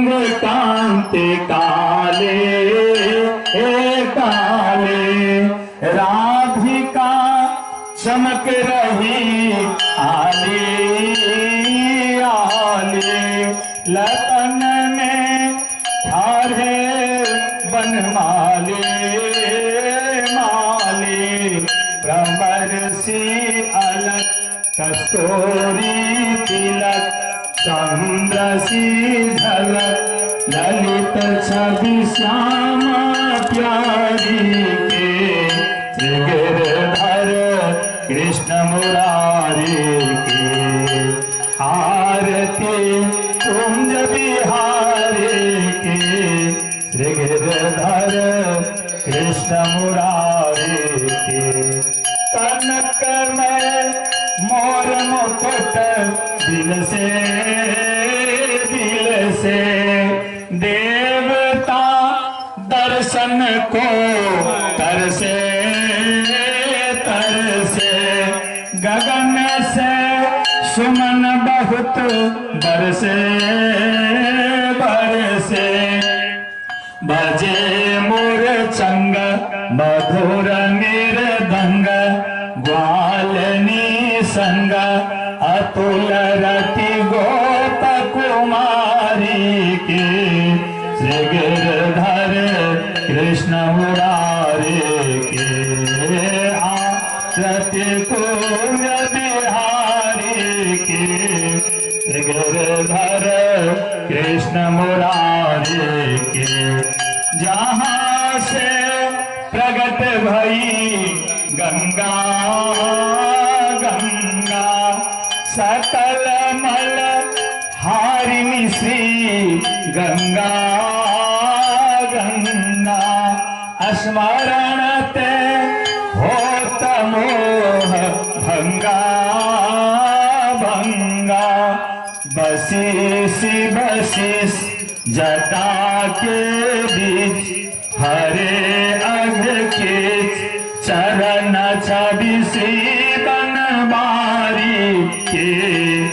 अंग कांति काले काले। राधिका चमक रही आले आले, लतन में ठारे बनमाले माले। भ्रमर सी अलग कस्तूरी तिलक, चंद्र सी झलक, ललित छवि श्यामा प्यारी के। गिरधर कृष्ण मुरारी के, आरती कुंज बिहारी के। श्री गिरधर कृष्ण मुरारी के। कनक में मोर मुकुट दिल से दिल से, देवता दर्शन को तरसे तरसे। गगन से सुमन बहुत बरसे बरसे, बजे मोर चंग मधुर मृदंग, ग्वालनी संग अतुल रति गोप कुमारी के। श्री गिरधर कृष्ण मुरारी के, आरती कुंज बिहारी के। श्री गिरधर कृष्ण मुरारी के। जहाँ से प्रगट भई गंगा गंगा, सकल मल हारिणी श्री गंगा गंगा। स्मरण ते होत मोह भंगा भंगा, बसी सी बसी जटा के बीच, हरे अघ खींच, चरण छवि श्री बनवारी के।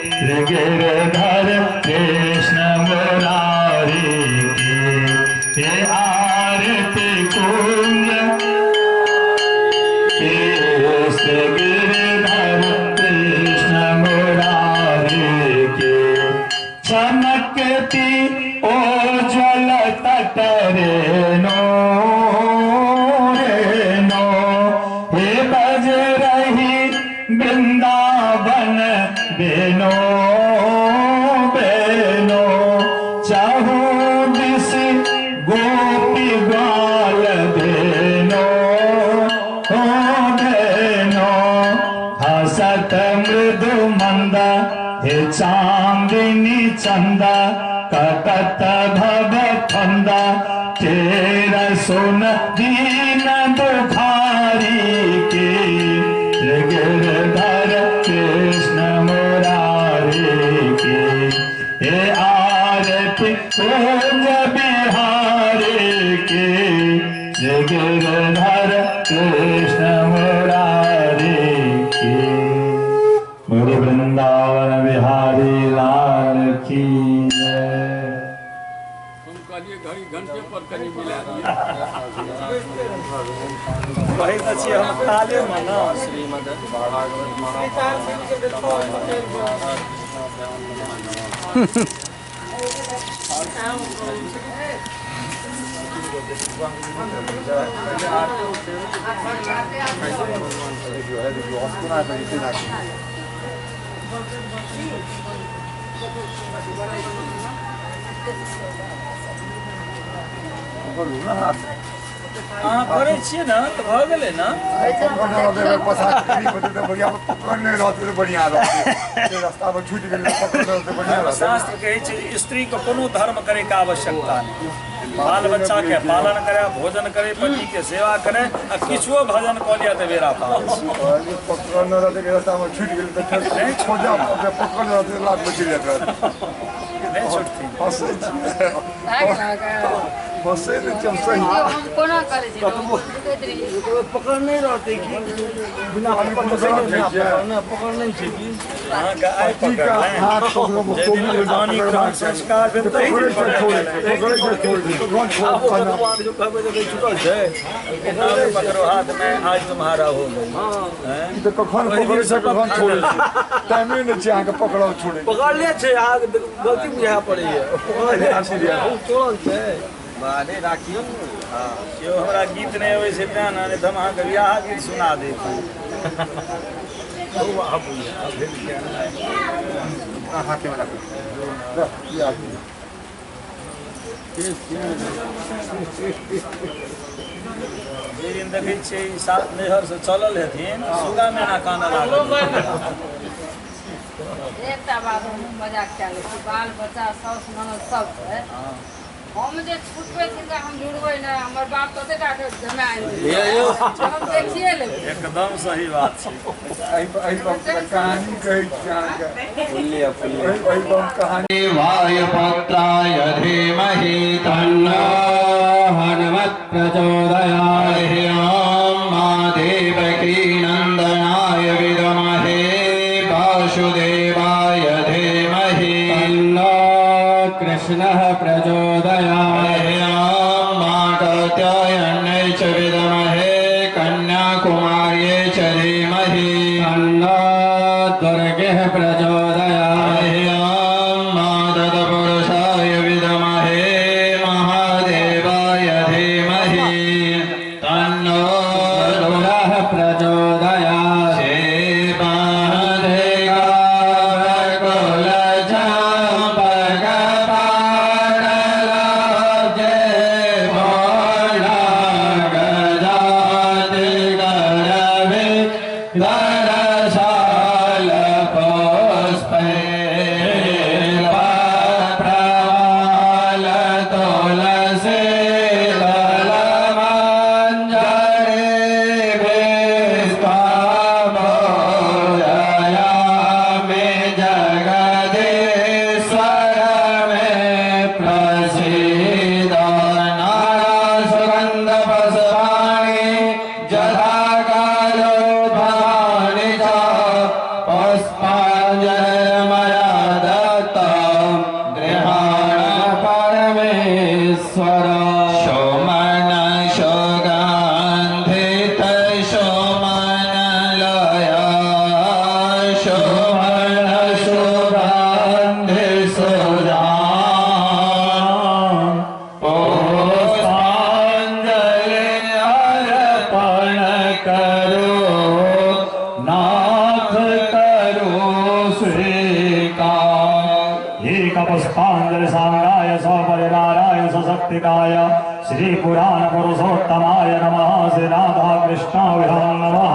श्री गिरधर कृष्ण मुरारी के, आरती कुंज के। श्री गिरधर कृष्ण मुरारी के। चमकती ओज्वल तट रे नो रे नो, हे बज रही वृंदावन बेनो बेनो। चाहू दिश गोपी ग्वाल बेनो बेनो, हसत मृदु मंद हे चांदनी चंदा, कटत भव फंदा, तेरा सुन दीन दुखारी के। गिरधर कृष्ण मुरारी के, हे आरती कुंज बिहारी के। गिरधर कृष्ण मुरारी के। मेरे वृंदावन बिहारी लाल की जय। हम कहलिए घड़ी घंटे पर कहीं मिला वही तो छियै हम ताले में ना। श्रीमद् अहाँ करै छियै ने तऽ भऽ गेलै ने। शास्त्र कहै छै स्त्री के कोनो धर्म करे के आवश्यकता नहीं, बाल बच्चा के पालन करे, भोजन करे, पति के सेवा करे, आ किछुओ भजन कऽ लिअ तऽ बेड़ा पार। नहीं छुटथिन। हम कोना करै छी? देखैत रही। पकड़ने रहतै की बिना पकड़ने पकड़ने छै की अहाँके आइ पकड़लनि जाहि दिन पानी ग्रहण संस्कार भेल ताहि दिन पकड़लनि। भगवान जो कहबै तऽ छुटल छै। नाम पकड़ो हाथ में आज तुम्हारा हो गई। हैं? ई तऽ कखन पकड़ै छै कखन छोड़ै छै, टाइमे नहि छै अहाँके पकड़ाउ छोड़ै। पकड़ले छै, अहाँके गलती बुझाए पड़ैए। तोड़ल छै बारे राखियौ। हँ, केओ हमरा गीत नहि अबै छै तेँ ने, नहि तऽ हम अहाँके बियाह गीत सुना देती। जे दिन देखै छियै ई सात नैहरसँ चलल हेथिन सुगा मैना कानऽ लागल। एकटा बात हम मजाक कए लै छी, बाल बच्चा साउस ननद सब छै, हम जे छुटबै तिनका हम जुड़बै नहि, हमर बाप कते टाके जमाए हम देखिए लेबै। एकदम सही बात छै। एहि पर कहानी कहै छी अहाँके, एहि पर कहानी। वायुपुत्राय धीमहि तन्नो हनुमत् प्रचोदयात्। ॐ मा देवकी नन्दनाय विद्महे वासुदेवाय धीमहि तन्नो कृष्णः प्रचोदयात्। ॐ मा कात्यायन्यै च विद्महे कन्याकुमार्यै च धीमहि तन्नो दुर्गः प्रचोदयात्। ॐ मा तत्पुरुषाय विद्महे महादेवाय धीमहि तन्नो रुद्रः प्रचोदयात्। पुष्पांजलि सांगाय सपरिवाराय सशक्तिकाय श्री पुराण पुरुषोत्तमाय नमः। श्री राधा कृष्णाभ्यां नमः।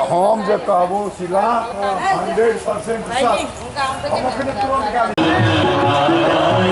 हम जे कहबो शिला 100% सच। हम अखने तुरंत नारायण।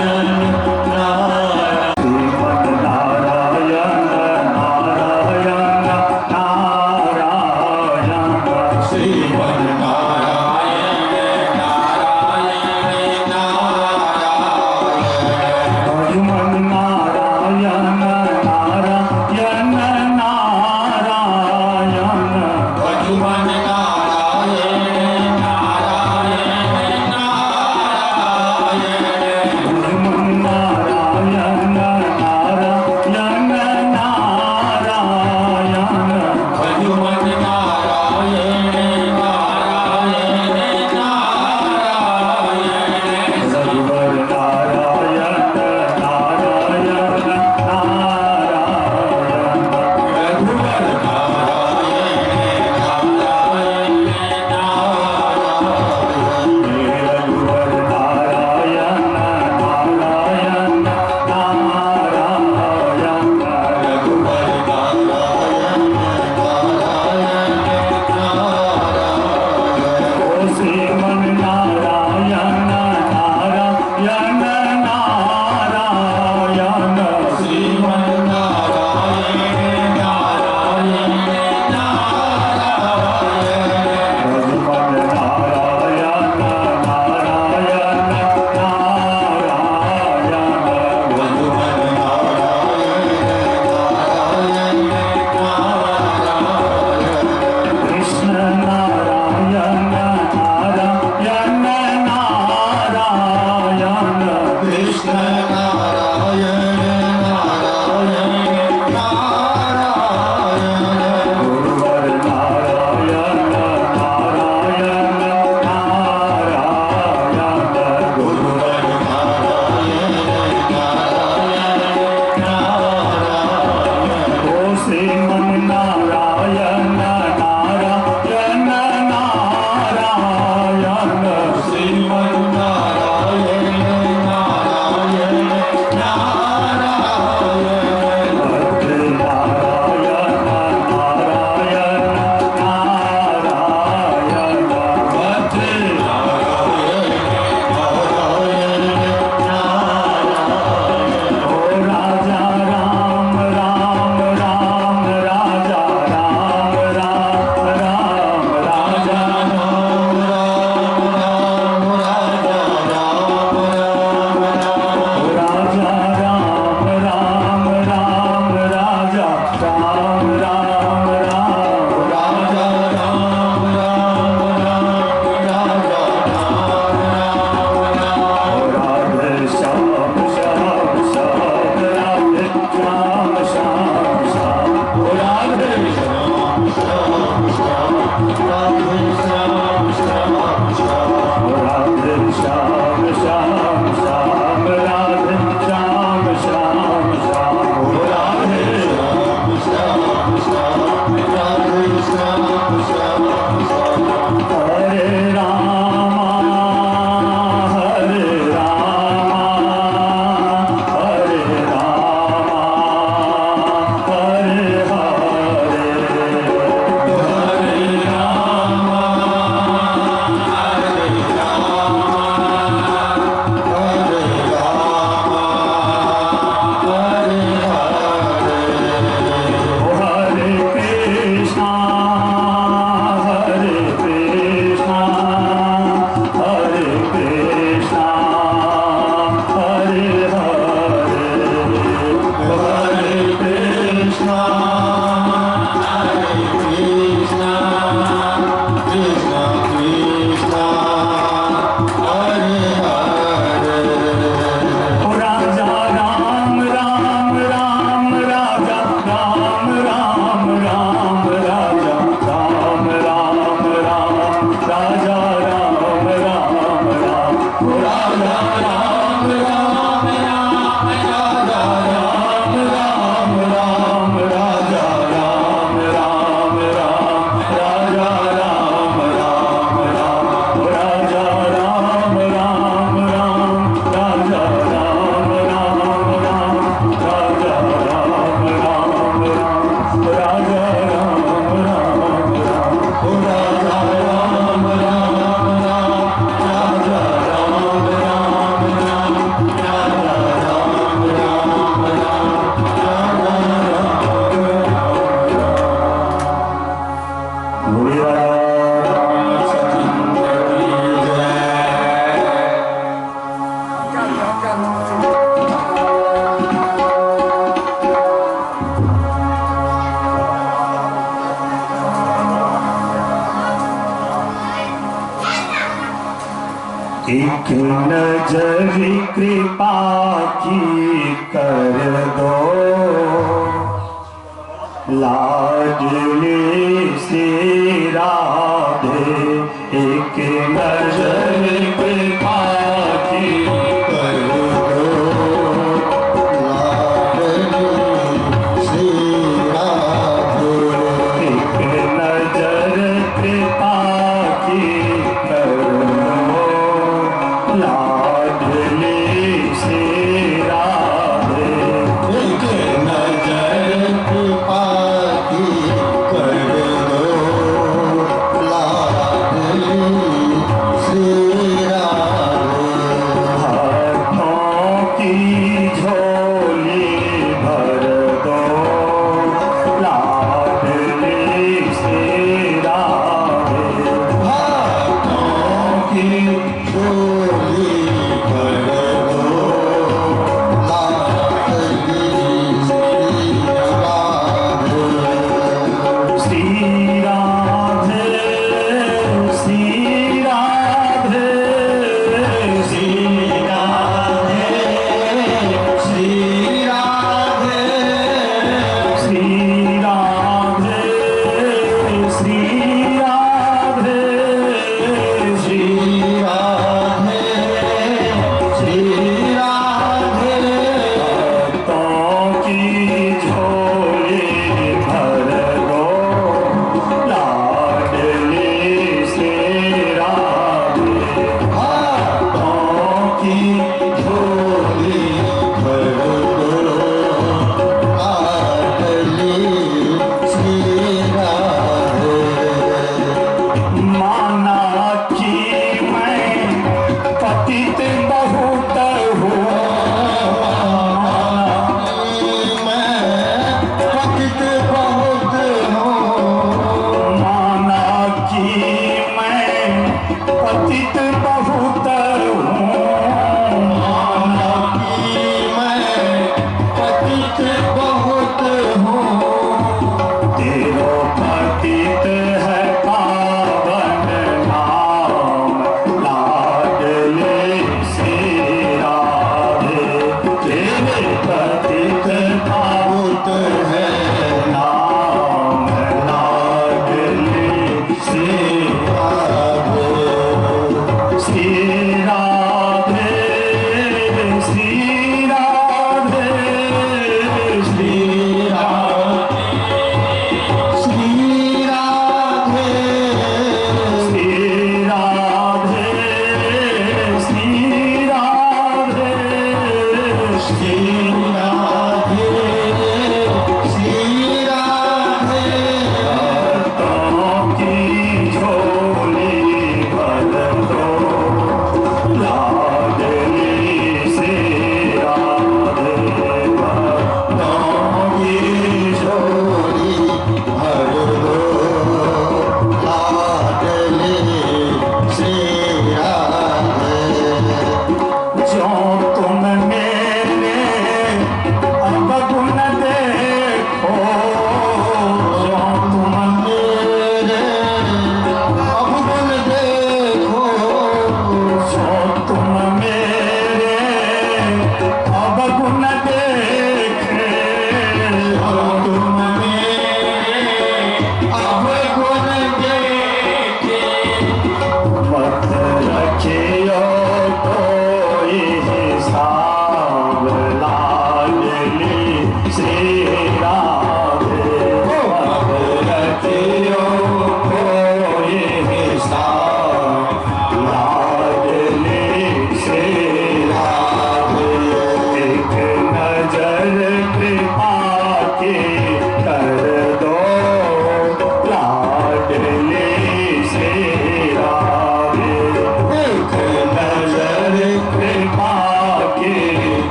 एक नजर कृपा की कर दो लाडली सी राधे। एक नजर कृपा की कर दो लाडली सी राधे। एक नजर कृपा की कर दो लाडली सी राधे। एक नजर कृपा की कर दो लाडली सी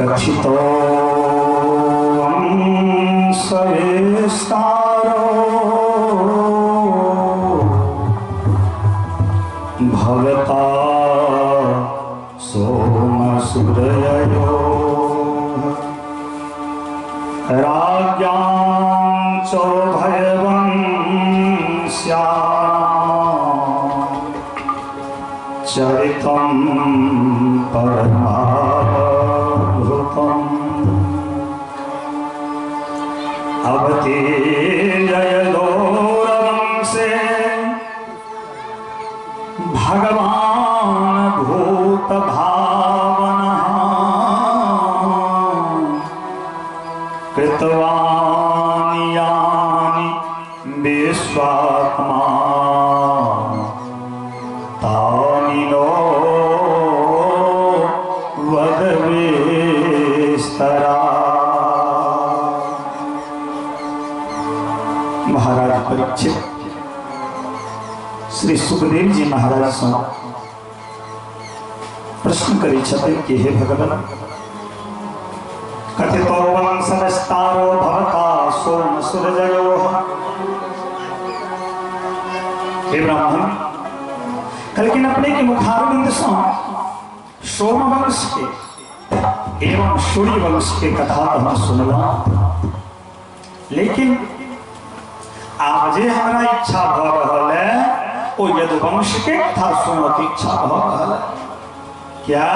कथितो सविस्तारो भवता सोमसुरयो राज्ञां च भयवंस्यां चरितं परमाद्भुतम् अवतीर्ययोरवंशे भगवान् भूतभावनः कृतवान् यानि विश्वात्मा तानि नो वद विस्तरा। महाराज परीक्षित श्री सुखदेव जी महाराज सँ प्रश्न करै छथिन कि हे भगवान, कथितो वंश विस्तारो भवता सोम सूरजयो। हे ब्राह्मण, लेकिन अपने के मुखारविंद सँ सोम वंश के एवं सूर्य वंश के कथा तो हम सुनलहुँ, लेकिन आब जे हमरा इच्छा भ रहल है ओ यदुवंश के कथा सुनऽ के इच्छा भ रहल है। क्या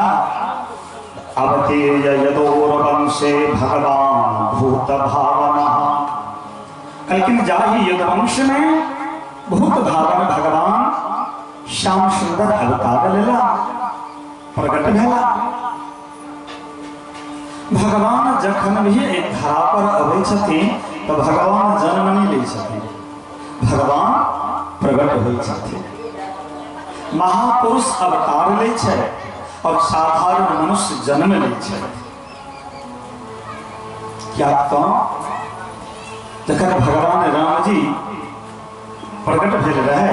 अवतीर्य यदोरवंशे भगवान भूत भावना, लेकिन जाहि यदुवंश में भूत भावन भगवान श्याम सुंदर अवतार लेला, प्रकट भेला। भगवान जखन भी एक धरा पर अबै छथिन तो भगवान जन्म नहीं लै छथिन, भगवान प्रकट होइ छथिन। महापुरुष अवतार लै छै और साधारण मनुष्य जन्म लै छै। क्या तो जखन भगवान राम जी प्रकट भेल रहे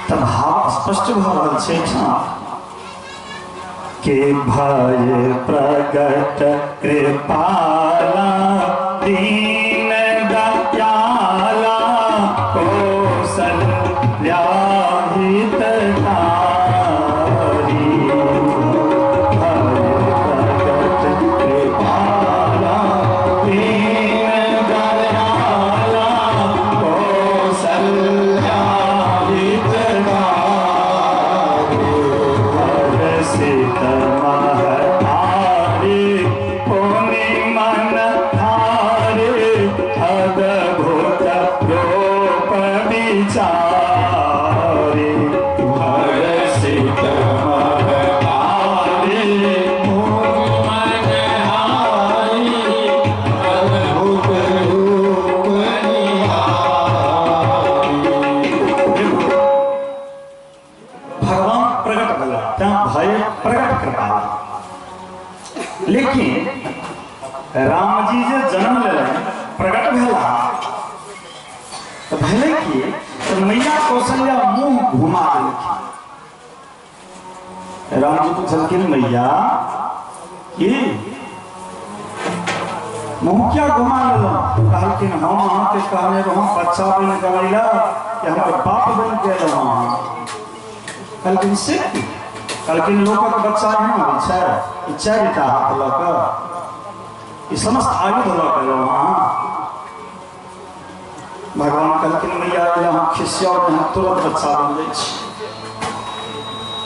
तब भाव स्पष्ट भऽ रहल छै के भय प्रगट कृपाला दीन दयाला कौशल हितकारी। भय प्रगट कृपाला दीन दयाला कौशल्या हितकारी। हरषित महतारी पुनि मन हारे अद्भुत रूप विचारे। हर्षित महतारी मन हारी अद्भुत रूप निहारी। भगवान प्रकट भेला तैं भय प्रकट कृपाला। लेकिन राम जी जे जन्म लेलनि प्रकट भेला तो भेलै कि तो मैया कौशल्या मुंह घुमा देलखिन। राम जी पुछलखिन मैया की मुंह क्या घुमा लेलहुँ? कहलखिन हम अहाँके कहने रहौं बच्चा बनि कऽ अयला कि हमर बाप बनि कऽ एलहुँ अहाँ। कहलखिन से की? कहलखिन लोकक बच्चा एहन होइ छै, ई 4टा हाथ लऽ कऽ ई समस्त आयुध लऽ कऽ एलहुँ अहाँ। भगवान कहलखिन मैया अहाँ खिसियाउ नहि, हम तुरंत बच्चा बनि जाइ छी।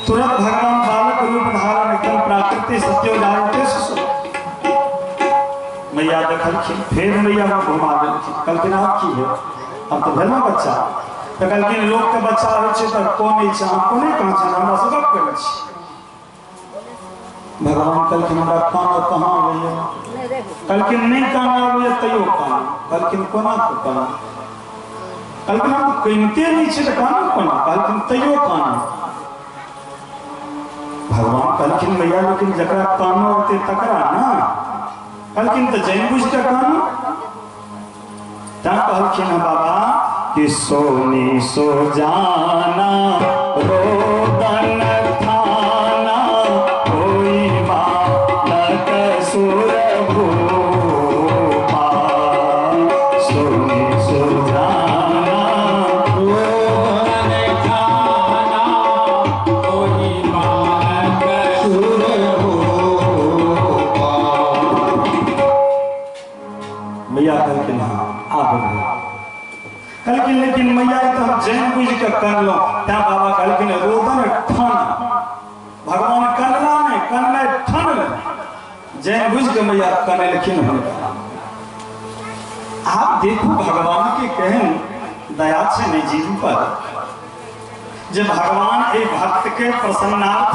तुरंत भगवान बालक रूप धारण एकदम प्राकृतिक सत्यो जायते शिशु। मैया देखलखिन, फेर मैया घुमा देलखिन। कहलखिन आब की है, हम तऽ भेलहुँ बच्चा। तऽ कहलखिन लोकके बच्चा होइ छै तऽ कोन छै, अहाँ कोने कहाँ छै, हमरा से गप करै छी। भगवान कहलखिन हमरा कानऽ कहाँ अबैया? कहलखिन नहि कानऽ अबैया तैयो कानऽ। कहलखिन कोना कऽ कानऽ? कहलखिन हम कनिते नहि छी तऽ कानऽ कोना? कहलखिन तैयो कानऽ। भगवान कहलखिन मैया लेकिन जकरा कानऽ औतै तकरा ना। कहलखिन तऽ जानि बुझि कऽ कानू। तैं कहलखिन हँ बाबा कि सोनी सो जाना रोदन थाना कोई माँ तऽ हम जानि बुझि कऽ कनलहुँ। तैं बाबा कहलखिन रोदन ठन, भगवान कनला नहि, कननाइ ठनल, जानि बुझि कऽ मैया कनेलखिन हुनका। आब देखू भगवान के केहन दया छै ने जीव पर, जे भगवान एहि भक्त के प्रसन्नार्थ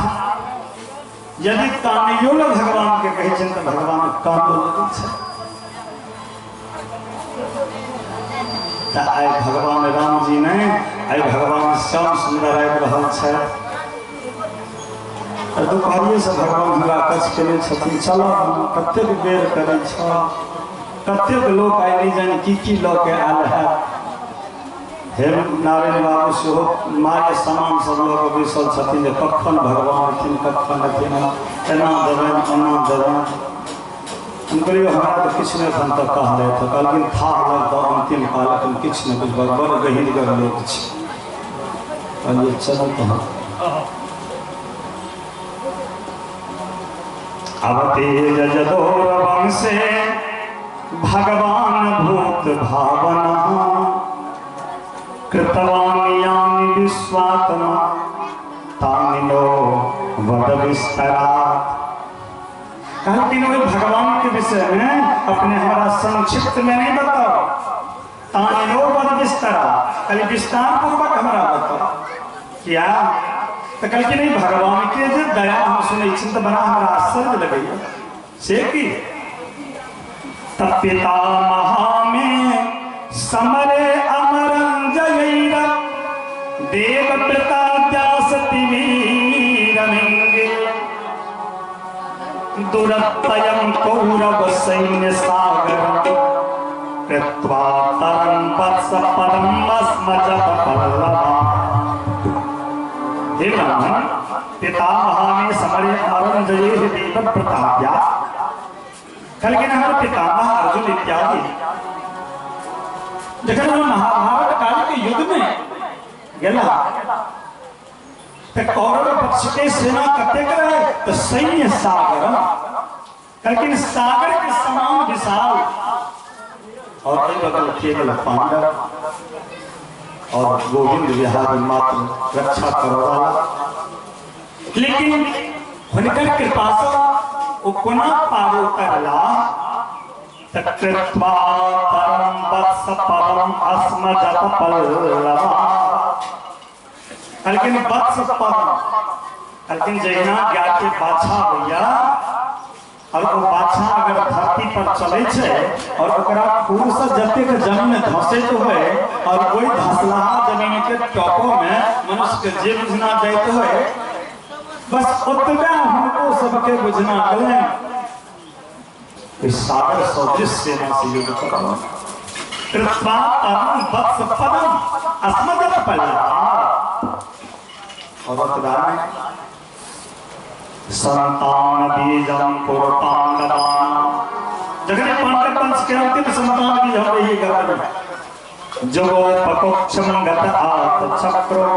यदि कानियो ने भगवान के कहै छनि तऽ भगवान कानो लगै छै। तऽ आइ भगवान राम जी नहि, आइ भगवान श्याम सुन्दर आबि रहल छथि। दुपहरिये से भगवान हमरा कछ केने छथिन, चलऽ कतेक बेर करै छह, कतेक लोक आइ नहि जानि की की लऽ के आयल है। हे नारायण बाबू सेहो मारे सामान सब लऽ कऽ बैसल छथिन जे कखन भगवान अथिन कखन अथिन, एना देबनि ओना देबनि। हम कहलियै हमरा तऽ किछु नहि एखन तक कहलथि। कहलखिन थाह लगतऽ अन्तिम काल, एखन किछु नहि बुझबह, बड़ गहींरगर लोक छै। कहलियै चलू तहन। अब तेज जदोर वंशे भगवान भूत भावना कृतवान यानि विश्वात्मा तानि नो वद विस्तरात्। कहलखिन ओहि भगवान के विषय में अपने हमरा संक्षिप्त में नहीं बताओ, तानि नो वद विस्तरात्, खाली विस्तार पूर्वक हमरा बताओ। किया तो कहलखिन नहीं भगवान के जे दया हम सुनै छी तऽ बड़ा हमरा आश्चर्य लगैया। से की तब पितामहा में समरे अमरं जयैर देव प्रताप्यासति वीरमिंगे दुरत्ययं कौरव सैन्य सागर कृत्वा तरं वत्स पदं अस्मजत पल्लवा। हे ब्राह्मण, पितामहा में समरे अमरं जयैर देव प्रताप्या, कहलखिन हमर पितामह अर्जुन इत्यादि जखन हम महाभारत काल के युद्ध में गेला तऽ कौरव पक्ष के सेना कतेक रहे तऽ सैन्य सागर, कहलखिन सागर के समान विशाल, और एहि बगल केवल पांडव और गोविंद बिहारी मात्र रक्षा करवाला। लेकिन हुनकर कृपा से ओ कोना पार उतरला तऽ कृत्वा परम वत्स पदम अस्मजत पल्लवा। कहलखिन वत्स पदम, कहलखिन जहिना गाय के बाछा होइया और ओ बाछा अगर धरती पर चले छै और ओकरा खुर से जतेक जमीन धसैत होय और ओहि धसलाहा जमीन के टॉपो में मनुष्य के जे बुझना जाइत होय, बस ओतबे हुनको सबके बुझना गेलनि। सागर सदृश सेना से युद्ध करल कृत्वा परम वत्स पदम अस्मजत पल्लवा। और ओतबा में संतान बीजम कुरु पांडवान, जखन पांडव पंच के अंतिम संतान बीज हम रही गर्भ में जगोपकोक्षम गत आत चक्रो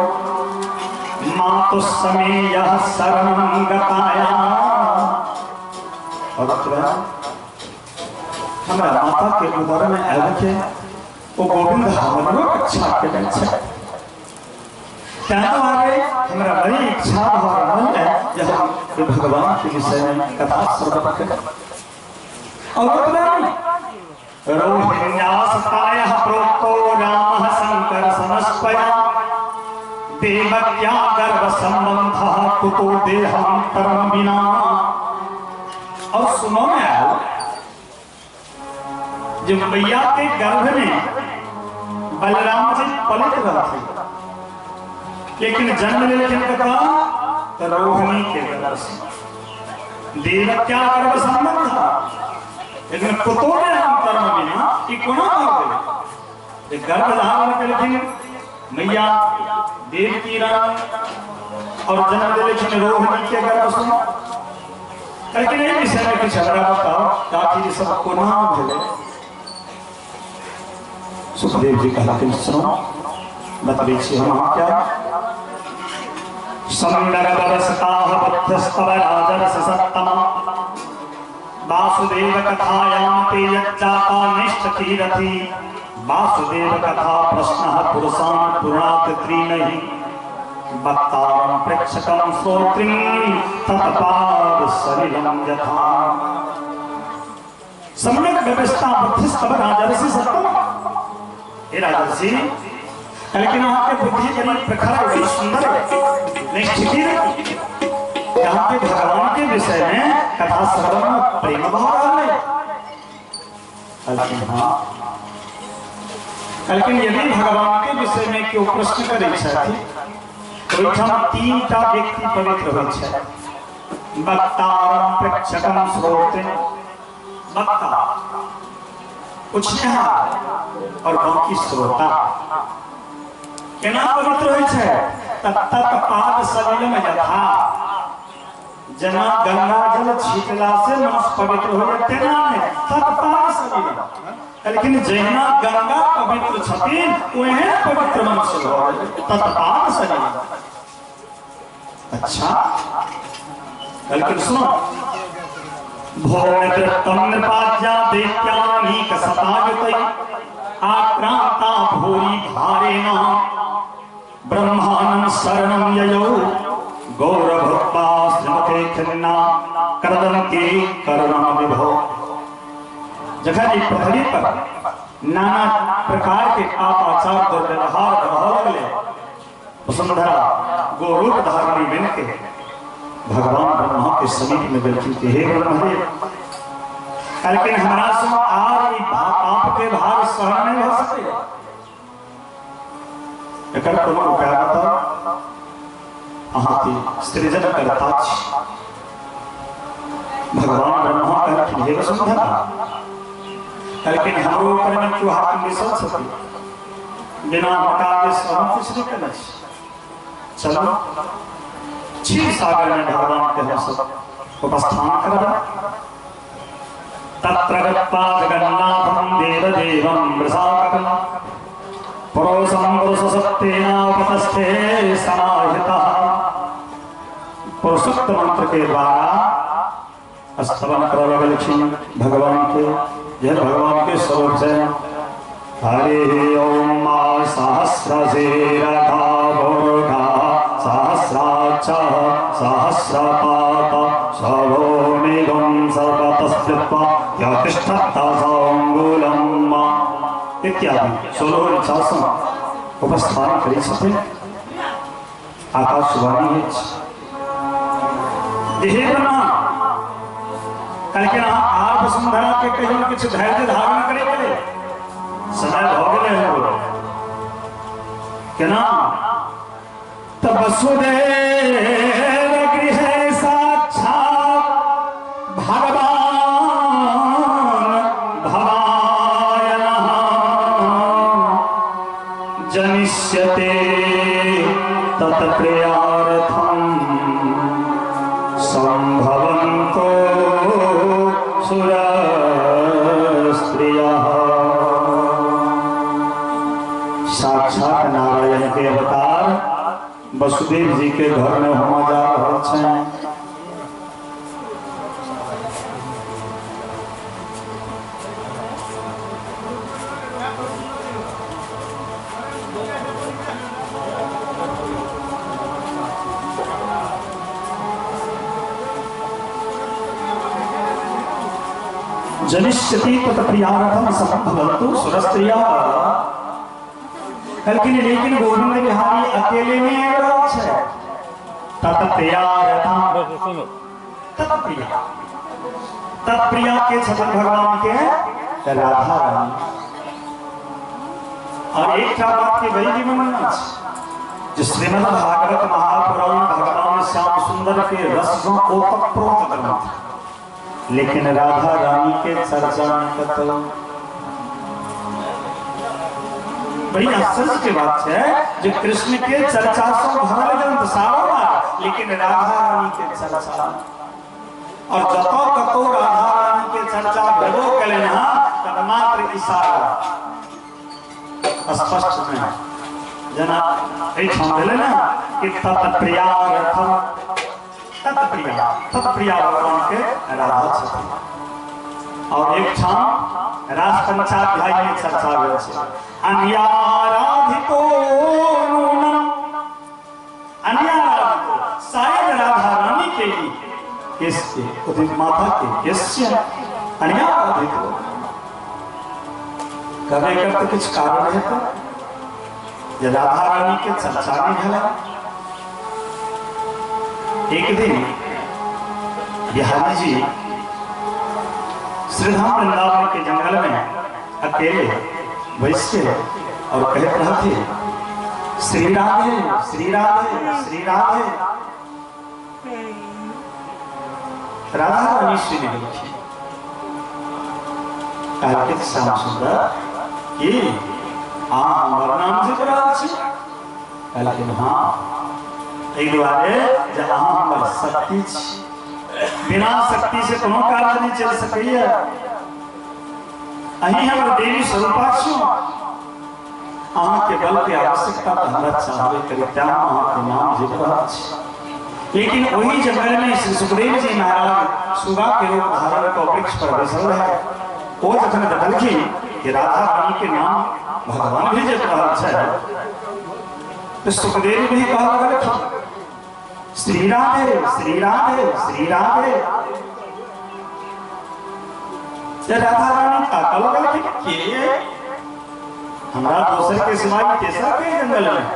मातु समेयः शरणं गताया। और हमरा माता के उदर में आबि के ओ गोविंद हमरो रक्षा केने छै, तैं दुआरे हमरा बड़ी इच्छा भऽ रहल है जे हम भगवान के विषय में कथा श्रवण करी। और ओतबे नहि, रोहिण्यासतायः प्रोक्तो रामः शंकर समस्पया देवक्या गर्भ संबंधः कुतो देहांतरं विना। और सुनो में आयल जे मैया के गर्भ में बलराम जी पलित रहथिन, लेकिन जन्म लेलखिन ककरा तऽ रोहिणी के गर्भ से। देवक्या गर्भ संबंध, लेकिन कुतो देहांतरं विना, ई कोना भऽ गेलै? जे गर्भ धारण केलखिन मैया देवकी रानी और जन्म लेलखिन रोहिणी के गर्भ से। लेकिन एहि विषय में किछु हमरा बताओ ताकि ई सब कोना भेलै। सुखदेव जी कहलखिन सुनो बतबै छी हम अहाँके। सुन्दर बरसताः बद्धस्तव राजरस सत्तमा वासुदेव कथायां ते यज्जाता निष्ठतीरथि वासुदेव कथा प्रश्न पुरुषान पुरात त्रिनहि वक्तारं प्रेक्षकं श्रोत्रिं तत्पाद सलिलं यथा। सम्यक व्यवस्था बुद्धिस्तव राजर्षि सत्तम। हे राजर्षि, लेकिन अहाँ के बुद्धि बड़ी प्रखर बड़ी सुंदर निश्चित यहाँ पे भगवान के विषय में कथा श्रवण में प्रेम भाव रहलै। हाँ, लेकिन यदि भगवान के विषय में केओ प्रश्न करै छथि तो ओहिठाम तीन टा व्यक्ति पवित्र होइ छै, वक्तारं प्रेक्षकं श्रोत्रिं। वक्ता पूछनिहार और बाकी श्रोता केना पवित्र होइ छै? तत्पाद सलिलम यथा, जना गंगा जल छीटला से मनुष्य पवित्र हो जाए तेना नहि तत्पाद सलिलम। लेकिन जहिना गंगा पवित्र छथिन ओहन पवित्र मनुष्य भऽ गेलै तत्पाद सलिलम। अच्छा, लेकिन सुनो, भोमितृप्तं नृपाज्या दैत्यानीक सतायुतै आक्रांता भूरि भारेण ब्रह्माणं शरणं ययौ गौरभक्ता श्रीमते खन्ना करदन्ति करुणा विभो। जखन ई पृथ्वी पर नाना प्रकार के पापाचार दुर्व्यवहार भऽ लगलै, वसुंधरा गोरूप धारणी बन के भगवान ब्रह्मा के समीप में बैठी थी। हे ब्रह्मदेव, लेकिन हमारा सो are ई पाप के भार सहन नहीं हो सके, एकर कोनो उपाय बताउ। अहाँ के सृजन करता छी। भगवान ब्रह्मा कहलखिन हे वसुंधरा, लेकिन हमरो ऊपर में क्यों हाथ मिसल छथि, बिना बता के सब कुछ नहीं केने छी। चलो क्षीर सागर में भगवान के हम सब उपस्थान करब। तत्र गत्वा जगन्नाथं देवदेवं वृषाकं पुरुषं पुरुषसत्तेनापतस्थे समाहितः। पुरुषोत्तम मंत्र के द्वारा स्तवन करऽ लगलखिन भगवान के। यह भगवान के स्वरूप से हरि ओम सहस्रशीरखा भूर्गा सहस्राक्ष सहस्रपात सभूमिगं सर्वतस्थित्वा यतिष्ठत्तसाङ्गुलं इत्यादि 16 ऋचा सँ उपस्थान करै छथिन। आकाशवाणी अछि। हे ब्रह्मा, कहलखिन अहाँ आर वसुंधरा के कहियो किछु धैर्य धारण करे के लेल समय भऽ गेलै हमरो। केना? तब वसुदेव गृह साक्षात भगवान भवाय नमः जनिष्यते तत्प्रियार्थं संभवन्तो सुरस्त्रियः। साक्षात नारायण के अवतार वसुदेव जी के घर में होमा जा रहल छनि। जनिष्यति तत्प्रियार्थं संभवन्तु सुरस्त्रियः। लेकिन लेकिन गोविंद बिहारी अकेले में आबि रहल छै। तत्प्रियार्थं तत्प्रिया तत्प्रिया के छथिन भगवान के राधा रानी। और एकटा बात के बड़ी मानना छै जे श्रीमद् भागवत महापुराण भगवान श्याम सुंदर के रस सँ ओतप्रोत ग्रंथ, लेकिन राधा रानी के चर्चा नहीं कतौ। बड़ी आश्चर्य के बात है जो कृष्ण के चर्चा से भरल ग्रंथ सारा बात, लेकिन राधा रानी के चर्चा और जतौ कतौ राधा रानी के चर्चा भेबो केलनि हँ तब मात्र इशारा स्पष्ट नहीं। जना एहिठाम भेलै ने कि तत्प्रियार्थम तत्प्रिया तत्प्रिया भगवान के राधा छथिन। और एक ठाम रास पंचाध्याय में चर्चा भेल छै। अन्याराधितो नूनम, अन्याराधितो शायद राधा रानी के ही इसके उदित माता के यस्य अन्याराधितो कभी एकर तऽ किछु कारण हेतै जे राधा रानी के चर्चा नहि भेलै। एक दिन बिहारी जी श्रीधाम वृंदावन के जंगल में अकेले बैस के और कहत रहते श्री राधे श्री राधे श्री राधे। राधा रानी सुनि गेलखिन, कहलखिन श्याम सुंदर की अहाँ हमर नाम जपि रहल छी? कहलखिन हाँ, एहि दुआरे जे अहाँ हमर शक्ति छी, बिना शक्ति से कोनो कार्य नहि चलि सकैया, अहीं हमर देवी स्वरूपा छी, अहाँके बल के आवश्यकता तऽ हमरा चाहबे करी, तें हम अहाँके नाम जपि रहल छी। लेकिन वही जंगल में श्री सुखदेव जी महाराज सुगा के रूप धारण कऽ वृक्ष पर बैसल रहे। ओ जखन देखलखिन कि राधा रानी के नाम भगवान भी जपि रहल छै, तो सुखदेव भी कह लगलखिन श्री राधे श्री राधे श्री राधे। राधा रानी ताकऽ लगलखिन के हमरा दोसर के सिवाय तेसर के जंगल में,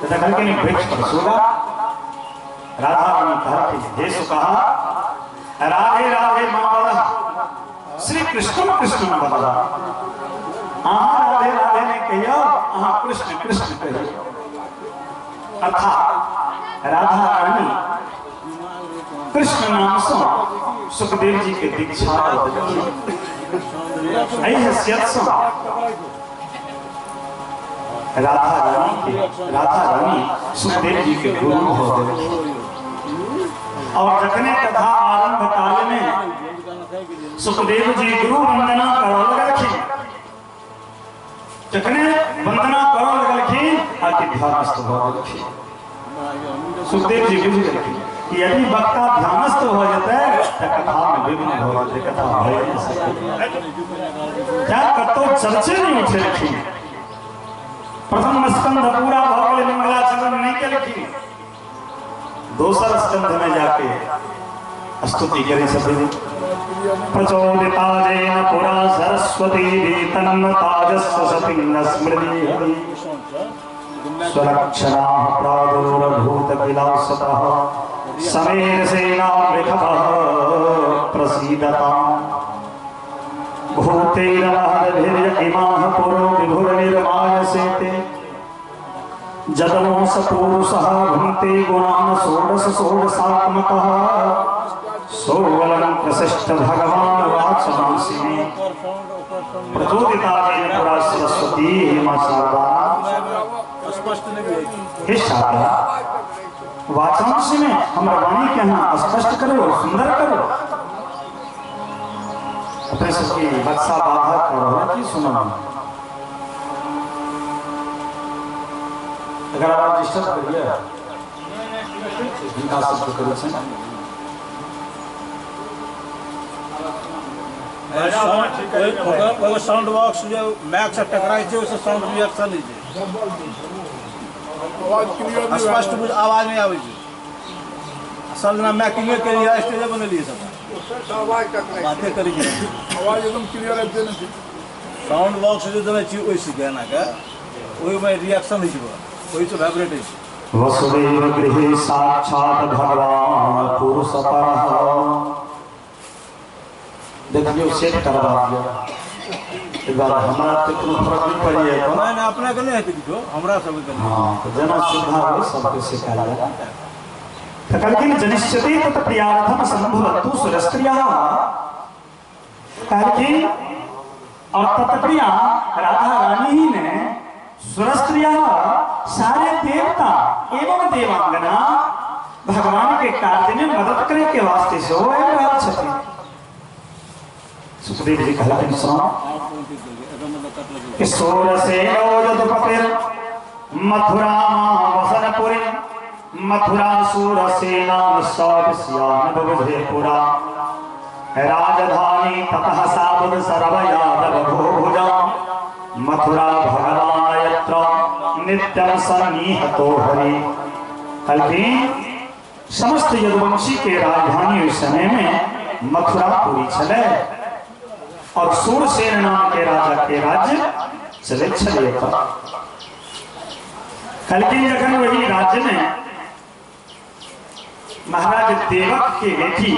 तो देखलखिन वृक्ष पर सुगा। राधा रानी कहलखिन हे सुकहा, राधे राधे मावला श्री कृष्ण कृष्ण बदला, अहाँ राधे राधे नहीं कहियो, अहाँ कृष्ण कृष्ण कहियो। अर्थात राधा रानी कृष्ण नाम से सुखदेव जी के दीक्षा देलखिन। एहि हैसियत से राधा रानी के राधा रानी सुखदेव जी के गुरु हो गेलखिन। और जखने कथा आरंभ काल में सुखदेव जी गुरु वंदना करऽ लगलखिन, जखने वंदना करऽ लगलखिन आकि ध्यानस्थ भऽ गेलखिन। सुखदेव जी बुझि गेलखिन कि यदि वक्ता ध्यानस्थ भऽ जेतै तऽ कथा में विघ्न भऽ जेतै, कथा भए नहि सकतै। तें कतौ चर्चे नहि उठेलखिन। प्रथम स्कंध पूरा भऽ गेलै, मंगलाचरण नहि केलखिन। दोसर स्कंध में जाके स्तुति करै छथिन। प्रचोदिता जेन पुरा सरस्वती तन्न ताजस्य सतिं स्मृति हरि स्वलक्षणाः प्रादुर्भूत किलासतः समेर सेनामृतः प्रसीदताम् भूतेरमहद्भिर्य इमाः पुरो विभुर्निर्मायसेते जदनो स पुरुषः भुङ्क्ते गुणान् षोडश षोडशात्मकः सोऽलं प्रशिष्ट भगवान् वाचमांसि मे प्रचोदिता जेन पुरा सरस्वती हेमा शारदा। हे शारदा, वाचांसि में हमर वाणी के अहाँ स्पष्ट करो, सुंदर करो। अपने सबके बक्सा बाधा करो कि सुनो, अगर आवाज डिस्टर्ब करिए हिनका सबके करै छै। साउंड बॉक्स जे माइक से टकराइ छै ओहिसँ साउंड रिएक्शन होइ छै, स्पष्ट आवाज नहि आबै छै। सब जेना माइकिंगे केलियै, स्टेजे बनेलियै, सबटा बाते करै छै, आवाज एकदम क्लियर आबिते नहि छै। साउंड बॉक्स जे देने छी ओहिसँ गानाके ओहिमे रिएक्शन होइ छै, ओहिसँ वाइब्रेट होइ छै। वसुदेव गृहे साक्षात भगवान पुरुष परः। देखियौ सेट करवा दियौ, एक बार हमरा तऽ कोनो फरक नहि पड़ैए। नहि नहि, अपना के नहि हेतै किछो, हमरा सबके। हाँ, तऽ जेना सुविधा होइ सबके सिखायल जाय। तऽ कहलखिन जनिष्यति तत् प्रियार्थम सम्भवतु सुरस्त्रियः। कहलखिन और तत्प्रिया राधा रानी ही ने सुरस्त्रिया सारे देवता एवं देवांगना भगवान के कार्य में मदद करे के वास्ते से आबि रहल छथिन। सुखदेव जी कहलखिन सुनो कि सोरसेनो यदुपतिर मथुरा वसनपुरी मथुरा सूरसेना सब श्याम बबुझे पुरा। राजधानी ततः साबुद सर्व यादव भोजा मथुरा भगवान यत्र नित्यं सन्निहतो हरि। कहलखिन समस्त यदुवंशी के राजधानी उस समय में मथुरापुरी छलै और सूरसेन नाम के राजा के राज्य चलैत छलै। कहलखिन जखन वही राज्य में महाराज देवक के बेटी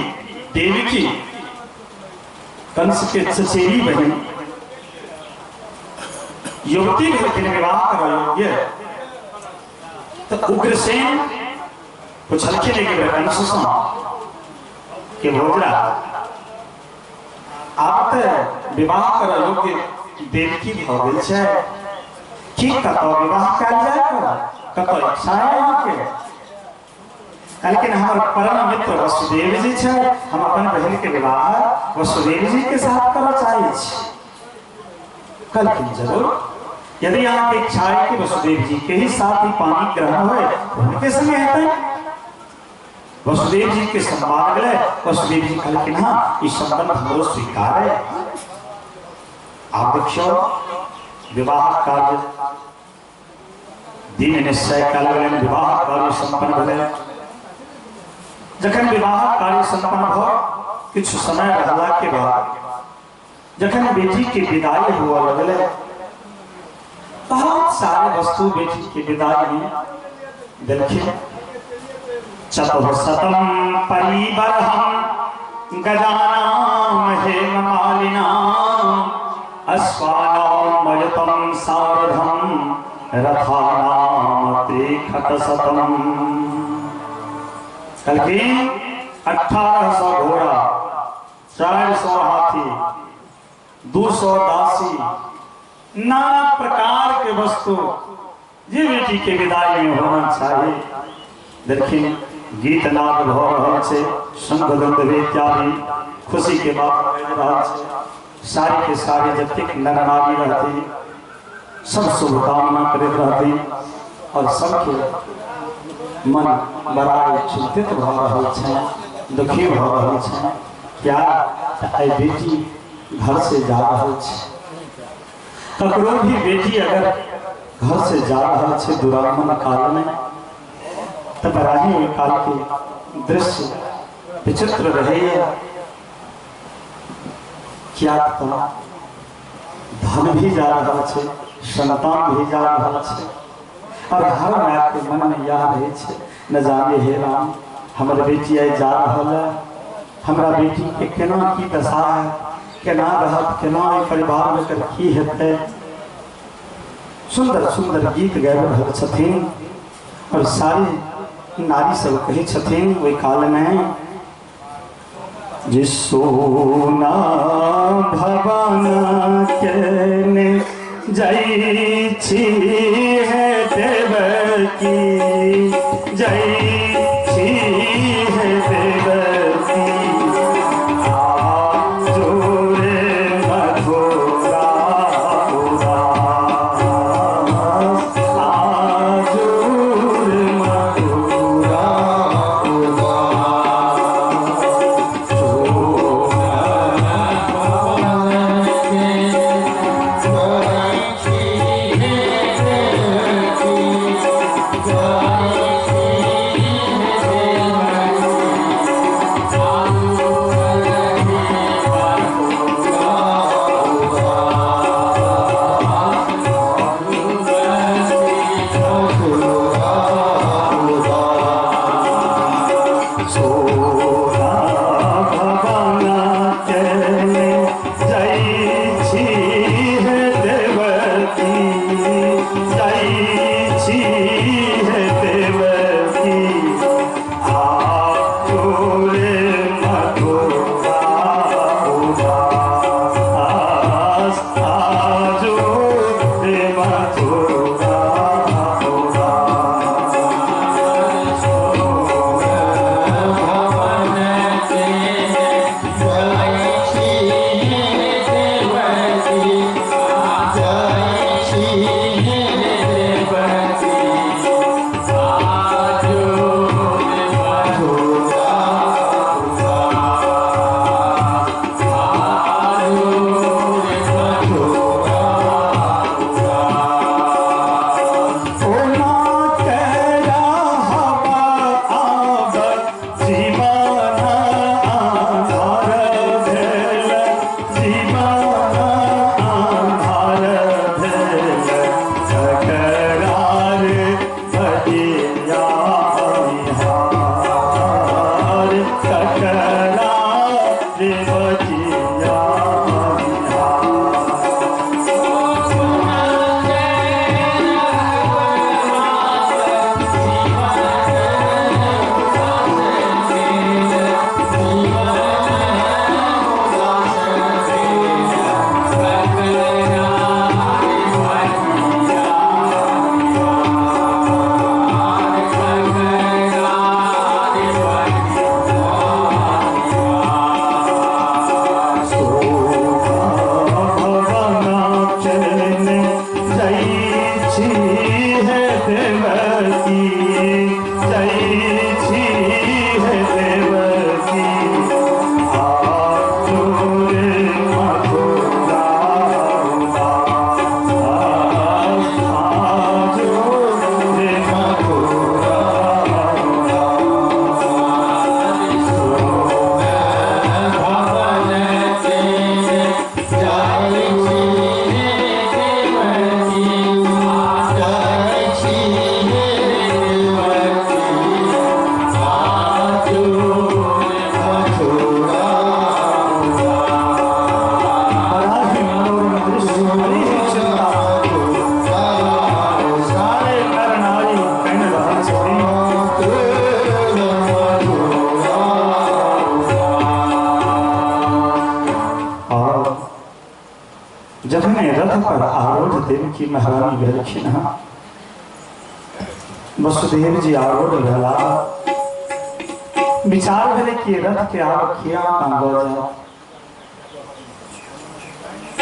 देवकी कंस के चचेरी बहन युवती भेलखिन विवाह करऽ योग्य, तो उग्रसेन पुछलखिन एक बेर कंस सँ कि भोजरा आब तऽ विवाह करऽ योग्य देवकी भऽ गेल छै, की कतऽ विवाह कयल जाय, कतऽ इच्छा है अहाँके? कहलखिन हमर परम मित्र वसुदेव जी छै, हम अपन बहन के विवाह वसुदेव जी के साथ करऽ चाहै छी। कहलखिन जरूर, यदि अहाँके इच्छा है कि वसुदेव जी के ही साथ ही पानी ग्रहण होए उनके संगे हेतै। वसुदेव जी के सम्मान गेलै, वसुदेव जी कहलखिन हाँ ई संबंध हमरो स्वीकार है। आब देखियौ विवाह कार्य दिन निश्चय कयल गेलनि, विवाह कार्य सम्पन्न भेलै। जखन विवाह कार्य सम्पन्न भऽ किछु समय रहला के बाद जखन बेटी के विदाई हुआ लगलै, बहुत सारे वस्तु बेटी के विदाई में देलखिन। चतुःशतम परिबरहम गजानाम हेममालिनाम अश्वानाम मयुतम सारधम रथानाम त्रिखटशतम। कहलखिन 1800 घोड़ा, 400 हाथी, 200 दासी, नाना प्रकार के वस्तु जे बेटी के विदाई में होना चाहिए। देखिन गीत नाद भऽ रहल छै, शंख गंधर्व इत्यादि खुशी के बात बाजि रहल छै। सारी के सारी जतेक नर नारी रहती सब शुभकामना करैत रहती और सबके मन बड़ा चिंतित भऽ रहल छै, दुखी भऽ रहल छै। क्या आइ बेटी घर से जा रहल छै? ककरो भी बेटी अगर घर से जा रहल छै दुरागमन काल में तऽ बड़ा ही ओहि काल के दृश्य विचित्र रहैया। क्या तऽ धन भी जा रहल छै, संतान भी जा रहल छै और हर my के मन में यह रहे छै, न जाने हे राम हमर बेटी आइ जा रहल है, हमरा बेटी के केना की दशा है, केना रहत, केना एहि परिवार में एकर की हेतै। सुंदर सुंदर गीत गाबि रहल छथिन और सारी नारी सब कहै छथिन ओहि काल में जे सोना भवन के ने जय छी है देवकी, जय छी है देवकी, जोरे मथुरा उदास, आजोरे मथुरा उदास। सोना भवन के बजिया। महारानी भेलखिन हँ वसुदेव जी आरूढ़ भेला। विचार भेलै कि रथ के आब किया लऽ जाए,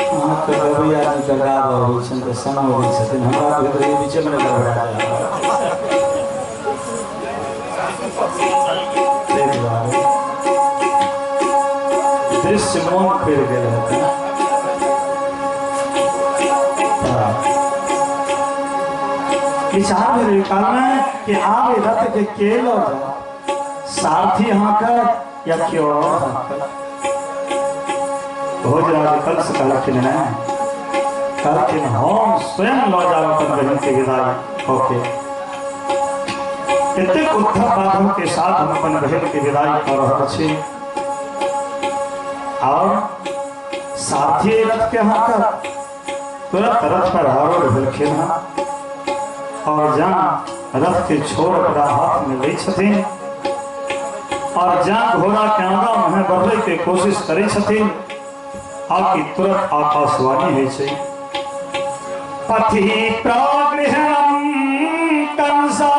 अहाँके गबैया जी के गाबऽ अबै छनि तऽ सम अबै छथिन, हमरा भेल बीचेमे नहि गड़बड़ा जाय। दृश्य मोन पड़ि गेल हेतै। विचार भेलै काल में कि आब रथ के के लऽ जाए, सारथी हाँकत या केओ और हाँकत। भोजराज कंस कहलखिन नहि, कहलखिन हम स्वयं लऽ जायब अपन बहिन के विदाई होके। एतेक उद्धव बाधव के साथ हम अपन बहिन के विदाई कऽ रहल छी और सारथी रथ के हाँकत। तुरंत रथ पर आरूढ़ भेलखिन हँ और जहाँ रथ के छोर अपना हाथ में लै छथिन और जहाँ घोड़ा के आगा में बढ़े के कोशिश करै छथिन, आकि तुरंत आकाशवाणी होइ छै, पथि प्रगृहणम कंसा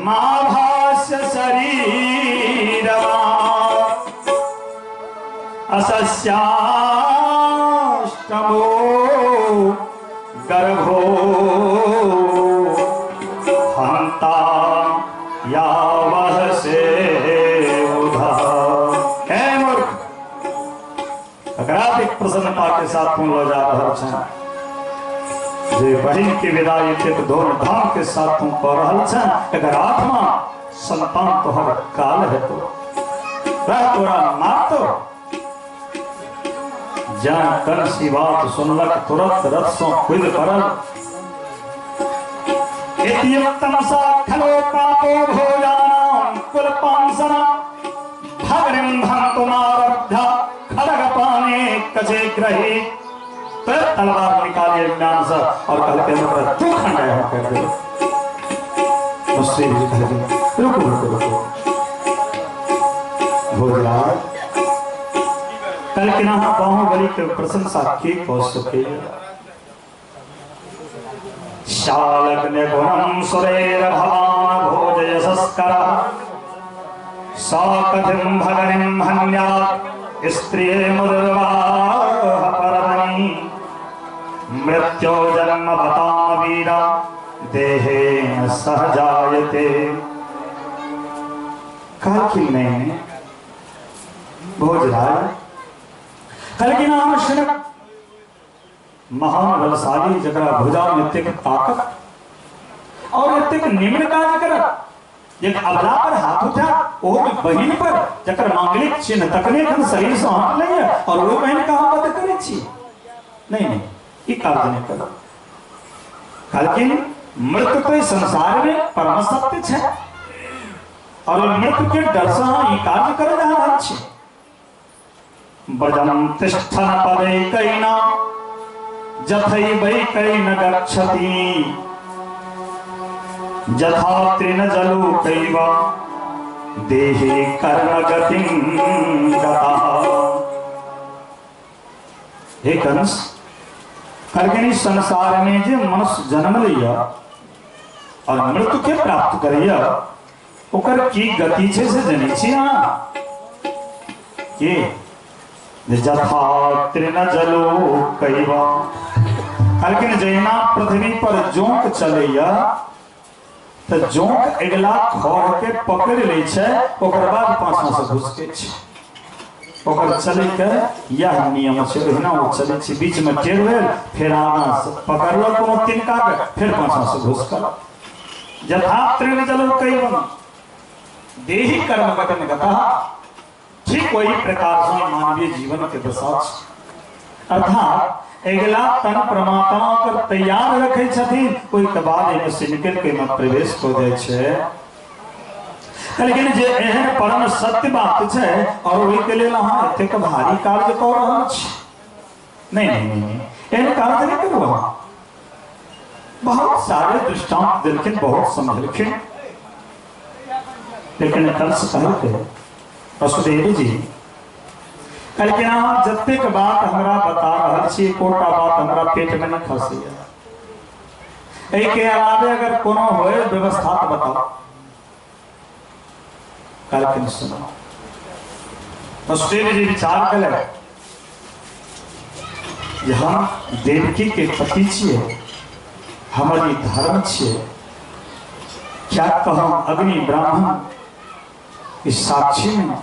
मा भाष्य शरीरमा असस्याष्टमो गर्भो हंता यावह से उधा। हे मूर्ख, अकराधिक प्रसन्नता के साथ तुम लऽ जा रहल छें, जे बहिन के विदाई एतेक धूमधाम के साथ तुम कऽ रहल छें, एकर आत्मा संतान तोहर काल हेतो, वह तोरा मारतो। जान कंस ई बात सुनलक तुरंत रथ सँ कूदि पड़ल। इत्युक्तं सा खलो पापो भोजानां कुलपांसना भगनिं भन्तुमारभ्य खड़गपाने कचे ग्रही। तुरंत तलवार निकाली ज्ञान से और कहलकै हमरा तू खंडा है कर दे। मुस्लिम जी कहलकै रुको रुको रुको भोजराज, कहलखिन अहाँ बाहुबली के प्रशंसा के कऽ सकैया। शालग्न गुणं सुरेर भवान भोज यशस्करः साकथिं भगनिं हन्यात् स्त्रिये मुर्वाह परमणि मृत्यो जन्म बताम वीरा देहेन सह जायते। कहलखिन नहीं भोजराज, कहलखिन अहाँ सुनक महान बलशाली जकरा भुजा में एतेक ताकत और एतेक निम्न काज करत, एक अबला पर हाथ उठा, ओहो में बहिन पर जकर मांगलिक चिन्ह तकने एखन शरीर से हटलै है और वो बहिन के अहाँ मदद करै छी। नहीं नहीं, ई कार्य नहीं करब। कहलखिन मृत्यु तो संसार में परम सत्य छै और मृत्यु के डर से अहाँ ई कार्य करै जा रहल छी। व्रजं तिष्ठन पदैकैन जथैवैकैन गच्छति यथा तृणजलोकैव देहे कर्मगतिं गतः। हे कंस, कहलखिन संसार में जे मनुष्य जन्म लैया और मृत्यु के प्राप्त करैया ओकर की गति छै से जनै छी अहाँ? के यथा तृणजलोकैव, कहलखिन जहिना पृथ्वी पर जोंक चलैया तऽ जोंक अगिला खर के पकड़ि लै छै, ओकर बाद पाछाँ से घुसकै छै। ओकर चलै के यह नियम छै, ओहिना ओ चलै छै, बीच में टेढ़ भेल, फेर आगाँ से पकड़लक कोनो तिनका के, फेर पाछाँ से घुसकल। यथा तृणजलोकैव देहि कर्म गतिं गतः, ठीक वही प्रकार से मानवीय जीवन के दशा छै। अर्थात अगिला तन परमात्मा कर तैयार रखै छथिन, ओहिके बाद एहिमे से निकलि के एहिमे प्रवेश कऽ जाइ छै। लेकिन जे एहन परम सत्य बात छै और ओहिके लेल अहाँ एतेक भारी कार्य कऽ रहल छी, नहीं नहीं नहीं, एहन कार्य नहि करू अहाँ। बहुत सारे दृष्टांत देलखिन, बहुत समझलखिन, लेकिन कंस कहलकै वसुदेव जी, कहलखिन अहाँ जतेक बात हमरा बता रहल छी एकोटा बात हमरा पेट में नहि खसैया, एहिके अलावे अगर कोनो होय व्यवस्था तऽ बताउ। कहलखिन सुनो, वसुदेव जी विचार कयलक जे हम देवकी के पति छियै, हमर ई धर्म छियै, क्या तऽ हम अग्नि ब्राह्मण के साक्षी में,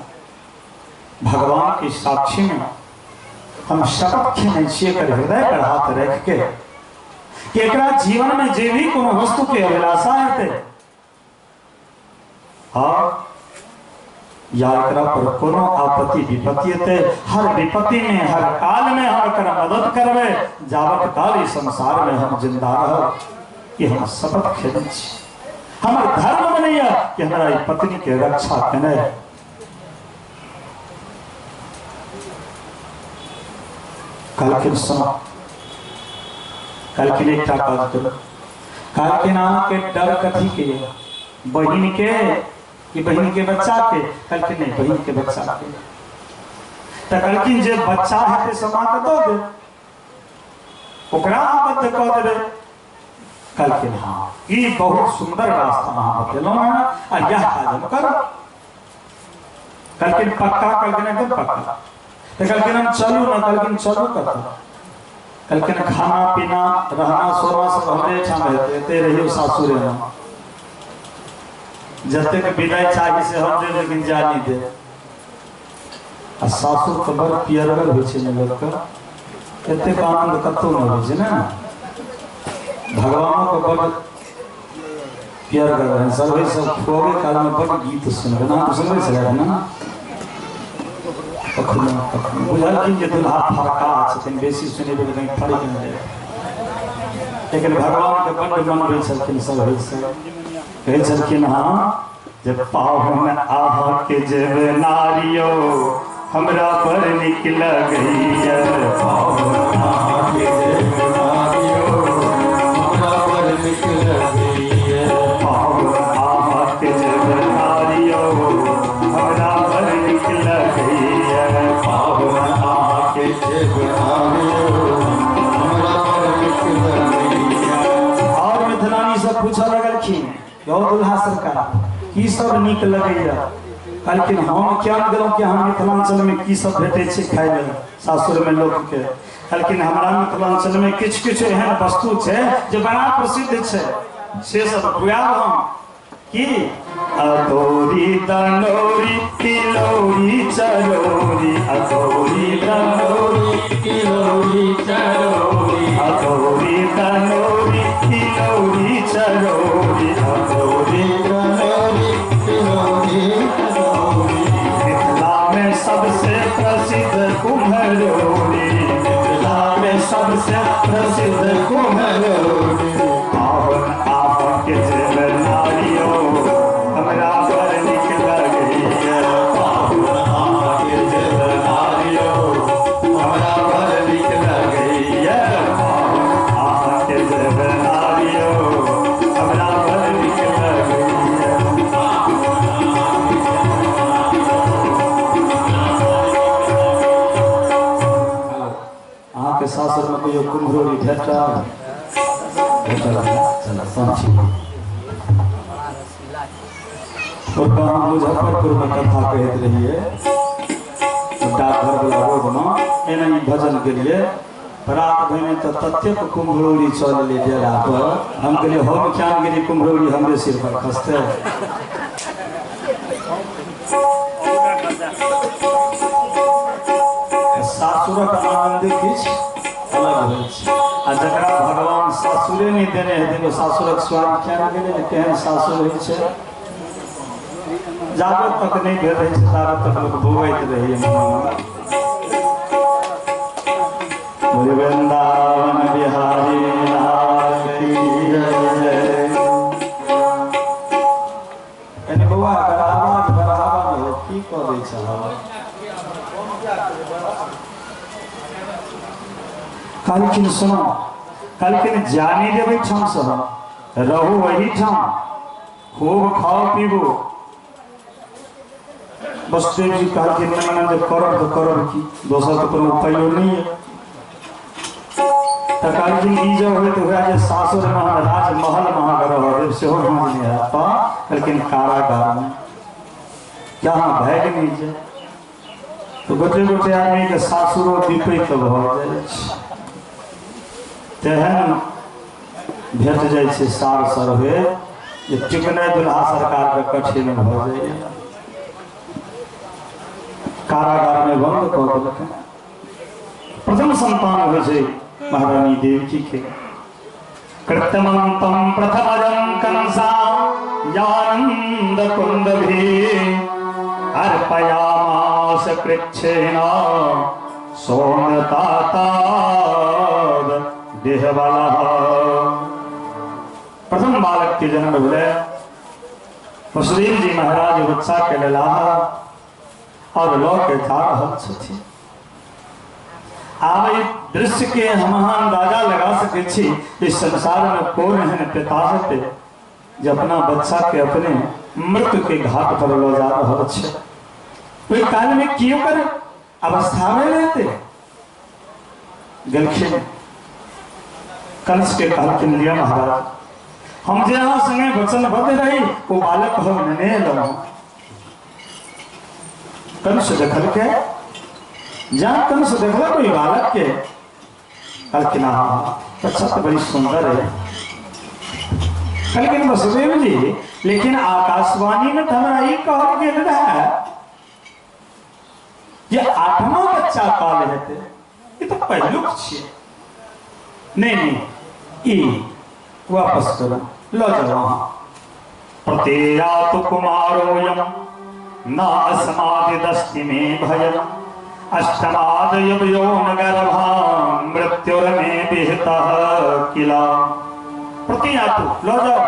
भगवान के साक्षी में हम शपथ खेने छियै एकर हृदय पर हाथ रख के कि एकरा जीवन में जे भी कोनो वस्तु के अभिलाषा हेतै, हाँ, या एकरा पर कोनो आपत्ति विपत्ति हेतै, हर विपत्ति में हर काल में हम एकर मदद करबै, जावत काल इस संसार में हम जिंदा रहब, ई हम शपथ खेने छी। हमर धर्म बनैया कि हमरा ई पत्नी के रक्षा केनाइ। कहलखिन सुनो, कहलखिन एकटा काज करू, कहलखिन अहाँके डर कथी के यऽ, बहिन के कि बहिन के बच्चा के? कहलखिन नहीं, बहिन के बच्चा के। तऽ कहलखिन जे बच्चा हेतै से माँ के दऽ देब, ओकरा आबद्ध कऽ देबै। कहलखिन हाँ, ई बहुत सुंदर रास्ता अहाँ बतेलहुँ हँ आ यह काज हम करब। कहलखिन पक्का? कहलखिन एकदम पक्का। तऽ कहलखिन हम चलू ने? कहलखिन चलू कतऽ? कहलखिन खाना पीना रहना सोना सब हमरे ठाम हेतै, एते रहियौ सासुरे में, जतेक विदाई चाही से हम देब, लेकिन जा नहि देब। आ सासुर तऽ बड़ पियरगर होइ छै ने लोकके, एतेक आनंद कतहु नहि होइ छै ने। भगवानों के बड़ पियरगर रहै, सर्वे सब खुआबै काल में बड़ गीत सुनबै ना, सुनबै छलै ने कखनो कखनो। बुझलखिन जे दुल्हा फरका छथिन, बेसी सुनेबै तऽ कहीं फड़कि नहि जाय, लेकिन भगवान के बड़ मनबै छलखिन सब से। कहै छलखिन हाँ जे पाहुन आहा के जेब नारियो हमरा बड़ नीक लगैया, पाहुन आहा के जेब नारियो हमरा बड़ नीक लगैया, पाहुन आहा के जेब नारियो हमरा बड़ नीक लगैया, पाहुन आहा के जेब नारियो हमरा बड़ नीक लगैया। और मिथिलानी सब पूछऽ लगलखिन यौ दुल्हा सरकार की सब नीक लगैया? कहलखिन हम क्या गेलहुँ कि हम मिथिलांचल में की सब भेटै छै खाइ लेल सासुर में लोक के। कहलखिन हमरा मिथिलांचल में किछु किछु एहन वस्तु छै जे बड़ा प्रसिद्ध छै, से सब खुआब हम। की अदौरी दनौरी तिलौरी चरौरी, अदौरी दनौरी तिलौरी चरौरी, अदौरी दनौरी तिलौरी चरौरी, अदौरी दनौरी तिलौरी चरौरी, मिथिला में सबसे प्रसिद्ध कुम्हरौरी, मिथिला में सबसे प्रसिद्ध कुम्हरौरी, पाहुन आहा के जेब नारियो हमरा बड़ नीक लगैया, पाहुन आहा के जेब नारियो अहाँके सासुरमे कहियो कुम्हरौरी भेटल? भेटल चल समझी। ओतऽ हम मुजफ्फरपुरमे कथा कहैत रहियै, डाकघर वाला रोडमे एना ही भजन गेलियै। रात भेने तऽ ततेक कुम्हरौरी चल एलै डेरा पर, हम कहलियै हम क्या गेलियै कुम्हरौरी हमरे सिर पर खसतै। सासुरक आनंद किछु अलग होइ छै, आ जकरा भगवान सासुरे नहि देने हेतै ओ सासुरक स्वाद किया नहि गेलै जे केहन सासुर होइ छै। जाबत तक नहि भेल रहै छै ताबत तक लोक भोगैत रहैए मनमे। वृंदावन बिहारी लाल की जय। कनि बौआ एकर आवाज बढ़ावा ने हो, की कऽ दै छह? कहलखिन सुनो, कहलखिन जानी देबै ठाम से हम रहू वही ठाम, खूब खाओ पीबू। वसुदेव जी कहलखिन मन जे करब तऽ करब की, दोसर तऽ कोनो उपायो नहि है। तऽ कहलखिन ई जब होइत हुए जे सासुरमे हम राजमहलमे अहाँके रहऽ देब सेहो हम नहि हैत, तऽ कहलखिन कारागारमे क्या अहाँ भागि नहि जाए। तऽ गोटे गोटे आदमीके सासुरो विपरीत भऽ जाइ छै, तेहन भेट जाइ छै सार सरवे जे टिकनाइ दुल्हा सरकारके कठिन भऽ जाइए। कारागारमे बन्द कऽ देलकै। प्रथम संतान होइ छै महारानी देवकी के। कृतमंतम प्रथमजं कंसा यानंद कुंदभि अर्पयामास कृच्छेन सोमताताद देहबलः। प्रथम बालक के जन्म भेलै। वसुदेव जी महाराज बच्चा के लेलाह और लऽ के जा रहल छथिन। आब ई दृश्य के हम अहाँ अंदाजा लगा सकै छी इस संसार में कोन एहन पिता हेतै जे अपना बच्चा के अपने मृत्यु के घाट पर लऽ जा रहल छै। ओहि काल में की ओकर अवस्था में रहते गेलखिन। कंस के कहलखिन लिअ महाराज, हम जे अहाँ संगे वचनबद्ध रही ओ बालक हम नेने एलहुँ। कंस देखलकै, जहाँ कंस देखलक ओहि बालक के, कहलखिन हाँ बच्चा तो बड़ी सुंदर है। कहलखिन वसुदेव जी लेकिन आकाशवाणी में तो हमरा ई कहल गेल रहे जे आठवां बच्चा काल हेतै, ई तो पहिलुक छियै। नहीं नहीं ई वापस करो, लऽ जाओ अहाँ। प्रतेयातु कुमारोऽयं न अस्मादिदस्ति मे भयम् अष्टमादयवयोन गर्भां मृत्युर्मे विहितः किल। प्रतेयातु लऽ जाओ।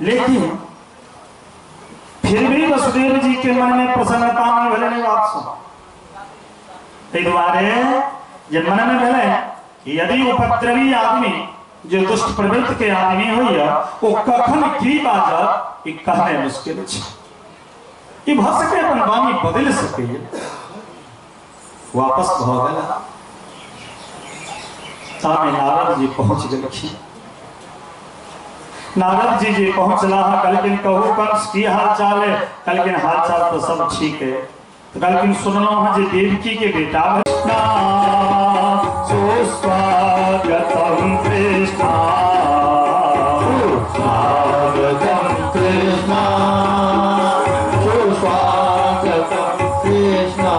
लेकिन फिर भी वसुदेव जी के मन में प्रसन्नता नहीं भेलै बात से। ताहि दुआरे जे मन में भेलै यदि उपद्रवी आदमी जे दुष्ट प्रवृत्ति के आदमी होइए ओ कखन की बाजत ई कहनाइ मुश्किल छै। ई भऽ सकै अपन वाणी बदलि सकैए। वापस भऽ गेल। तामे नारद जी पहुँच गेलखिन। नारद जी जे पहुँचला कहलखिन कहू कंस की हाल चाल है? कहलखिन हाल चाल तो सब ठीक है। तो कहलखिन सुनलहुँ हँ जे देवकी के बेटा सुस्वागतम कृष्णा, सुस्वागतम कृष्णा, सुस्वागतम कृष्णा।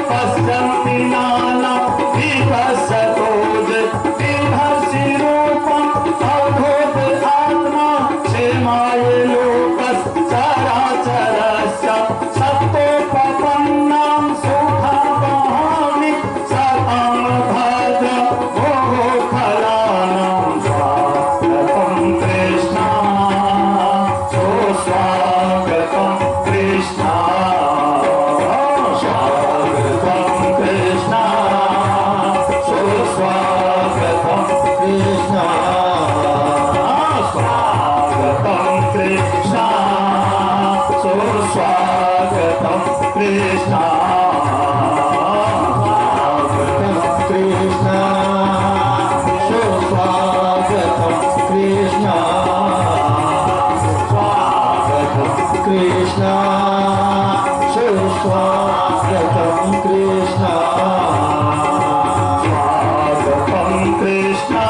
पश्यन्ति नाना विभसतोज विभसि कृष्णा कृष्णा सुस्वागतं कृष्णा स्वागतं कृष्णा सुस्वागतं कृष्णा स्वागतं कृष्णा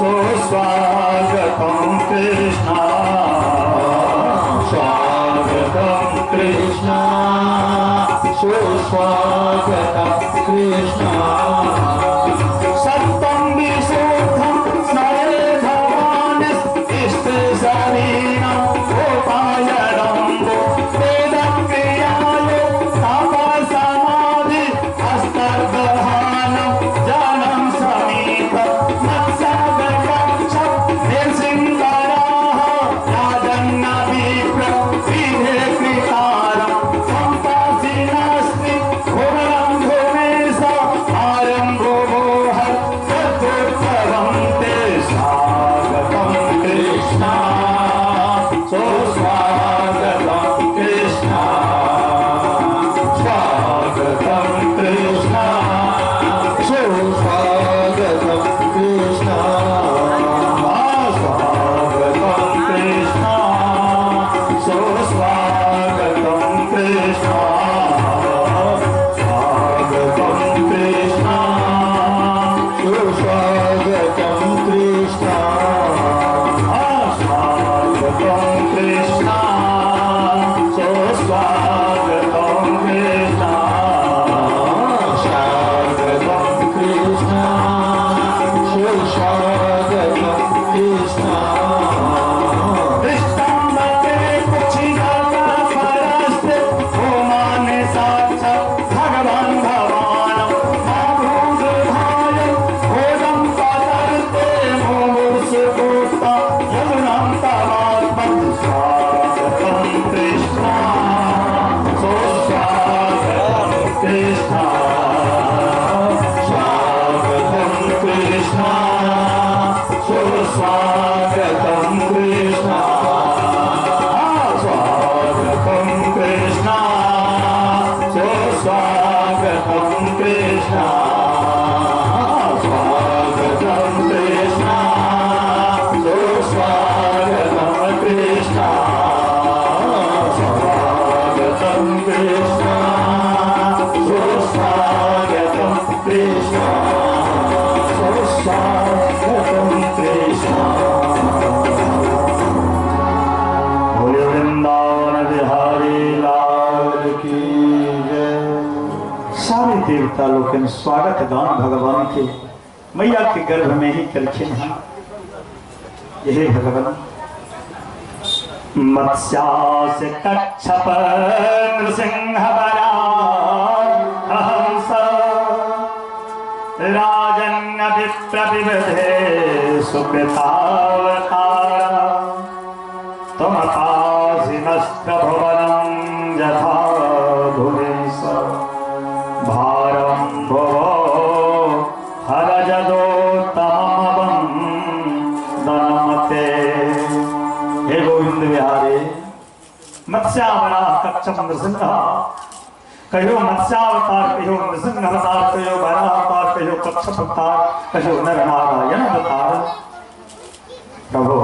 सुस्वागतं कृष्णा स्वागतं कृष्णा सुस्वागतं कृष्णा सत्यं विशुद्धं स्मरे भवान् इष्टशरीरं उपायनं वेदक्रियाय तपसमाधि हस्तग्रहणं जनं समीप मत्स्यगच्छ नृसिंहराः राजन्नविप्र विधे कृतारं सम्पासिनास्ति भुवनं भुवेश आरम्भो मोहर तत्त्वं ते स्वागतं कृष्णा सुस्वागतं कृष्णा स्वागतं कृष्णा सुस्वागतं कृष्णा स्वागतं कृष्णा सुस्वागतं कृष्णा स्वागतं कृष्णा सुस्वागतं कृष्णा स्वागतं कृष्णा सुस्वागतं कृष्णा स्वागतं कृष्णा सुस्वागतं कृष्णा दृष्टांबते कुक्षिगतः परस्ते भूमाने साक्षात् भगवान् भवानं माभूतभाय भोजं पतर्ते मुमुर्षुगुप्ता यदुनां तवात्मन् स्वागतं कृष्णा सुस्वागतं कृष्णा स्वागतं कृष्णा सुस्वागतं कृष्णा स्वागतं कृष्णा सुस्वागतं कृष्णा स्वागतं कृष्णा सुस्वागतं कृष्णा स्वागतं कृष्णा सुस्वागतं कृष्णा सुस्वागतं कृष्णा। बोले वृंदावन बिहारी लाल की जय। सारे देवता लोग स्वागत गान भगवान के मैया के गर्भ में ही कलखिन हैं। यही भगवान मत्स्यास कच्छप नृसिंह हंस राजन्य विप्रविधे सुकृतावतार तुम पासिनस्त्रभुवनं यथा भुवेश भारं भुवो हरजदोत्तमं दनमते। हे गोविंद बिहारी, मत्स्यावराह कच्छप नृसिंह कहियो मत्स्यावतार, कहियो नृसिंह अवतार, कहियो वराह अवतार, कहियो कच्छप अवतार, कहियो नर नारायण अवतार। प्रभु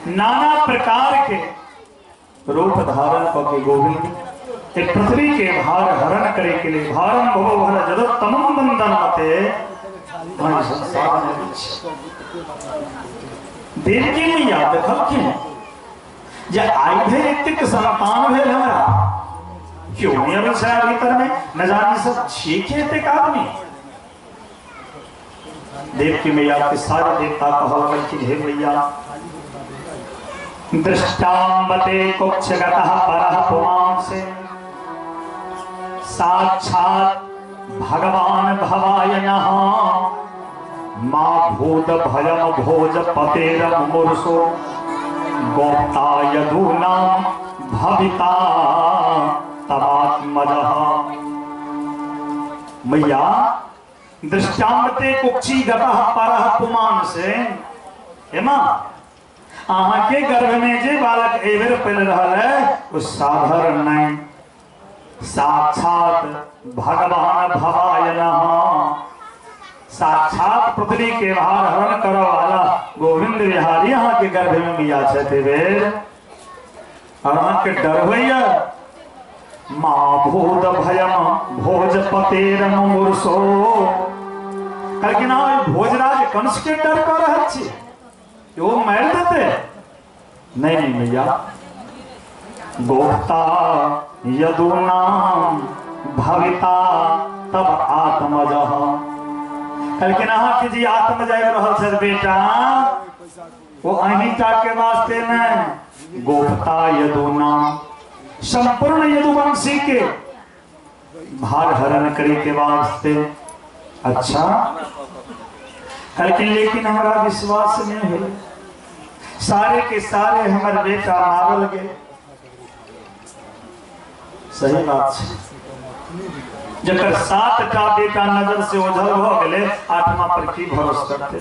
नाना प्रकार के रूप धारण करके गोविंद एक पृथ्वी के भार हरण करे के लिए भारम भवो हर जगत्तमं बंधन मते संसार में देवकी मैया देखलखिन जे आइ धरि एतेक संतान भेल हमरा, क्यों नहीं अबै छै भीतर में, न जानी सब छियै के एतेक आदमी। देवकी मैया के सारे देवता कहल लगलखिन, हे मैया दृष्टाम्बते कुक्षगतः परः पुमांसे साक्षात् भगवान भवाय नः मा भूत भयम भोज पतेरम मुर्सो गोप्ता यदूनां भविता तवात्मजः। मैया दृष्टाम्बते कुक्षिगतः परः पुमांसे, हे मां अहाँ के गर्भ में जे बालक एहि बेर पल रहल है वो साधारण नहीं। साक्षात भगवान भवाय नमः। साक्षात पृथ्वी के भार हरण करो वाला गोविंद बिहारी अहाँ के गर्भ में मिया छथि बेर और अहाँ के डर होइया। माँ भूत भयम भोजपतेर मुमूर्षो। कहलखिन अहाँ भोजराज कंस के डर कऽ रहल छी, ओ मारि देते? नहीं नहीं मैया, गोप्ता यदूनाम भविता तब आत्मजः। कहलखिन अहाँ के जी आत्मज आबि रहल छथि बेटा, वो अहीं टा के वास्ते नहि, गोप्ता यदूनाम संपूर्ण यदुवंशी के भार हरण करे के वास्ते। अच्छा कहलखिन लेकिन हमारा विश्वास नहीं है, सारे के सारे हमारे बेटा मारल गए। सही बात है, जकर 7 टा बेटा नजर से ओझल भ गेले, 8वां पर की भरोसा करते?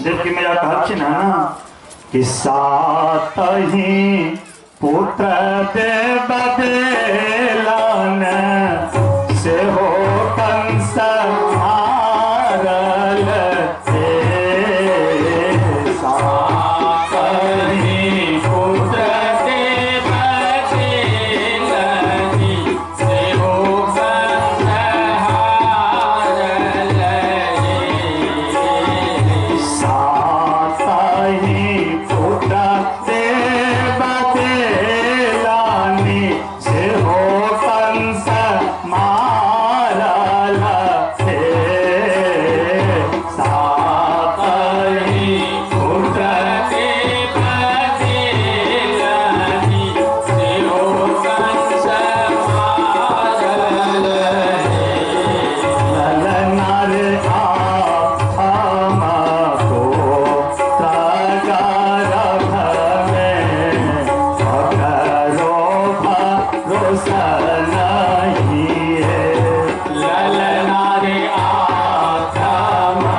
देवकी मैया कहलखिन है ना कि सात ही पुत्र देव देलन से हो कंस मारल हे। सात ही पुत्र देव देलन से हो कंस हारल हे। सात ही पुत्र देव देलानी से हो कंस मारल हे। सात ही पुत्र देव देलानी से हो कंस मारल हे। ललनार आत्मा को गर्भ में अकरो भरोसा नहीं है। ललनार आत्मा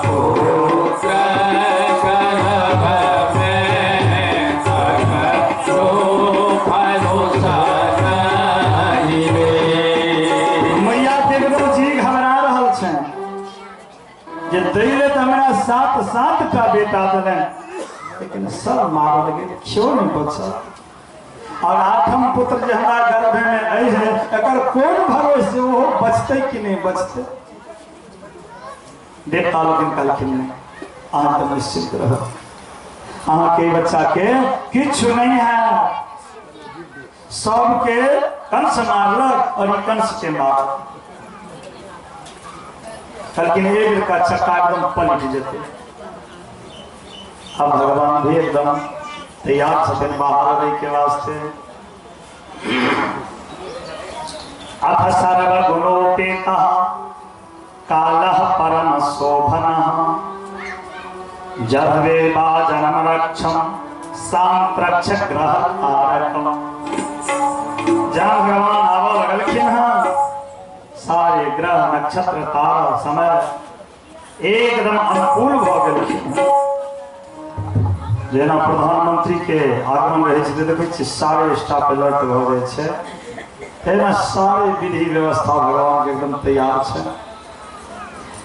पुत्र गर्भ में अकरो भरोसा नहीं रे। मैया देखो जी घबरा रहल छनि जे दैले तऽ हमरा 7 7 टा बेटा देलनि, लेकिन सब मारल गेल, क्यों नहीं बचल? और 8म पुत्र जे हमरा गर्भ में अछि, एकर कोन भरोसे ओहो बचतै कि नहीं बचतै? देवता लोकनि कहलखिन नहि, अहाँ तऽ निश्चिंत रहू, अहाँके बच्चा के किछु नहीं है। सबके कंस मारलक और कंस के मारलक। कहलखिन एक का चक्का एकदम पलट जेतै। अब भगवान भी एकदम तैयार छथिन बाहर अबै के वास्ते। अथ सर्व गुणोपेतः कालः परम शोभनः जर्वे जन्म रक्षम सांत्रक्ष ग्रह तारकम। जहाँ भगवान आबऽ लगलखिन हँ, सारे ग्रह नक्षत्र तारा समय एकदम अनुकूल भऽ गेलखिन। जेना प्रधानमंत्री के आगमन रहै छै तऽ देखै छियै सारे स्टाफ अलर्ट भऽ जाइ छै, तहिना सारे विधि व्यवस्था भगवान के एकदम तैयार छै।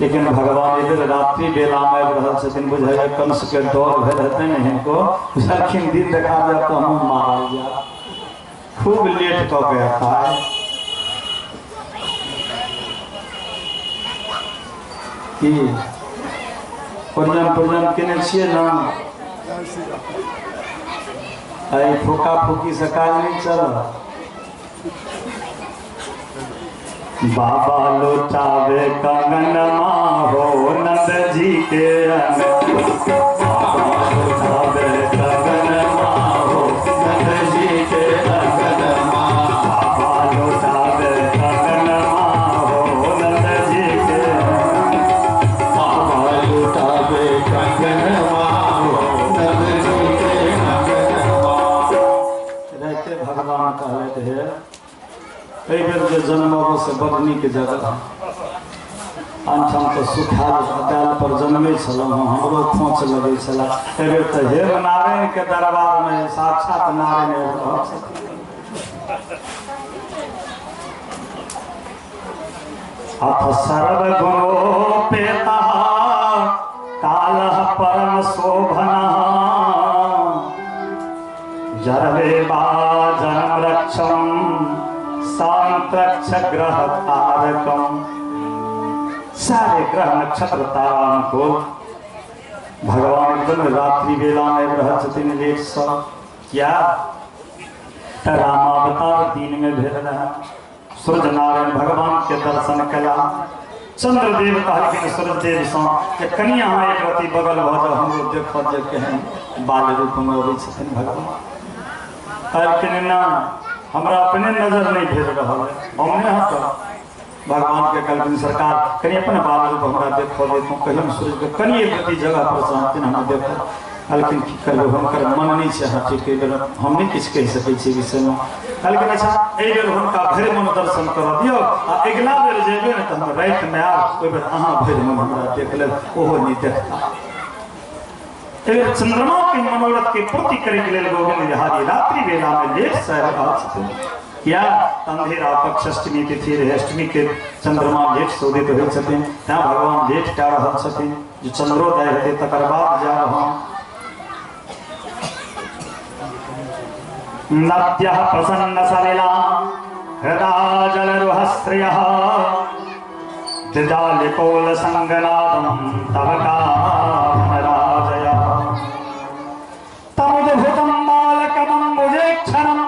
लेकिन भगवान एहि रात्रि बेला में आबि रहल छथिन, बुझाइए कंस के डर भेल हेतै ने हिनको, बुझलखिन दिन देखा जायब तऽ हमहूँ मारल जायब, खूब लेट कऽ के एता। की प्रणाम प्रणाम केने छियै ना? अरे फूका फूकी से काज नहीं चल। बाबा लुटावे कंगन हो नंद जी के अंग। बाबा लुटावे कंगन हो नंद जी के अंगन। बाबा लुटावे कंगन हो नंद जी के। बाबा लुटावे कंगन हो नंद जी के अंगन। रहते भगवान कहले हे एहि बेर जे जन्म से बड़ नीक जगह, अनठाम तऽ सुखायल दालि पर जन्मै छलहुँ हँ, हमरो खोंच लगै छलै। एहि बेर तऽ हे नारायण के दरबार में साक्षात नारायण आबि रहल छथिन। अथ सर्वगुणोपेतः कालः परम शोभनः जरवे जन्म रक्षम सांत्रक्ष ग्रह तारकम। सारे ग्रह नक्षत्र तारा को भगवान एकदम रात्रि बेला में रह छथिन लेट सँ। क्या रामावतार दिन में भेल रहा। सूर्य नारायण भगवान के दर्शन कला। चंद्रदेव कहलखिन सूर्यदेव सँ जे कनि अहाँ एक रति बगल भऽ जाउ, हमरो देखऽ जे केहन बाल रूप में अबै छथिन भगवान। कहलखिन ना, हमरा अपने नजर नहीं भेल रहल है, हम नहीं हटब। भगवान के कहलखिन सरकार कनि अपन बाल रूप हमरा देखऽ देतहुँ, कहियो सूर्य के कनि एक रति जगह पर चाहथिन हमरा देखऽ। कहलखिन की करबै, हुनकर मन नहीं छै हटैके, एहि बेर हम नहि किछु कहि सकै छी विषयमे। कहलखिन अच्छा एहि बेर हुनका भरि मन दर्शन करऽ दियौ आ अगिला बेर जेबै ने तऽ हम रातिमे आयब, ओहि बेर अहाँ भरि मन हमरा देख लेब, ओहो नहि देखता। एहि बेर चंद्रमा के मनोरथ के पूर्ति करे के लेल गोविंद बिहारी रात्रि बेला में लेट से आबि रहल छथिन। किया अंधेरा पक्ष अष्टमी तिथि रहे, अष्टमी के चंद्रमा लेट से उदित होइ छथिन, तैं भगवान लेट कए रहल छथिन जे चंद्रोदय हेतै तकर बाद जा रहल। नद्यः प्रसन्न सलिला हृदा जलरुहस्त्रियः द्विजालिकोल संगनादं तव कामराजयः तमुद्भुतं बालकमम्बुजेक्षणं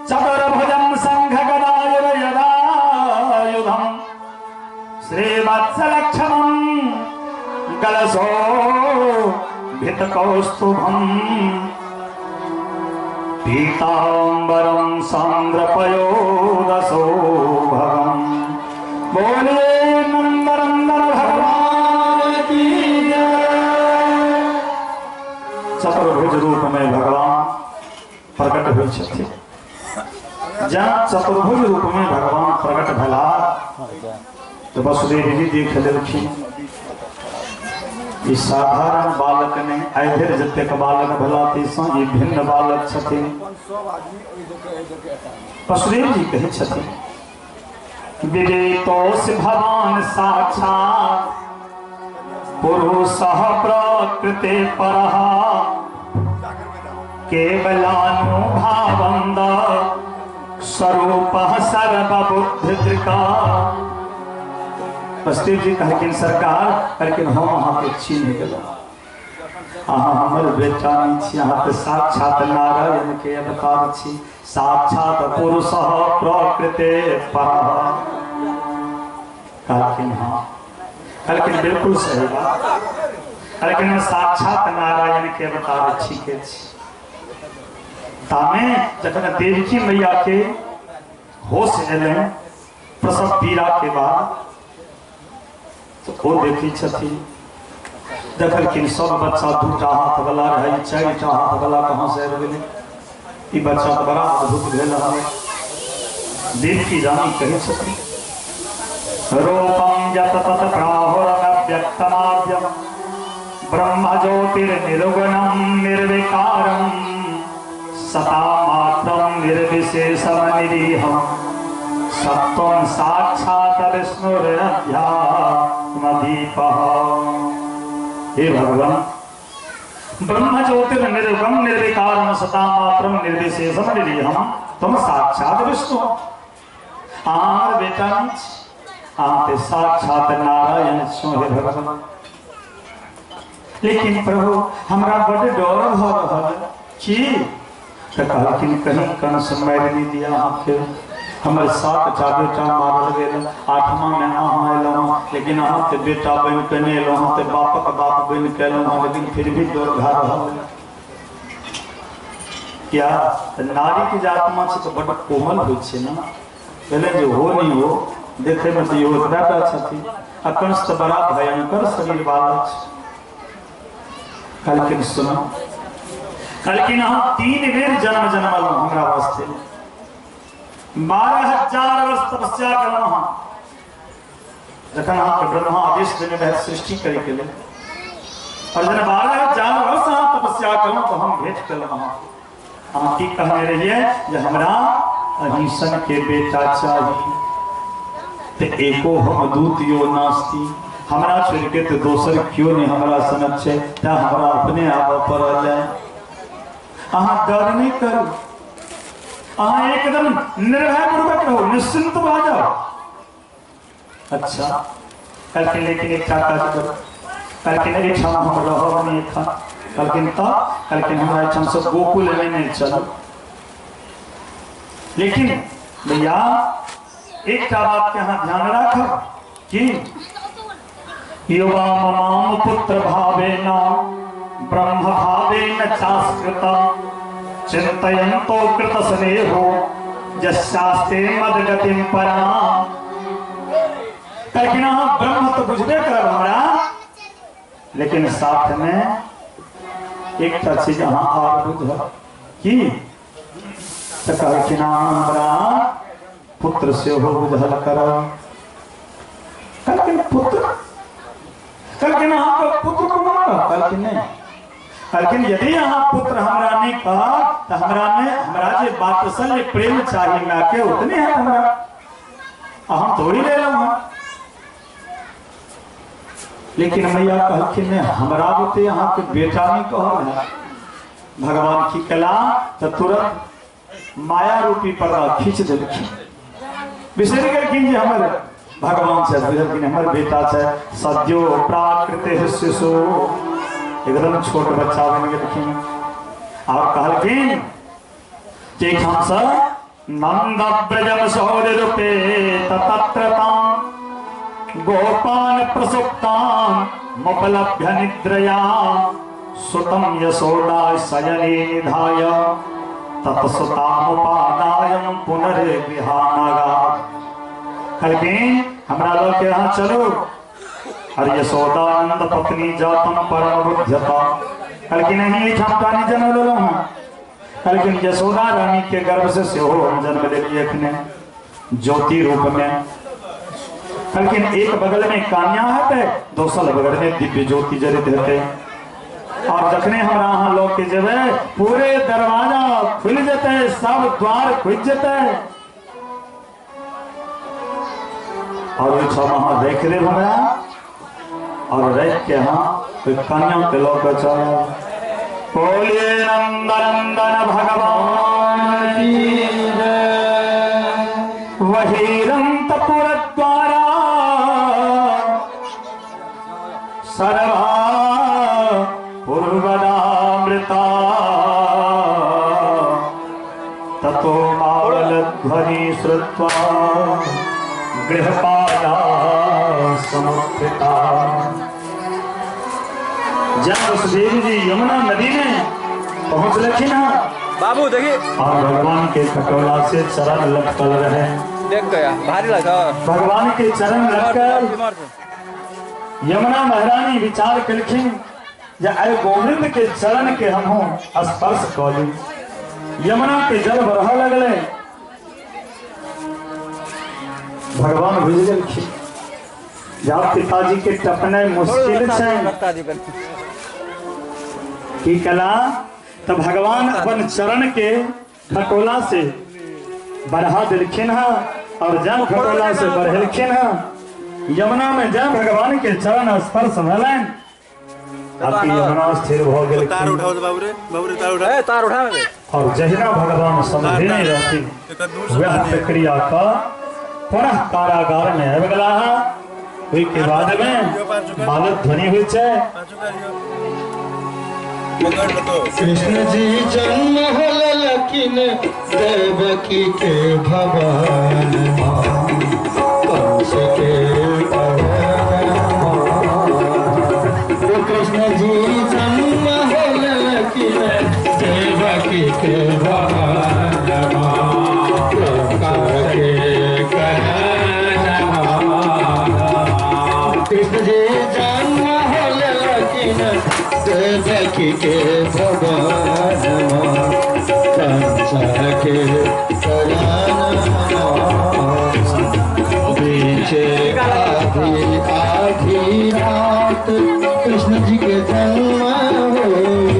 चतुर्भुजं संघगदायुधं श्रीवत्सलक्षणं गलसो भितकौस्तुभम् पीतांबरं सांद्रपयोदशोभगं। बोले नंदनंदन भगवान की जय। चतुर्भुज रूप में भगवान प्रकट हुई छथि। जहाँ चतुर्भुज रूप में भगवान प्रकट भला तो वसुदेव जी देख लेलखिन ई साधारण बालक नहीं, आइ धरि जतेक बालक भला ताहिसँ ई भिन्न बालक छथिन। वसुदेव जी कहै छथिन विवेकोऽसि भवान साक्षात् पुरुषः प्रकृते परः केवलानुभावन्द स्वरूपः सर्वबुद्धिदृक्। वसुदेव जी कहलखिन सरकार, कहलखिन हम अहाँके चिन्ह गेलहुँ, अहाँ हमर बेटा नहीं छी, अहाँ तऽ साक्षात नारायण के अवतार छी, साक्षात पुरुष प्रकृते परः। कहलखिन हाँ, कहलखिन बिल्कुल सही बात। कहलखिन हम साक्षात नारायण के अवतार छी के छी। तामे जखन देवकी मैया के होश एलनि प्रसव पीड़ा के बाद तो ओ देखी छथिन, देखलखिन सब बच्चा दूटा हाथ वाला रहे, चारिटा हाथ वाला कहाँ से आबि गेलै, ई बच्चा तऽ बड़ा अद्भुत भेल हन। देवकी रानी कहै छथिन रूपं यत तत प्राहुरव्यक्तमाद्यं ब्रह्म ज्योतिर्निर्गुणं निर्विकारं सतामात्रं निर्विशेषं निरीहं सत्त्वं साक्षात् विष्णुरध्यात्मदीपः। हे भगवान, ब्रह्म ज्योतिर्निर्गुणं निर्विकारं सतामात्रं निर्विशेषं निरीहं तुम साक्षात् विष्णु। आर बेटा आते साक्षात नारायण छो हे भगवान। लेकिन प्रभु हमरा बड़ डर भ रहल की त कहलखिन कहीं कंस मारि नहि दिया अहाँके, हमर 7टा बेटा मारल गेल, 8वां में अहाँ एलहुँ, लेकिन अहाँ तऽ बेटा बनि कऽ नहि एलहुँ, अहाँ तऽ बापक बाप बनि कऽ एलहुँ, लेकिन फिर भी डर भए रहल। किया तऽ नारीके जे आत्मा छै तऽ बड्ड कोमल होइ छै ने, पहिले जे हो नहि हो देखे में तऽ इहो एतबा छथिन, आ कंस तऽ बड़ा भयंकर शरीर वाला छै। कहलखिन सुनो, कहलखिन अहाँ 3 बेर जन्म जन्मलहुँ हमरा वास्ते, 12,000 वर्ष तपस्या केलहुँ अहाँ, जखन अहाँके ब्रह्मा आदेश देने रहै सृष्टि करैके लेल, और जखन 12,000 वर्ष अहाँ तपस्या केलहुँ तऽ हम भेंट केलहुँ अहाँ। अहाँ की कहने रहियै जे हमरा अहिंसन के बेटा चाही। तऽ एको हम द्वितीयो नास्ति। हमरा छोड़ि के तऽ दोसर केओ नहि हमरा सनक छै, तें हमरा अपने आबऽ पड़ल है। अहाँ डर नहि करू, अहाँ एकदम निर्भय पूर्वक रहू, निश्चिंत भऽ जाउ। अच्छा कहलखिन लेकिन एकटा काज करू। कहलखिन एहिठाम हम रहब नहि एखन। कहलखिन तऽ? कहलखिन हमरा एहिठाम से गोकुल लेने चलू। लेकिन भैया एकटा बात के अहाँ ध्यान राखब कि युवा ममाम पुत्र भावेन ब्रह्म भावेन चास्कृत चिंतयन्तो कृत स्नेहो यस्यास्ते मदगतिं पराम। कहलखिन अहाँ ब्रह्म तो बुझबे करब हमरा, लेकिन साथ में एकटा चीज अहाँ आर बुझब की? तऽ कहलखिन अहाँ हमरा पुत्र सेहो बुझल करब। कहलखिन पुत्र? कहलखिन अहाँके पुत्र कोनो कहब? कहलखिन नहि। कहलखिन यदि अहाँ पुत्र हमरा नहि कहब तऽ हमरा में हमरा जे वात्सल्य प्रेम चाही माय के उतने है हमरा, आ हम थोड़ी ले लूँ हँ। लेकिन मैया कहलखिन नहि, हमरा बुते अहाँके बेटा नहि कहल है। भगवान की कला तऽ तुरंत माया रूपी पर्दा खींच देलखिन। बिसरि गेलखिन जे हमर भगवान छै, बुझलखिन हमर बेटा छै। सद्यो प्राकृत शिशु, एकदम छोट बच्चा बनि गेलखिन। और कहलखिन जे एहिठाम से नंद ब्रजम सौर रूपे तत्र ताम गोपान प्रसुप्तान मुपलभ्य निद्रया सुतम यशोदा शयने निधाय तत्सुतामुपादायं पुनर्गृहानागात्। कहलखिन हमरा लोग के यहाँ चलू। और यशोदानंद पत्नी जातम परम बुद्ध्यता। कहलखिन नहीं एहिठाम टा नहि जन्म लेलहुँ हँ। कहलखिन यशोदा रानी के गर्भ से सेहो हम जन्म लेलियै एखने ज्योति रूप में। कहलखिन एक बगल में कान्या हेतै, दोसर बगल में दिव्य ज्योति जरित हेतै। और जखने हमरा अहाँ लऽ के जेबै पूरे दरवाजा खुलि जेतै, सब द्वार खुलि जेतै। और ओहिठाम अहाँ राखि देब हमरा, और राखि के अहाँ ओहि कन्या के लऽ के चलब। बोलिए नंदनंदन भगवान की जय। वहीरंतपुर द्वारा सर्वा पूर्वदामृता ततो मावलध्वनि श्रुत्वा गृहपाला समुत्थिता। जब वसुदेव जी यमुना नदी में पहुंचलखिन हँ बाबू देखिए, और भगवान के खटोला से चरण लटकल रहे। देख गया भारी लगा। भगवान के चरण लटकल यमुना महारानी विचार कलखिन जे आइ गोविंद के चरण के हमहूँ स्पर्श कऽ ली। यमुना के जल बरह लगले। भगवान बुझि गेलखिन जब पिताजी के टपने मुश्किल छै की कला, तो भगवान अपन चरण के खटोला से बढ़ा दिलखिन हँ। और जब खटोला से बढ़ेलखिन हँ यमुना में जब भगवान के चरण स्पर्श भेलनि यमुना स्थिर भऽ गेलखिन। और जहिना भगवान समझेने रहथिन वएह प्रक्रिया का पुनः कारागार में आबि गेलाह। ओहिके बाद में बालक ध्वनि होइ छै। कृष्ण जी जन्म लेलखिन देवकी के भवन कंस के कृष्ण जी जन्म लेलखिन देवकी के भवन कंस के कृष्ण जी जन्म लेलखिन देवकी के भवन कंस के बीचे आधी आधी रात कृष्ण जी के जन्म होई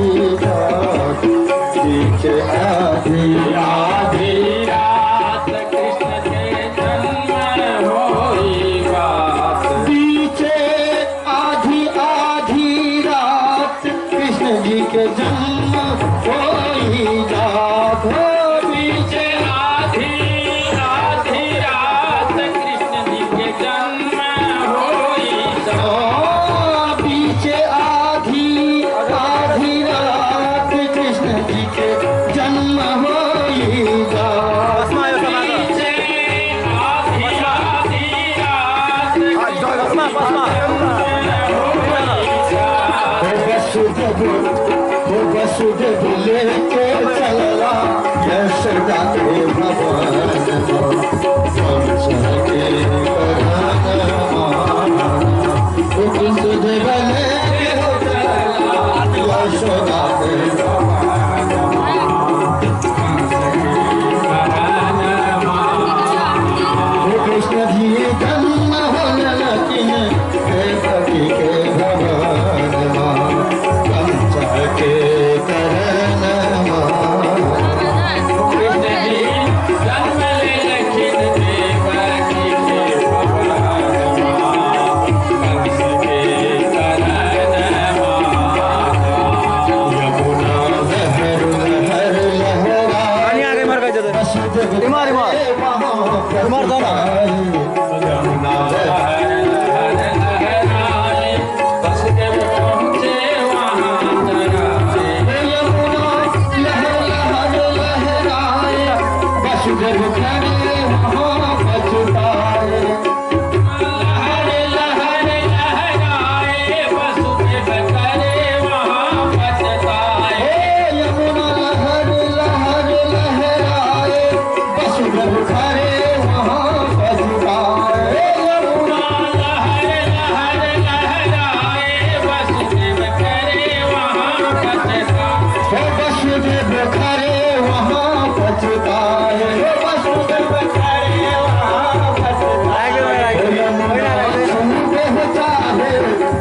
बीचे आधी आधी रात कृष्ण के जन्म होई। वसुदेव लेके चलला यशोदा के भवन कंस के वसुदेव लेके चलला यशोदा के कृष्ण जी जन्म होलखिन देवकी के भवन कंस के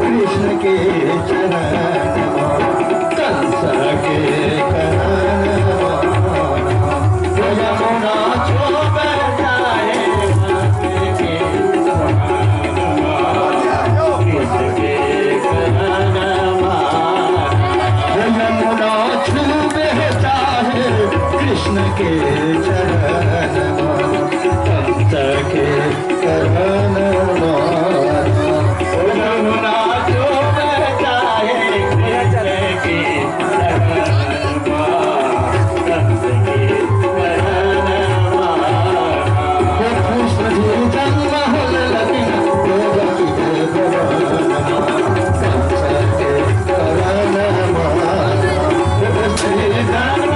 कृष्ण के चरण कंस के चरण यमुना जो चाहे कृष्ण के चरण कंस के चरण कृष्ण जी जन्म होलखिन देवकी के भवन कंस के चरण कृष्ण जी जन्म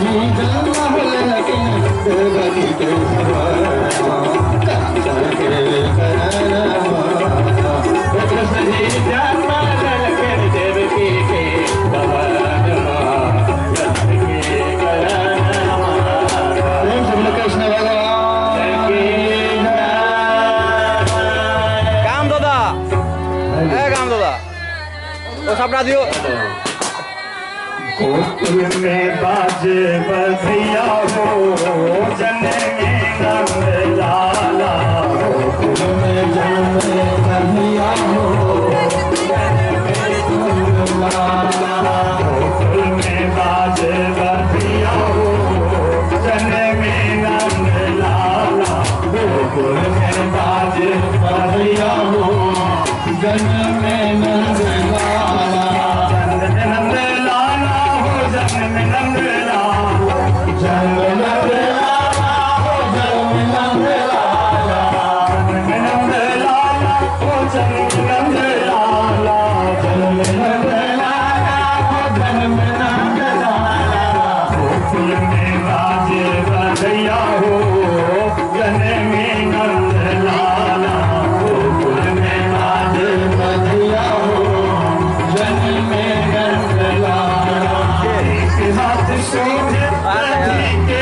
जी जन्म होलखिन देवकी के भवन कंस के चरण कृष्ण जी जन्म होलखिन देवकी के भवन कंस के चरण। प्रेम से बोलो कृष्ण भगवान की जय। काम दादा, ए काम दादा, ओ सपना दियो। गोकुल में बाजे बधैया हो जनमे नंद लाला। गोकुल में जन्मे बधैया हो जनमे नंद लाला। गोकुल में बाजे बधैया हो जनमे नंद लाला। गोकुल में बाजे बधैया हो जनमे नंद लाला। जनमे नंद लाला हो जनमे नंद लाला। जन्म नंद लाला हो जन्म नंद लाला। जनमे नंद लाला हो जनमे नंद लाला। जन्म नंद लाला हो जन्म नंद लाला। गोकुल में बाजे बधैया हो जनमे नंद लाला। गोकुल में बाजे बधैया हो जन्म नंद लाला। एक हाथ शोभे दधी के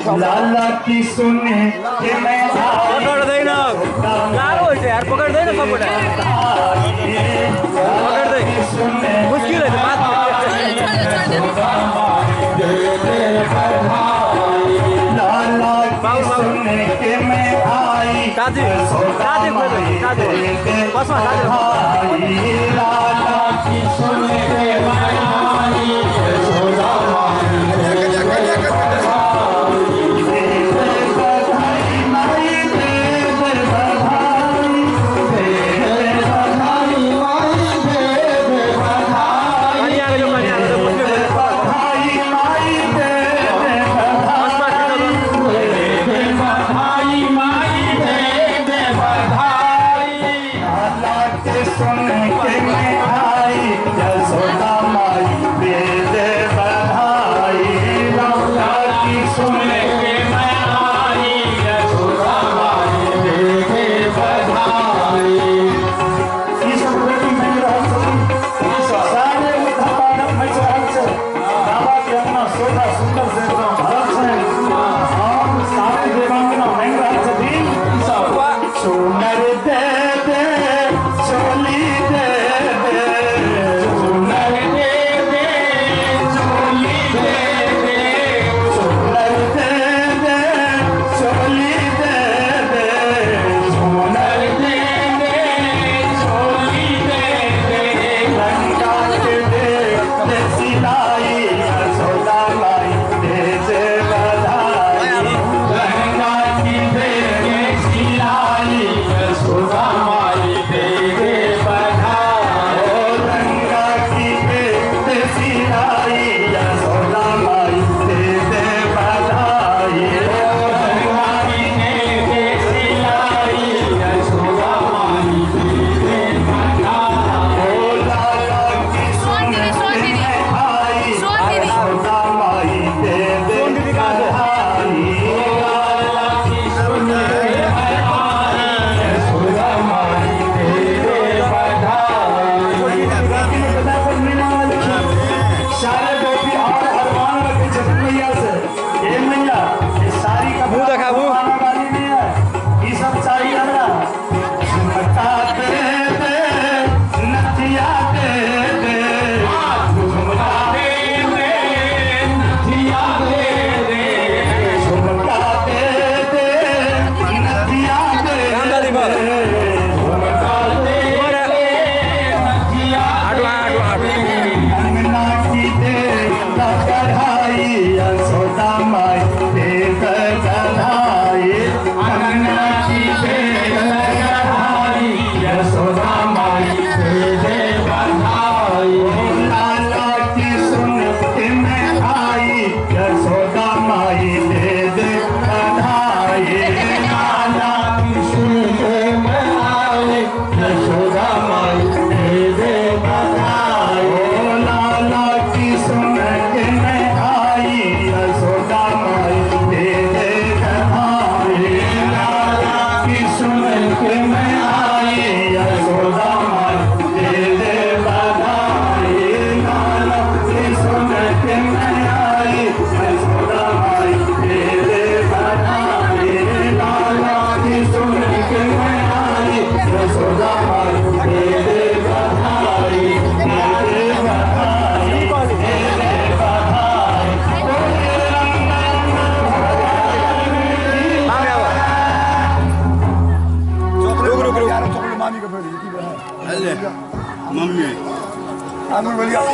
लाला की सुने के मैं पकड़ दे ना गारो होय छै यार, पकड़ दे ना सब गोटा, पकड़ दे, मुश्किल है बात। लाला की सुने के मैं आई दादी दादी दादी बस दादी। लाला की सुने के मैं आई यशोदा माई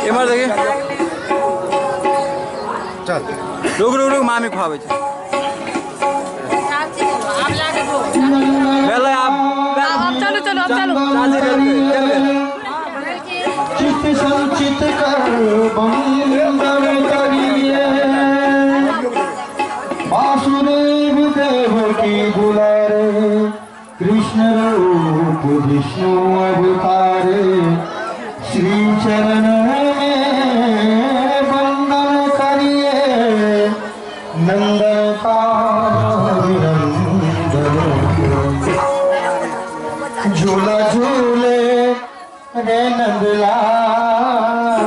इमहर देखी, चल रुक रुक रुक, मामी खुआबै छै। भेलै आब, चलू चलू अब चलू। चित संचित कर बंदन करिए, वासुदेव देव की दुलारे, कृष्ण रूप विष्णु अवतारे, श्री चरण में वंदन करिए, नंदन का अभिनंदन। झूला झूले रे नंदलाल,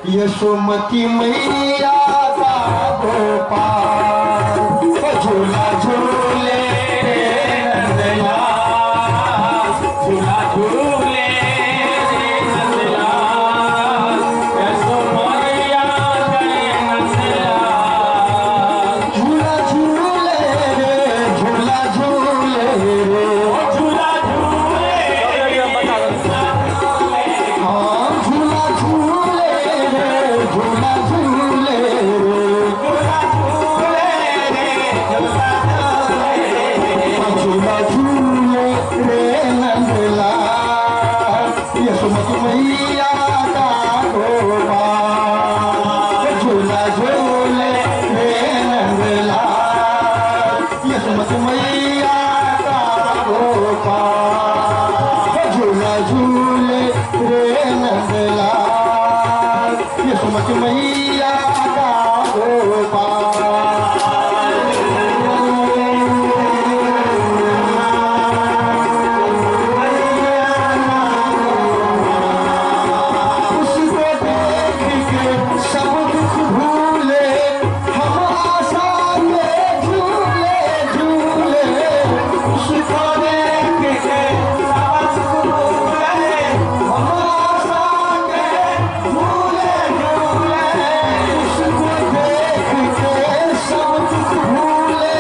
यशोमती मैया का गोपाल। झूला झूले रे नंदलाल, झूला झूले रे नंदलाल, यशोमैया के नंदलाल। झूला झूले रे, झूला झूले रे, झूला झूले, हाँ झूला झूले रे, झूला झूले रे, झूला झूले रे, झूला झूले रे नंदलाल, यशोमती मैया का गोपाल। झूला झूले रे नंदलाल, यशोमती मैया का गोपाल। झूला झूले रे नंदलाल, यशोमती मैया का गोपाल। उसको देख के सब दुख भूले, हम आशा के झूले झूले। उसको देख के सब दुख भूले, हम आशा के झूले झूले। उसको देख के सब दुख भूले,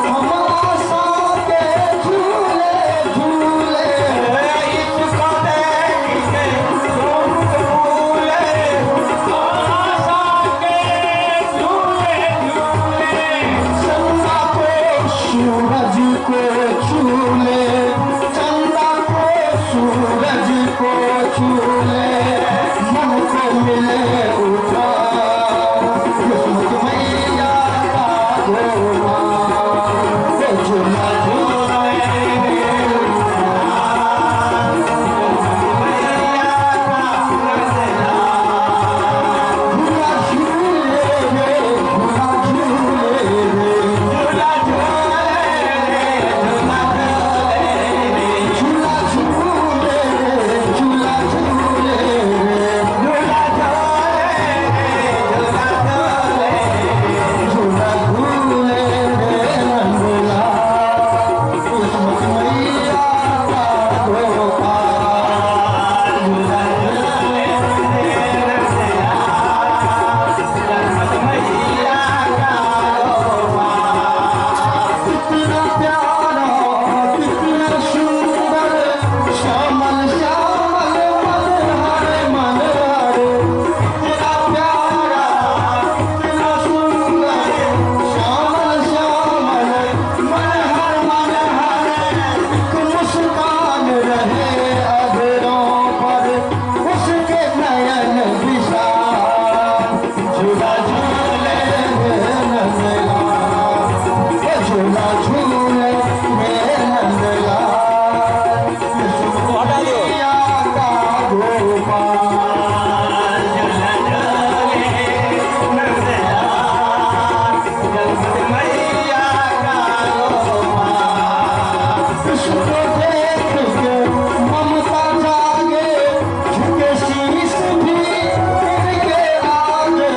हम आशा के झूले झूले। इसको देख के सब दुख भूले, आशा के झूले झूले। चंदा को सूरज को छूले, चंदा को सूरज को छूले, मन को मिले उठा यशोमती मैया का गोपाल। झूला झूले झूला झूले रे, झूला झूले रे, झूला झूले रे, झूला झूले रे, झूला झूले रे, झूला झूले झूला झूले रे नंदलाल, यशोमती मैया का गोपाल। झूला झूले रे नंदलाल, यशोमती मैया का गोपाल। कितना प्यारा कितना सुंदर, श्यामल श्यामल मन हरे मन हरे। कितना प्यारा कितना सुंदर, श्यामल श्यामल मन हर मन हरे। एक मुस्कान रहे अधरों पर, उसके नयन विशाल। झूला झूले रे नंदलाल, झूला झूले रे नंदलाल, यशोमती मैया का गोपाल। झूला झूले नंदलाल, यशोमती मैया का गोपाल। उसको देख के ममता जागे, झुके शीश भी इनके आगे।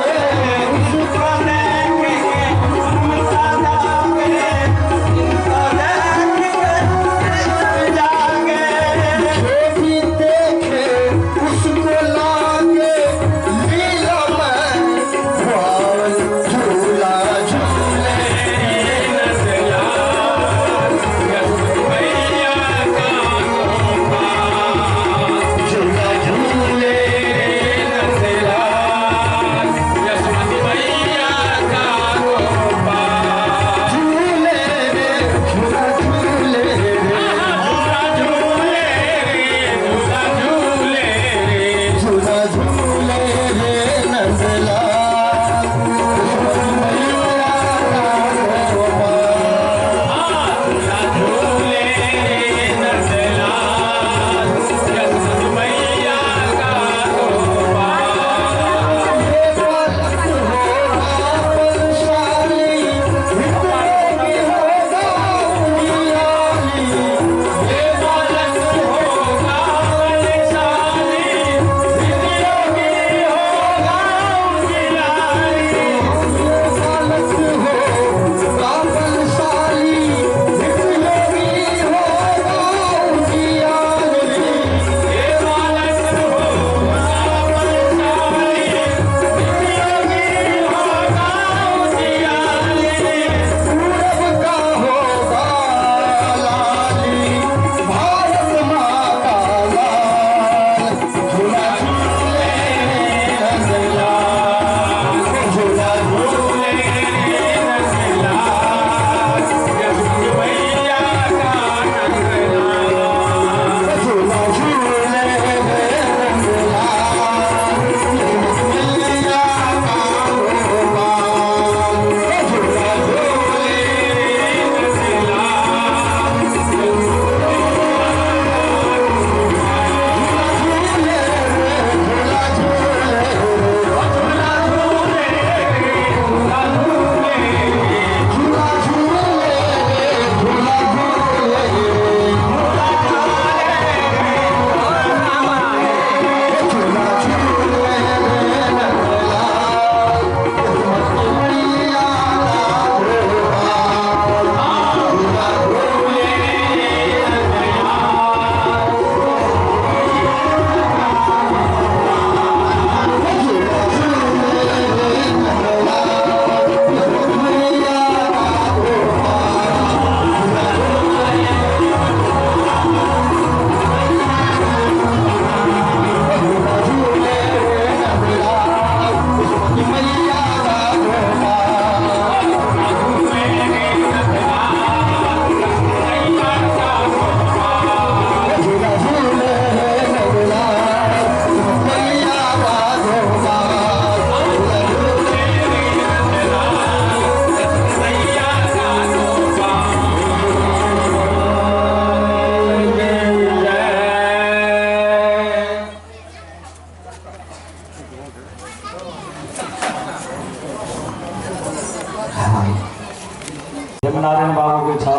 सत्यनारायण बाबू के छा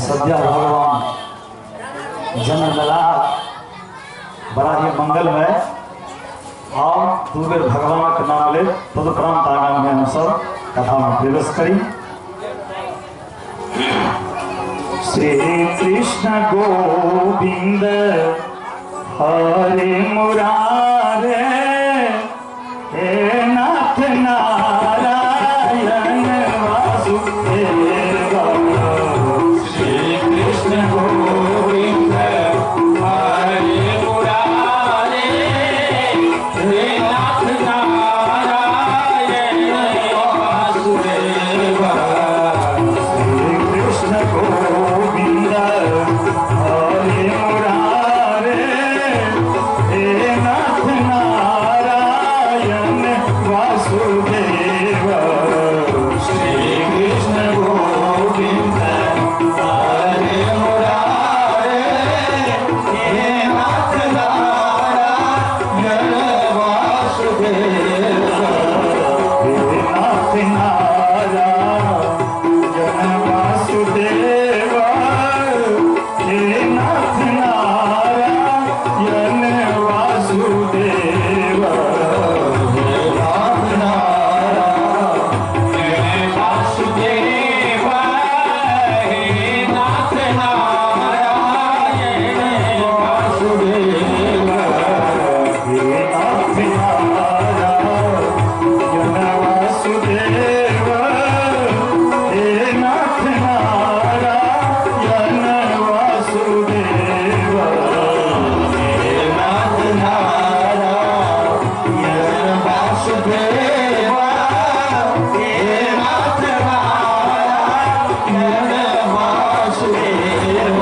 सद्या भगवान जन्म लला बड़ा ही मंगलमय और दू बेर भगवान के नाम ले तदुपरांत आगामी में हम सब कथा में प्रवेश करी। श्री कृष्ण गोविंद हरे मुरारे हे नाथ नारायण वासुदेव। श्री कृष्ण गोविंद हरे मुरारे हे नाथ नारायण वासुदेव। श्री कृष्ण गोविंद हरे मुरारे हे नाथ नारायण वासुदेव। श्री कृष्ण गोविंद हरे मुरारे हे नाथ नारायण वासुदेव। हे नाथ नारायण वासुदेव। हे नाथ नारायण वासुदेव। हे नाथ नारायण वासुदेव। हे नाथ नारायण वासुदेव। हे नाथ नारायण वासुदेव। हे नाथ नारायण वासुदेव। हे नाथ नारायण वासुदेव। हे नाथ नारायण वासुदेव।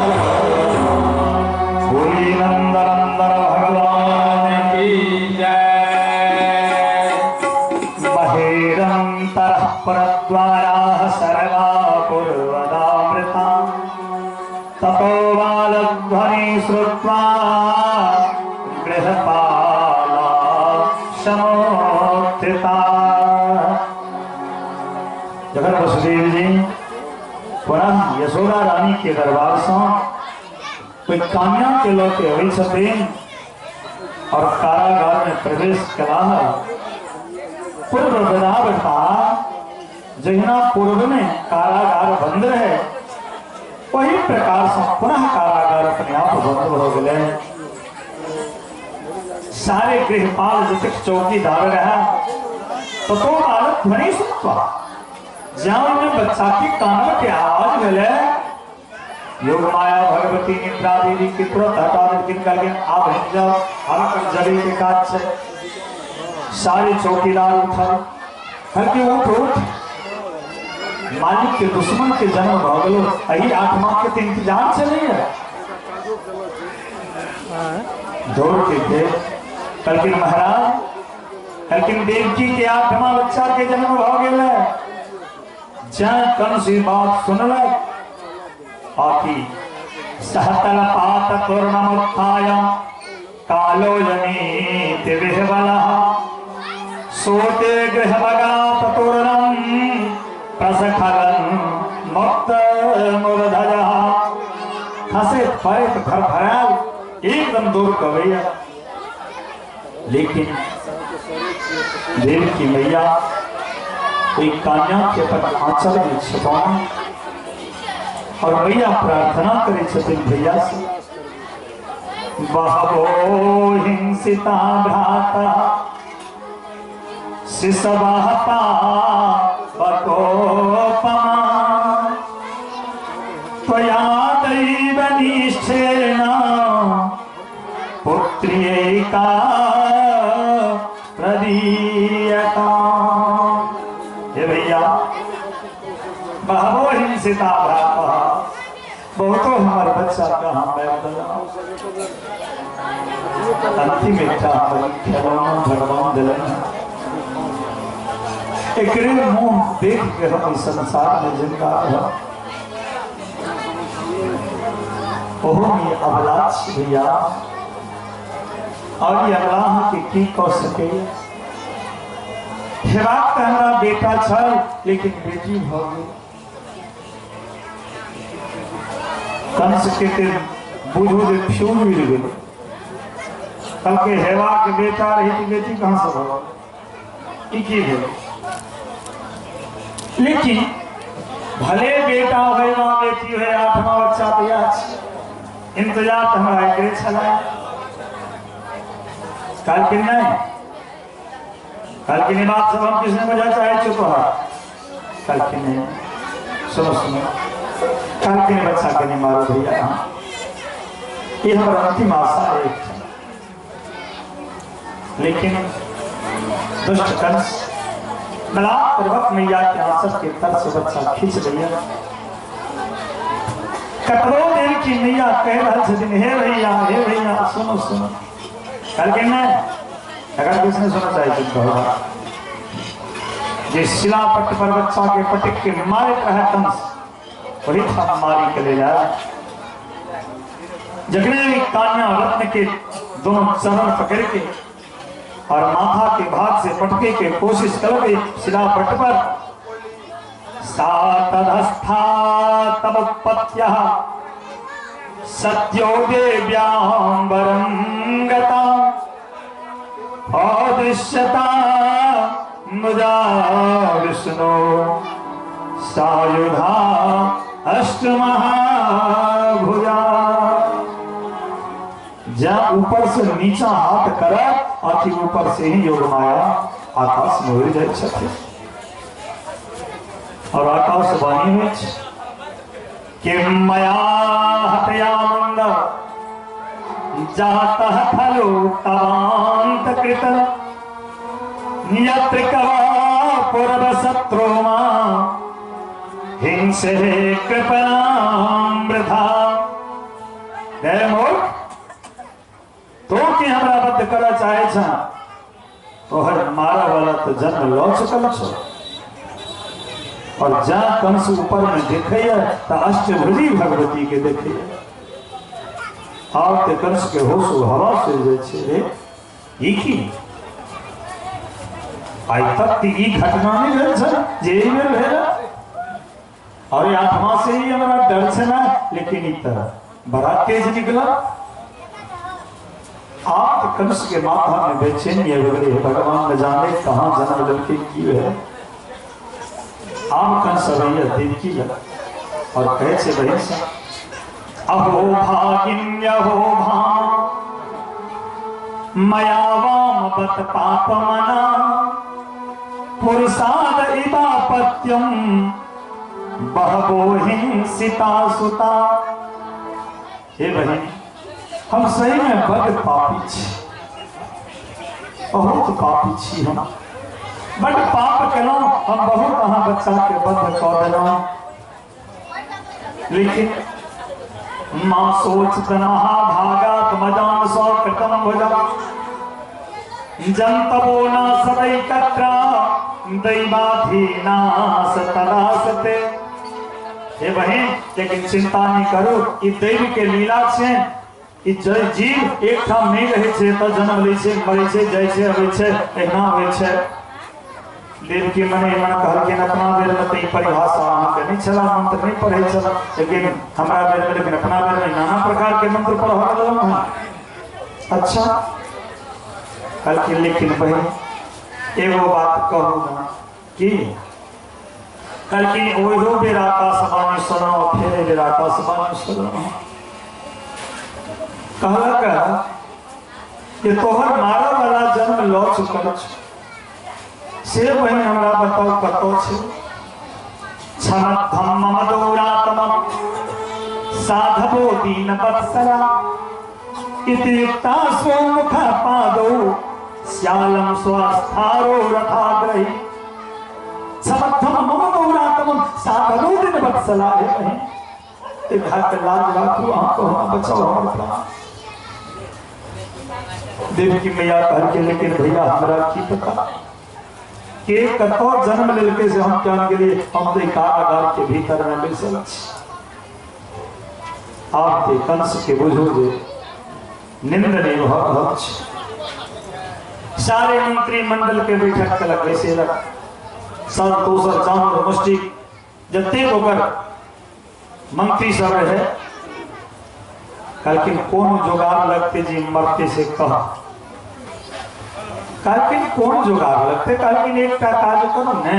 बोली नंद नंदन भगवान की जय। बहिरन्तरः परद्वाराः सर्वा पूर्वदामृता ततो बालध्वनि श्रुत्वा गृहपाला समुत्थिता। जखन वसुदेव जी पुनः यशोदा रानी के दरबार से कोई कान्या के लऽ के अबै छथिन और कारागार में प्रवेश कला पूर्व बता जहिना पूर्व में कारागार बंद रहे वही प्रकार से पुनः कारागार अपने आप बंद हो गए। सारे गृहपाल जतेक चौकीदार रहा तो बालक ध्वनि सुनवा जान में बच्चा के कानव के आवाज भेले योग माया भगवती निद्रा देवी के तुरंत हटा देलखिन, कहलखिन आब हिट जाओ हम जबे के काज छै। सारे चौकीदार उठल, कहलखिन उठ उठ, मालिक के दुश्मन के जन्म भऽ गेलो, एही आत्मा के तऽ इंतजार छलैया। दौड़ के गेल, कहलखिन महाराज, कहलखिन देवकी के आठवां बच्चा के जन्म भऽ गेल है। जँ कंस ई बात सुनलक आकि सहतल पात तोरणमुत्थाय कालो जनीति विह्वलः सोते गृहमगात तोरणं प्रसखलन मुक्त मुरधजः। खसैत पड़ैत भरभरायल एकदम दूर कबैया। लेकिन देव की मैया कोई कान्या के अपन आंचल में छिपाने और मैया प्रार्थना करे छथिन भैया से, बहवो हिंसिता भ्राता शिशवहता बकोपमा त्वया दैव निष्ठेन पुत्र्यैका प्रदीयता। हे भैया, बहवो हिंसिता भ्राता, बहुतो हमारे बच्चा का हम अंतिम एकटा खेलौना भगवान दिलन, एकरे मुंह देख के हम इस संसार में जिंदा रह। ओहो में अबला छी भैया, और ये अबला के की कह सके। हेबाक तऽ हमरा बेटा छल लेकिन बेटी भऽ गेल। कंस के ते बुझू जे फ्यूज उड़ि गेलै। कहलकै हेवा के बेटा रही तऽ बेटी कहाँ से भऽ ई की भेल? लेकिन भले बेटा होय वा बेटी होय, आठवां बच्चा तऽ इएह छै, इंतजार तऽ हमरा एकरे छलै। कहलखिन नहि, कहलखिन ई बात सब हम किछु नहि बुझऽ चाहै छियौ तोहर। कहलखिन नहि, सुनो सुनो, कहलखिन बच्चा के नहि मारू भैया, ई हमर अंतिम आशा एक। लेकिन दुष्ट कंस बलात्पूर्वक मैया के आंचल के तर से बच्चा खींच लिया। कतबो देर की मैया कह रहल छथिन हे भैया हे भैया सुनो सुनो। कहलखिन नहि, अगर किछु नहि सुनऽ चाहै छथिन तोहर जे शिलापट्ट पर बच्चा के पटक के मारैत रहै कंस, वही ठाम मारी के ले जाए। जखने कान्या रत्न के दोनों चरण पकड़ के और माथा के भाग से पटके के कोशिश कर गई शिलापट्ट पर, सातधस्था तब पत्यः सत्यो देव्यांबरं गता अदृश्यता मुदा विष्णु सायुधा अष्टमहाभुजा। जा ऊपर से नीचा हाथ करे अथी ऊपर से ही योग माया आकाश में उड़ जाए छथि और आकाश वाणी होइ छै कि मया हतयानंद जातः खलु तवान्त कृत यत्र कवा पूर्व शत्रु मा हिंसे कृपणाम वृथा। हे मूर्ख, तो की हमरा बद्ध करऽ चाहे छ? तोहर मारा वाला तो जन्म लऽ चुकल छौ। और जा कंस ऊपर में देखैया त अष्टभुजी भगवती के देखैया। आब ते कंस के होश हवा से जाइ छै रे, ई की आइ तक त ई घटना नहि भेल छल जे एहि बेर भेल। और आठवां से ही हमरा डर छै ना, लेकिन ई त बड़ा तेज निकला। आप तो कंस के माथा में बेचैनी आबि गेलै, भगवान न जाने कहाँ जन्म लेलकै की है। आब कंस अबैया देवकी लग और कहै छै बहिन से, अहो भागिन्य अहो भाम मया वाम बत पाप मना पुरुषाद इवापत्यम बहवो हिंसिता सुता। हे बहिन, हम सही में बड़ पापी छी, बहुत पापी छी, हम बड़ पाप केलहुँ, हम बहुत अहाँ बच्चा के बद्ध कऽ देलहुँ। लेकिन माँ सोच महाभागात मजान सौ कृतम भुजा जंतवो न सदैकत्र दैवाधीना सतदा सते। हे बहिन, लेकिन चिंता नहीं करू, ई दैव के लीला छै, ई जीव एक ठाम नहीं रहै छै, तऽ जन्म लै छै, मरै छै, जाइ छै, अबै छै, एहिना होइ छै। देवकी मने मन कहलखिन अपना बेर में तऽ ई परिभाषा अहाँके नहि छला, मंत्र नहि पढ़ै छला, लेकिन हमरा बेर में, लेकिन अपना बेर में नाना प्रकार के मंत्र पढ़ऽ लगलहुँ हँ। अच्छा कहलखिन लेकिन बहिन एगो बात कहू ना, की? कहलखिन ओहो बेर आकाशवाणी सुनलहुँ, फेर एहि बेर आकाशवाणी सुनलहुँ। कहलक कि तोहर मारऽ वाला जन्म लऽ चुकल छौ, से बहिन हमरा बताउ कतऽ छै? क्षमध्वं मम दौरात्मं साधवो दीन वत्सला इति युक्ता स्वमुख पादौ श्यालं स्वस्थारो रथाग्रही। क्षमध्वं मम दौरात्मं साधवो दीन वत्सला। हे बहिन, एक हाथ लाज राखू, अहाँ को हम बचाओ हमर प्राण। देवकी मैया कहलकै लेकिन भैया हमरा की पता के कतौ जन्म लेलकै से हम जान गेलियै, हम तऽ कारागार के भीतर में बैसल छी। आब ते कंस के बुझू जे निंद नहि भऽ रहल छै। सारे मंत्री मंडल के बैठक केलक, बैसेलक, सब दोसर जानवर मुष्टिक जतेक ओकर मंत्री सब रहे कहलखिन कोन जोगार लगते जी मरते से कह। कहलखिन कोन जोगार लगते? कहलखिन एकटा काज करू ने।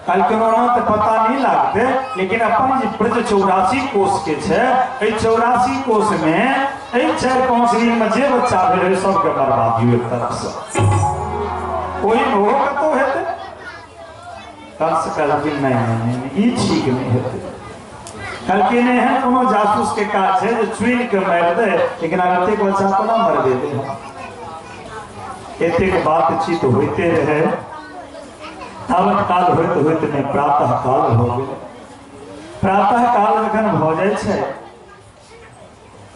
कहलखिन ओना तऽ पता नहीं लागते, लेकिन अपन जे ब्रज 84 कोष के छै, एहि 84 कोष में एहि 4-5 दिन में जे बच्चा भेल सबके मरवा दियौ एक तरफ से, ओहिमे ओहो कतहु हेतै। कंस कहलखिन नहीं नहीं नहीं, ई ठीक नहीं हेतै। कहलखिन एहन कोनो जासूस के काज छै जे चुनि के मारि दे, लेकिन आब एतेक बच्चा कोना मरबेबै। एतेक बातचीत होइते रहे, तावत काल होइत होइत में प्रातः काल भऽ गेलै। प्रातः काल जखन भऽ जाइ छै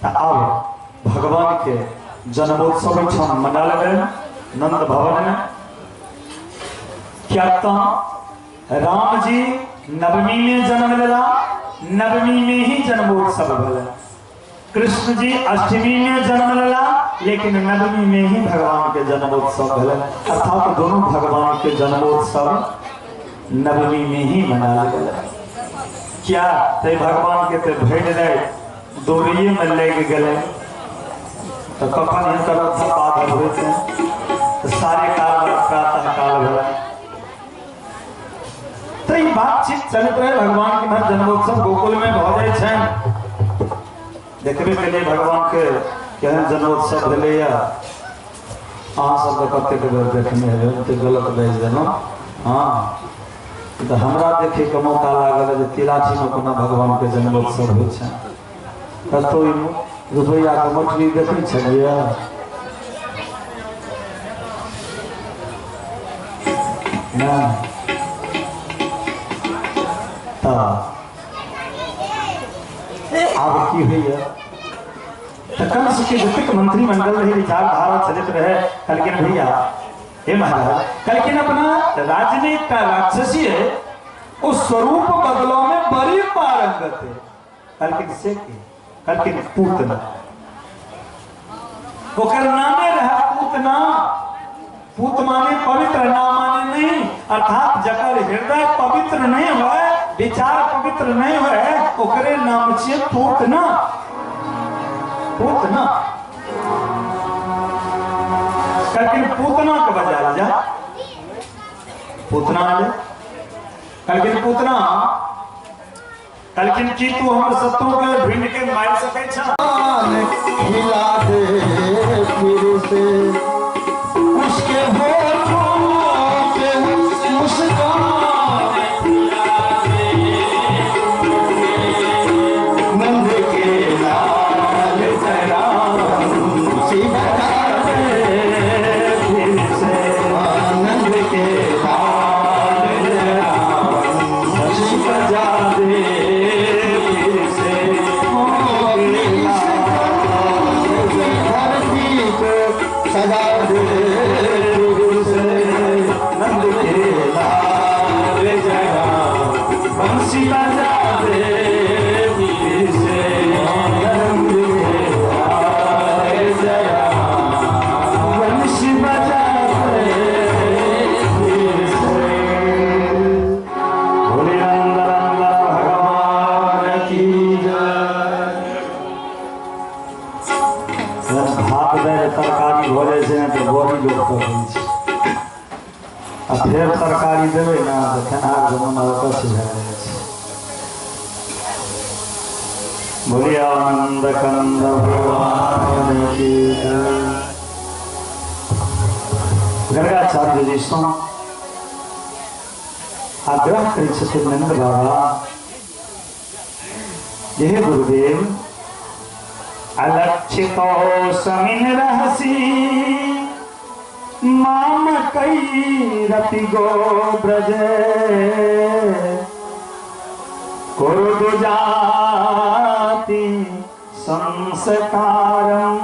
तऽ आब भगवान के जन्मोत्सव एहिठाम मनायल गेल नंद भवन में। क्या तऽ राम जी नवमी में जन्म लेला, नवमी में ही जन्मोत्सव भेलै। कृष्ण जी अष्टमी में जन्म लेला, लेकिन नवमी में ही भगवान के जन्मोत्सव भेलै। अर्थात दोनों भगवान के जन्मोत्सव नवमी में ही मनायल गेलै। क्या ते भगवान के ते भरि राति दौड़िए में लागि गेलै, तऽ कखन हिनकर बाधल होइतै। सारे काल प्रातः काल भेलै। तऽ ई बातचीत चलैत रहे। भगवान के जन्मोत्सव गोकुल में भऽ जाइ छनि। देखबे के लिए भगवान के केहन जन्मोत्सव भेलैया। अहाँ सब तऽ कतेक बेर देखने हेबै, ओतेक गलत बाजि देलहुँ। हाँ, तऽ हमरा देखैके मौका लागल जे तिलाठीमे कोना भगवानके जन्मोत्सव होइ छै। कतहु ई रुपैआके मछली देखै छलियै? नहि। तऽ आब की होइया तऽ कंस के जतेक मंत्रिमंडल रहे, विचारधारा चलैत रहे। कहलखिन भैया हे महाराज, कहलखिन अपना राज्य में एकटा राक्षसी है, ओ स्वरूप बदलाव में बड़ी पारंगत है। कहलखिन से की? कहलखिन पूतना। ओकर नामे रहा पूतना। पूत माने पवित्र, ना माने नहीं। अर्थात जकर हृदय पवित्र नहीं होए, विचार पवित्र नहीं होए, ओकरे नाम छियै पूतना। पूतना। कहलखिन पूतना के बजाय जा, पूतना ले। कहलखिन पूतना, कहलखिन की तू हमर शत्रु के ढूंढ के मारि सकै छ? खिला दे फिर से उसके होठों पे मुस्कान, नंद के लाल जरा बजा दे फिर से, नंद के लाल जरा बजा दे फिर से, धरती को सजा दे फिर से, नंद के लाल जरा बंसी बजा दे फिर से, नंद के लाल जरा बंसी बजा दे फिर से। बोले नंद नंदन भगवान की जय। भात दालि तरकारी भऽ जाइ छै ने तऽ बड़ी लोक कहै छै, आ फेर तरकारी देबै ने तऽ खेनहारके मन अकच्छ भए जाइ छै। बोलिए आनंद कंद भगवान की जय। गर्गाचार्य जी सँ आग्रह करै छथिन नंद बाबा, हे गुरुदेव, अलक्षितो समिन रहसी माम कई रति गो ब्रजे, कुरु जाति संस्कारम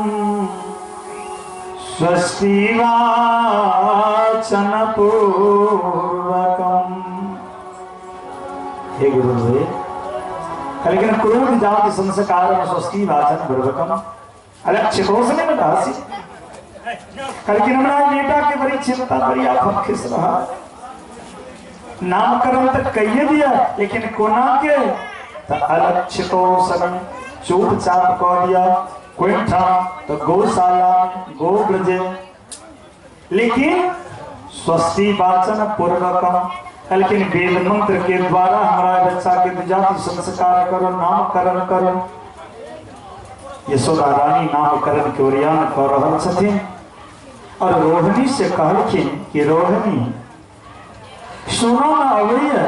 स्वस्ति वाचन पूर्वकम। हे गुरुदेव, लेकिन क्रोध जाति संस्कार स्वस्ति वाचन पूर्वकम अलक्षितो समिन रहसी। कहलखिन हमरा बेटा के बड़ी चिंता, बड़ी आफत खिस रहा, नामकरण तक कहिए दिया, लेकिन कोना के? तऽ अलक्षितो समिन। चुपचाप कऽ दिअ कोन ठाम तऽ गौशाला गोब्रजे। लेकिन स्वस्ति वाचन पूर्वकम, लेकिन वेद मंत्र के द्वारा हमारा बच्चा के द्विजाति संस्कार करो, नामकरण करो। यशोदा रानी नामकरण के ओरियान कर रहल छथिन और रोहिणी से कहलखिन कि रोहिणी सुनो न अबैया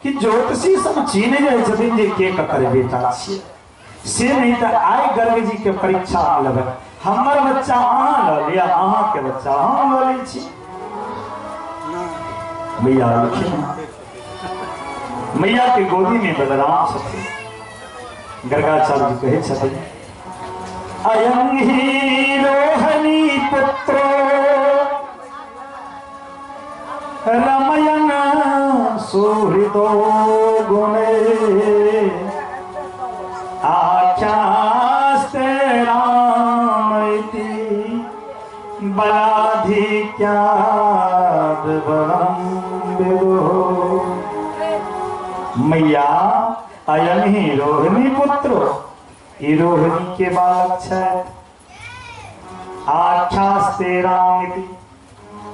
कि ज्योतिषी सब चिन्ह जाइ छथिन जे के ककर बेटा छियै, से नहीं तो आइ गर्ग जी के परीक्षा लेबै, हमर बच्चा अहाँ लऽ लिअ, अहाँ के बच्चा हम लऽ लै छी। मैया अलखिन, मैया के गोदी में बलराम छथिन। गर्गाचार्य जी कहै छथिन अयं ही रोहिणी पुत्र रमयन सुहृदो गुणे आख्यास्ते राम इति बलाधिक्याद् बलं विदुः। मैया अयं ही रोहिणी पुत्र, ई रोहिणी के बालक छथि, आख्यास्ते राम इति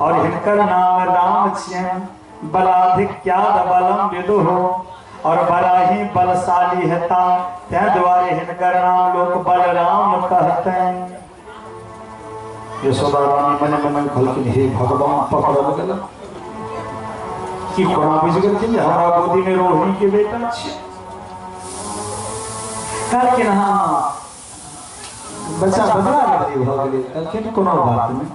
और हिनकर नाम राम छियनि, बलाधिक्याद बलम विदुः और बड़ा ही बलशाली हेता, तै दुआरे हिनकर नाम लोग बलराम कहते हैं। यशोदा रानी मने मन कहलखिन हे भगवान पकड़ल गेल की कोना बुझि गेलखिन जे हमरा गोदी में रोहिणी के बेटा छै। कहलखिन हाँ बच्चा बदला बदली भऽ गेलै। कहलखिन कोनो बात नहि।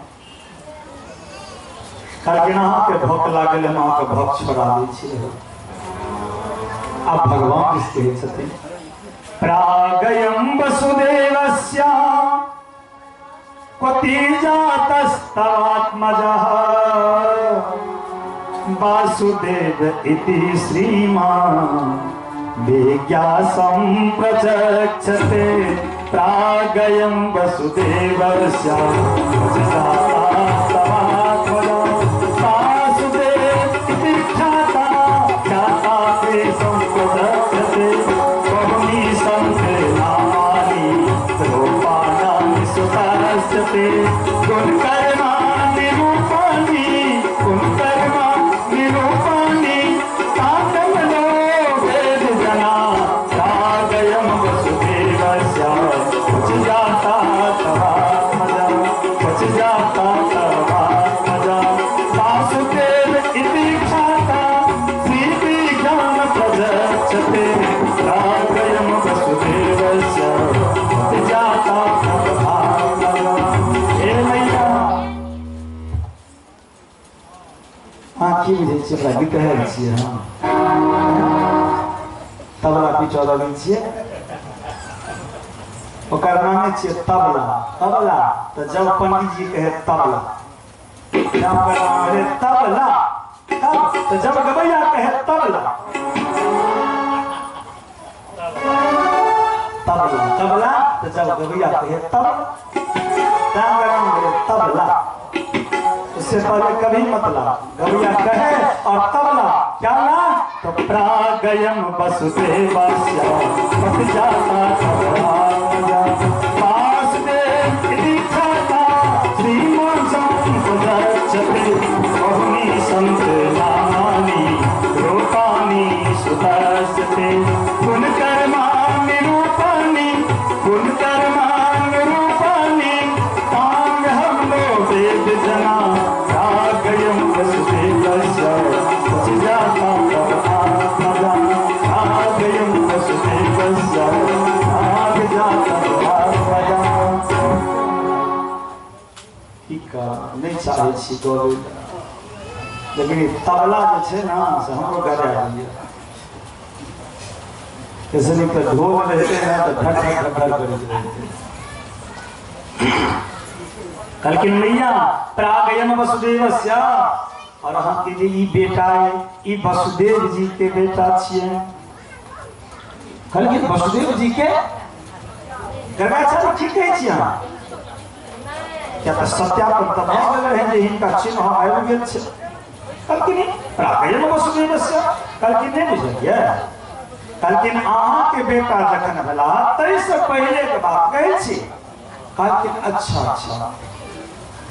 कहलखिन अहाँके भक लागल, हम अहाँके भक छोड़ा दै छी। अब भगवान कहै छथिन प्रागयं वसुदेवस्य क्वति जातस्तवात्मजः वासुदेव इति श्रीमान् विज्ञासं प्रचक्षते प्रागयं वसुदेवस्य जातस्तवात्मजः वासुदेव इति ख्याता ख्याता ते सम्प्रचक्षते बहूनि सन्ते नामानि रूपाणानि सुतस्यते गुणकर्माणि रूपाणि गुणकर्माणि रूपाणि तातमनो वेद जना रागयं वसुदेवस्य क्वच जाता तवात्मजा क्वच जाता तवात्मजा वासुदेव इति ख्याता श्रीविज्ञान प्रजक्षते रागयं वसुदेवस्य क्वच जाता तवात्मजा। हे मैया अहाँ की बुझै छियै ओकरा गीतहर छियै, हम तबला पीटऽ लगै छियै, ओकर नामे छियै तबला। तबला तऽ जब पंडित जी कहे तबला, जब ओकर नाम भेलै तबला, तब तऽ जब गबैया कहे तबला तबला तबला तऽ जब गबैया कहे तबला, तैं ओकर नाम भेलै तबला। उससे पहले कभी मत ला, गवैया कहे और तबला क्या ला तो प्रागयं वसुदेवस्य पथ जाता तवात्मजा वासुदेव इति ख्याता श्रीमान् सम्प्रजक्षते बहूनि सन्ते नामानि रूपाणि सुतस्यते गुणकर्माणि रूपाणि गुणकर्माणि रूपाणि तां हमलो वेद जना रागयं वसुदेवस्य क्वच जाता तवात्मजा रागयं वसुदेवस्य राग जाता तवात्मजा। की करब, नहि चाहै छी गबै, लेकिन ई तबला जे छै ने से हमरो गरा दिअ, एहिसँ नीक तऽ ढोल रहितै ने तऽ ढक ढक ढक ढक करैत रहितै। कहलखिन मैया प्रागयं वसुदेवस्य और अहाँ के जे ई बेटा है ई वसुदेव जी के बेटा छियै। कहलखिन वसुदेव जी के? गर्गाचार्य ठीक कहै छियै अहाँ, किया तऽ सत्यापन तऽ भऽ गेल रहै जे हिनका चिन्ह आबि गेल छै। कहलखिन प्रागयं वसुदेवस्य। कहलखिन नहि बुझलियै? कहलखिन अहाँ के बेटा जखन भेला ताहिसँ पहिले के बात कहै छी। कहलखिन अच्छा अच्छा।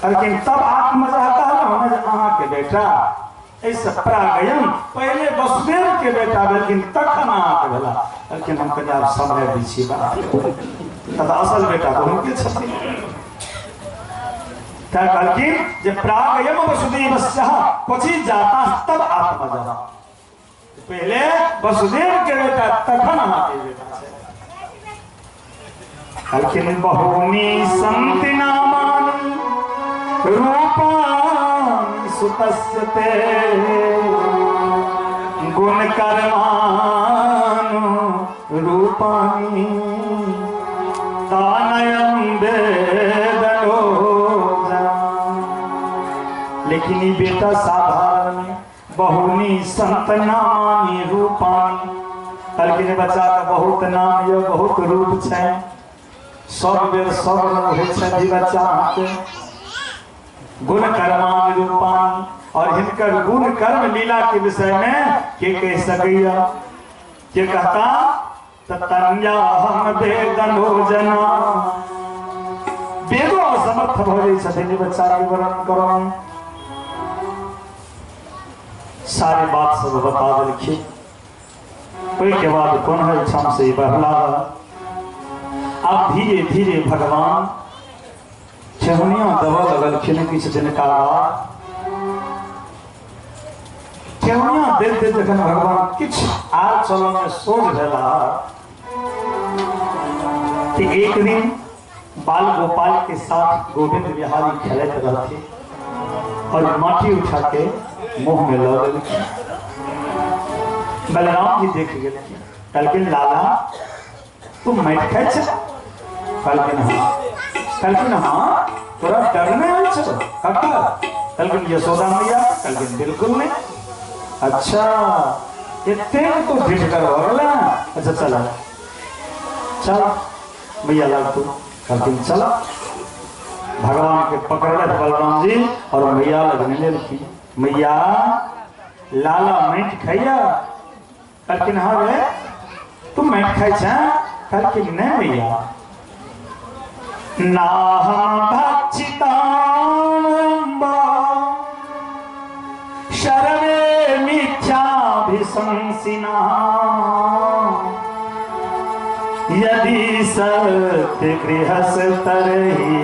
कहलखिन तब आत्मजः कहलहुँ ने जे अहाँ के बेटा एहिसँ प्रागयम पहिले वसुदेव के बेटा भेलखिन तखन अहाँ के भेला। कहलखिन हम कनि आब समय दै छी बात, तब असल बेटा तऽ हुनके छथिन। कहलखिन जे प्रागयम वसुदेवस्य क्वचित जाता तब आत्मजः, पहले वसुदेव के बेटा तखन अहाँ के बेटा छै। कहलखिन बहूनि सन्ति नामानि रूपाणि सुतस्य ते गुण कर्मानु रूपाणि तानयं वेदनो। लेकिन ई बेटा साधारण में बहुनी संत नामानि रूपाणि। कहलखिन बच्चा के बहुत नाम ये बहुत रूप छै, सब बेर सब रंग होइ छै बच्चा अहाँके। गुण कर्मानि रूपाणि, और हिनकर गुण कर्म लीला के विषय में के कह सकैया? के कहता तन्या हम वेदनो जना, वेदो असमर्थ भऽ जाइ छथिन बच्चा के वर्णन करऽ। सारे बात सब बता देलखिन। ओहिके बाद कोन ठाम से बढ़ला। अब धीरे धीरे भगवान ठेहुनिया देबऽ लगलखिन। किछु दिनका बाद ठेहुनिया दैत दैत जखन भगवान किछु आर चलऽ में सोझ भेला कि एक दिन बाल गोपाल के साथ गोविंद बिहारी खेलैत रहथिन और माटी उठा के मुंह में लऽ लेलखिन। बलराम जी देख गेलखिन, कहलखिन लाला तू माटि खाइ छ? कहलखिन हाँ। कहलखिन हाँ, तोरा डर नहीं होइ छौ? ककर? कहलखिन यशोदा मैया। कहलखिन बिल्कुल नहीं। अच्छा एतेक तो ढिठगर भऽ गेलै। अच्छा चल चल मैया लग तू। कहलखिन चल। भगवान के पकड़लथि बलराम जी और मैया लग लेलखिन। मैया लाला माटि खाइया? कहलखिन हाँ रे तू माटि खाइ छ? कहलखिन नहीं मैया। नाहं भक्षिताम्बा शर्वे मिथ्याभिशंसिनः यदि सत्य गृहस्थरहि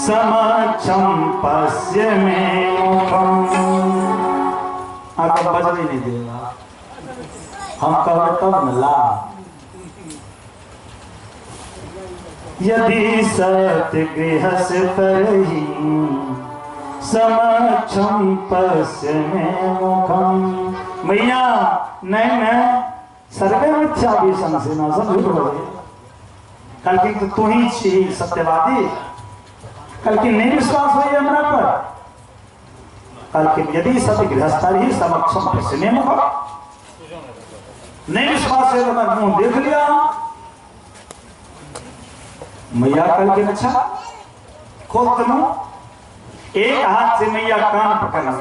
समक्षं पश्य मे मुखम्। आगे बजबे नहीं देगा, हम कहब तब न ला। यदि सत्य गृहस्थरहि समक्षं पश्य मे मुखम्। मैया नहीं नहीं सर्वे मिथ्याभिशंसिनः, सब झूठ बोले। कहलखिन तो तू ही छी सत्यवादी। कहलखिन नहीं विश्वास होइए हमरा पर। कहलखिन यदि सत्य गृहस्थरहि समक्षं पश्य मे मुखम्, नहीं विश्वास है तो मुंह देख लिया। मैया कहलखिन अच्छा खोल तो मुंह। एक हाथ से मैया कान पकड़ना,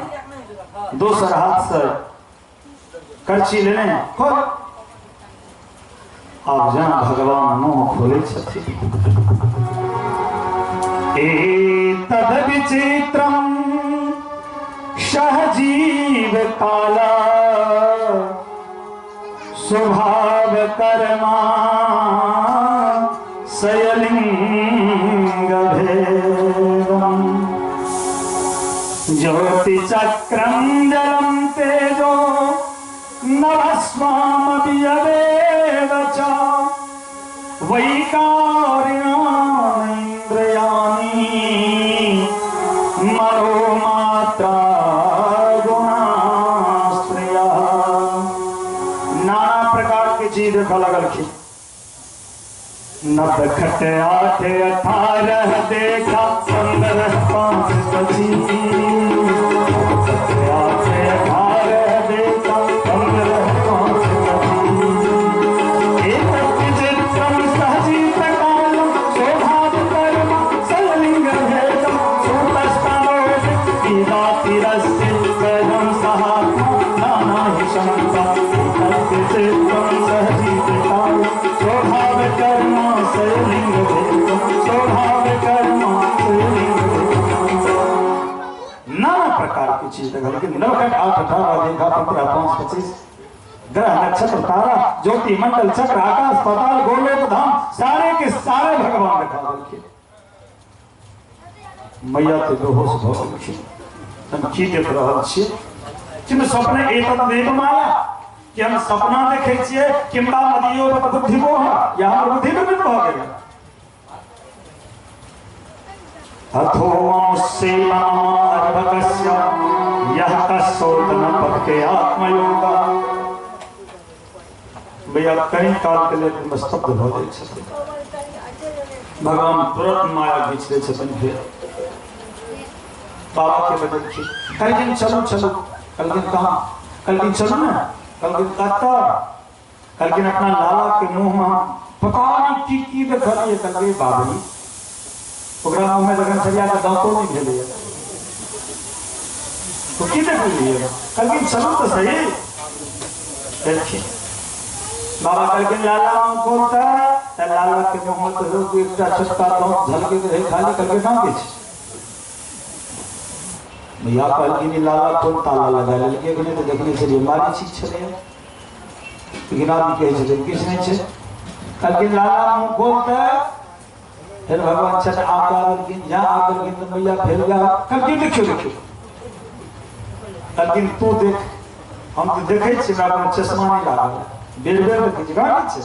दोसर हाथ से करची लेने खोल। अब जहाँ भगवान मुंह खोले छथिन एतद् विचित्रं सहजीव काला स्वभाव कर्मा शयलिंग भेदम् ज्योति चक्रं जलं तेजो नभस्वामपि यदेव च वैकार्याणीन्द्रियाणि मनोमात्रा गुणास्त्रयः। नाना प्रकार के चीज देखऽ लगलखिन। नब खट 8 18 देखा 15 5 25 8 18 देखा 15 5 25 एक विचित्रम सहजीत कालम स्वभाव कर्म सलिंग भेदम सुतस्तमोऽसि पीदातिरस्य परम सहात्मा नाना हि शंका। कहलखिन 9 8 18 रेखा 15 5 25 ग्रह नक्षत्र तारा ज्योति मंडल चक्र आकाश पाताल गोलोक धाम सारे के सारे भगवान देखा देलखिन। मैया तो बेहोश भऽ गेलखिन। हम की देख रहल छियै? किम स्वप्ने एतत् देव माया, कि हम सपना देखै छियै? किम्बा मदियो बुद्धि मोह, या हमर बुद्धि विकृत भऽ गेल? अथो सेवार्भकस्य यः कस्सोतन पत्के आत्मयोग। भैया कहीं काल के लिए स्तब्ध भऽ जाइ छथिन। भगवान तुरंत माया घींच दै छथिन। फेर बाबा के बदलखिन, कहलखिन चलू चलू। कहलखिन कहाँ? कहलखिन चलू ना। कहलखिन कतऽ? कहलखिन अपना लाला के मुँह में पता नहीं की की देखलियै। कहलकै बाबरी ओकरा मुँह में जखन सरिया के दाँतो नहीं भेलैए तो की देखलियै? कहलखिन चलू तऽ सही। कहलखिन बाबा कहलखिन लाला खोलता तऽ लाला के मुँह में तो एकटा छोटका दाँत झलकैत रहै खाली। कहलकै कहाँ के छै? भैया कहलखिन लाला कोन ताला लगा लेलकै? एखने तऽ देखने छलियै मारी ठीक छलैए, लेकिन आदमी कहै छथिन किछु नहि छै। कहलखिन लाला मुँह खोलता। फिर भगवान छठ आग देलखिन, जहाँ आग देलखिन तऽ मैया फेर गया। कहलखिन देखियौ देखियौ। कहलखिन तू देख, हम तऽ देखै छियै, हमरा कोनो चश्मा नहि लागल, बेर बेर देखै छियै, कहाँ छै?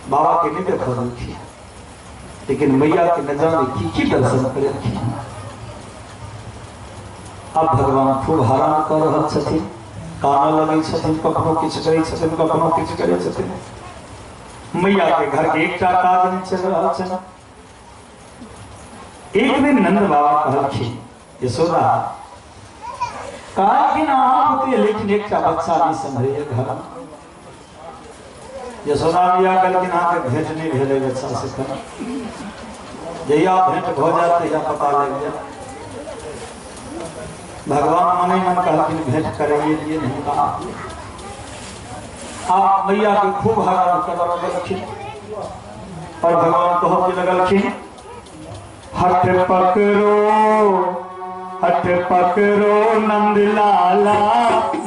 बाबा के नहीं देखल देलखिन, लेकिन मैया के न जाने की की दर्शन करेलखिन। अब भगवान खूब हरान कऽ रहल छथिन, कानऽ लगै छथिन, कखनो किछु करै छथिन, कखनो किछु करै छथिन। मैया के घर के एकटा काज नहीं चल रहल छनि। एक दिन नंद बाबा कहलखिन यशोदा, कहलखिन अहाँ पुत्री लेकिन एकटा बच्चा नहीं सम्हरैए घर में। यशोदा मैया कहलखिन अहाँके भेंट नहीं भेलै बच्चा से, जहिया भेंट भऽ जायत तहिया पता लागि जायत। भगवान मने मन कहलखिन भेंट करैए लिए नहीं कहा। आप मैया के खूब हरान करऽ लगलखिन और भगवान कहऽ लगलखिन हठ पकड़ो हठ पकड़ो नंद लाला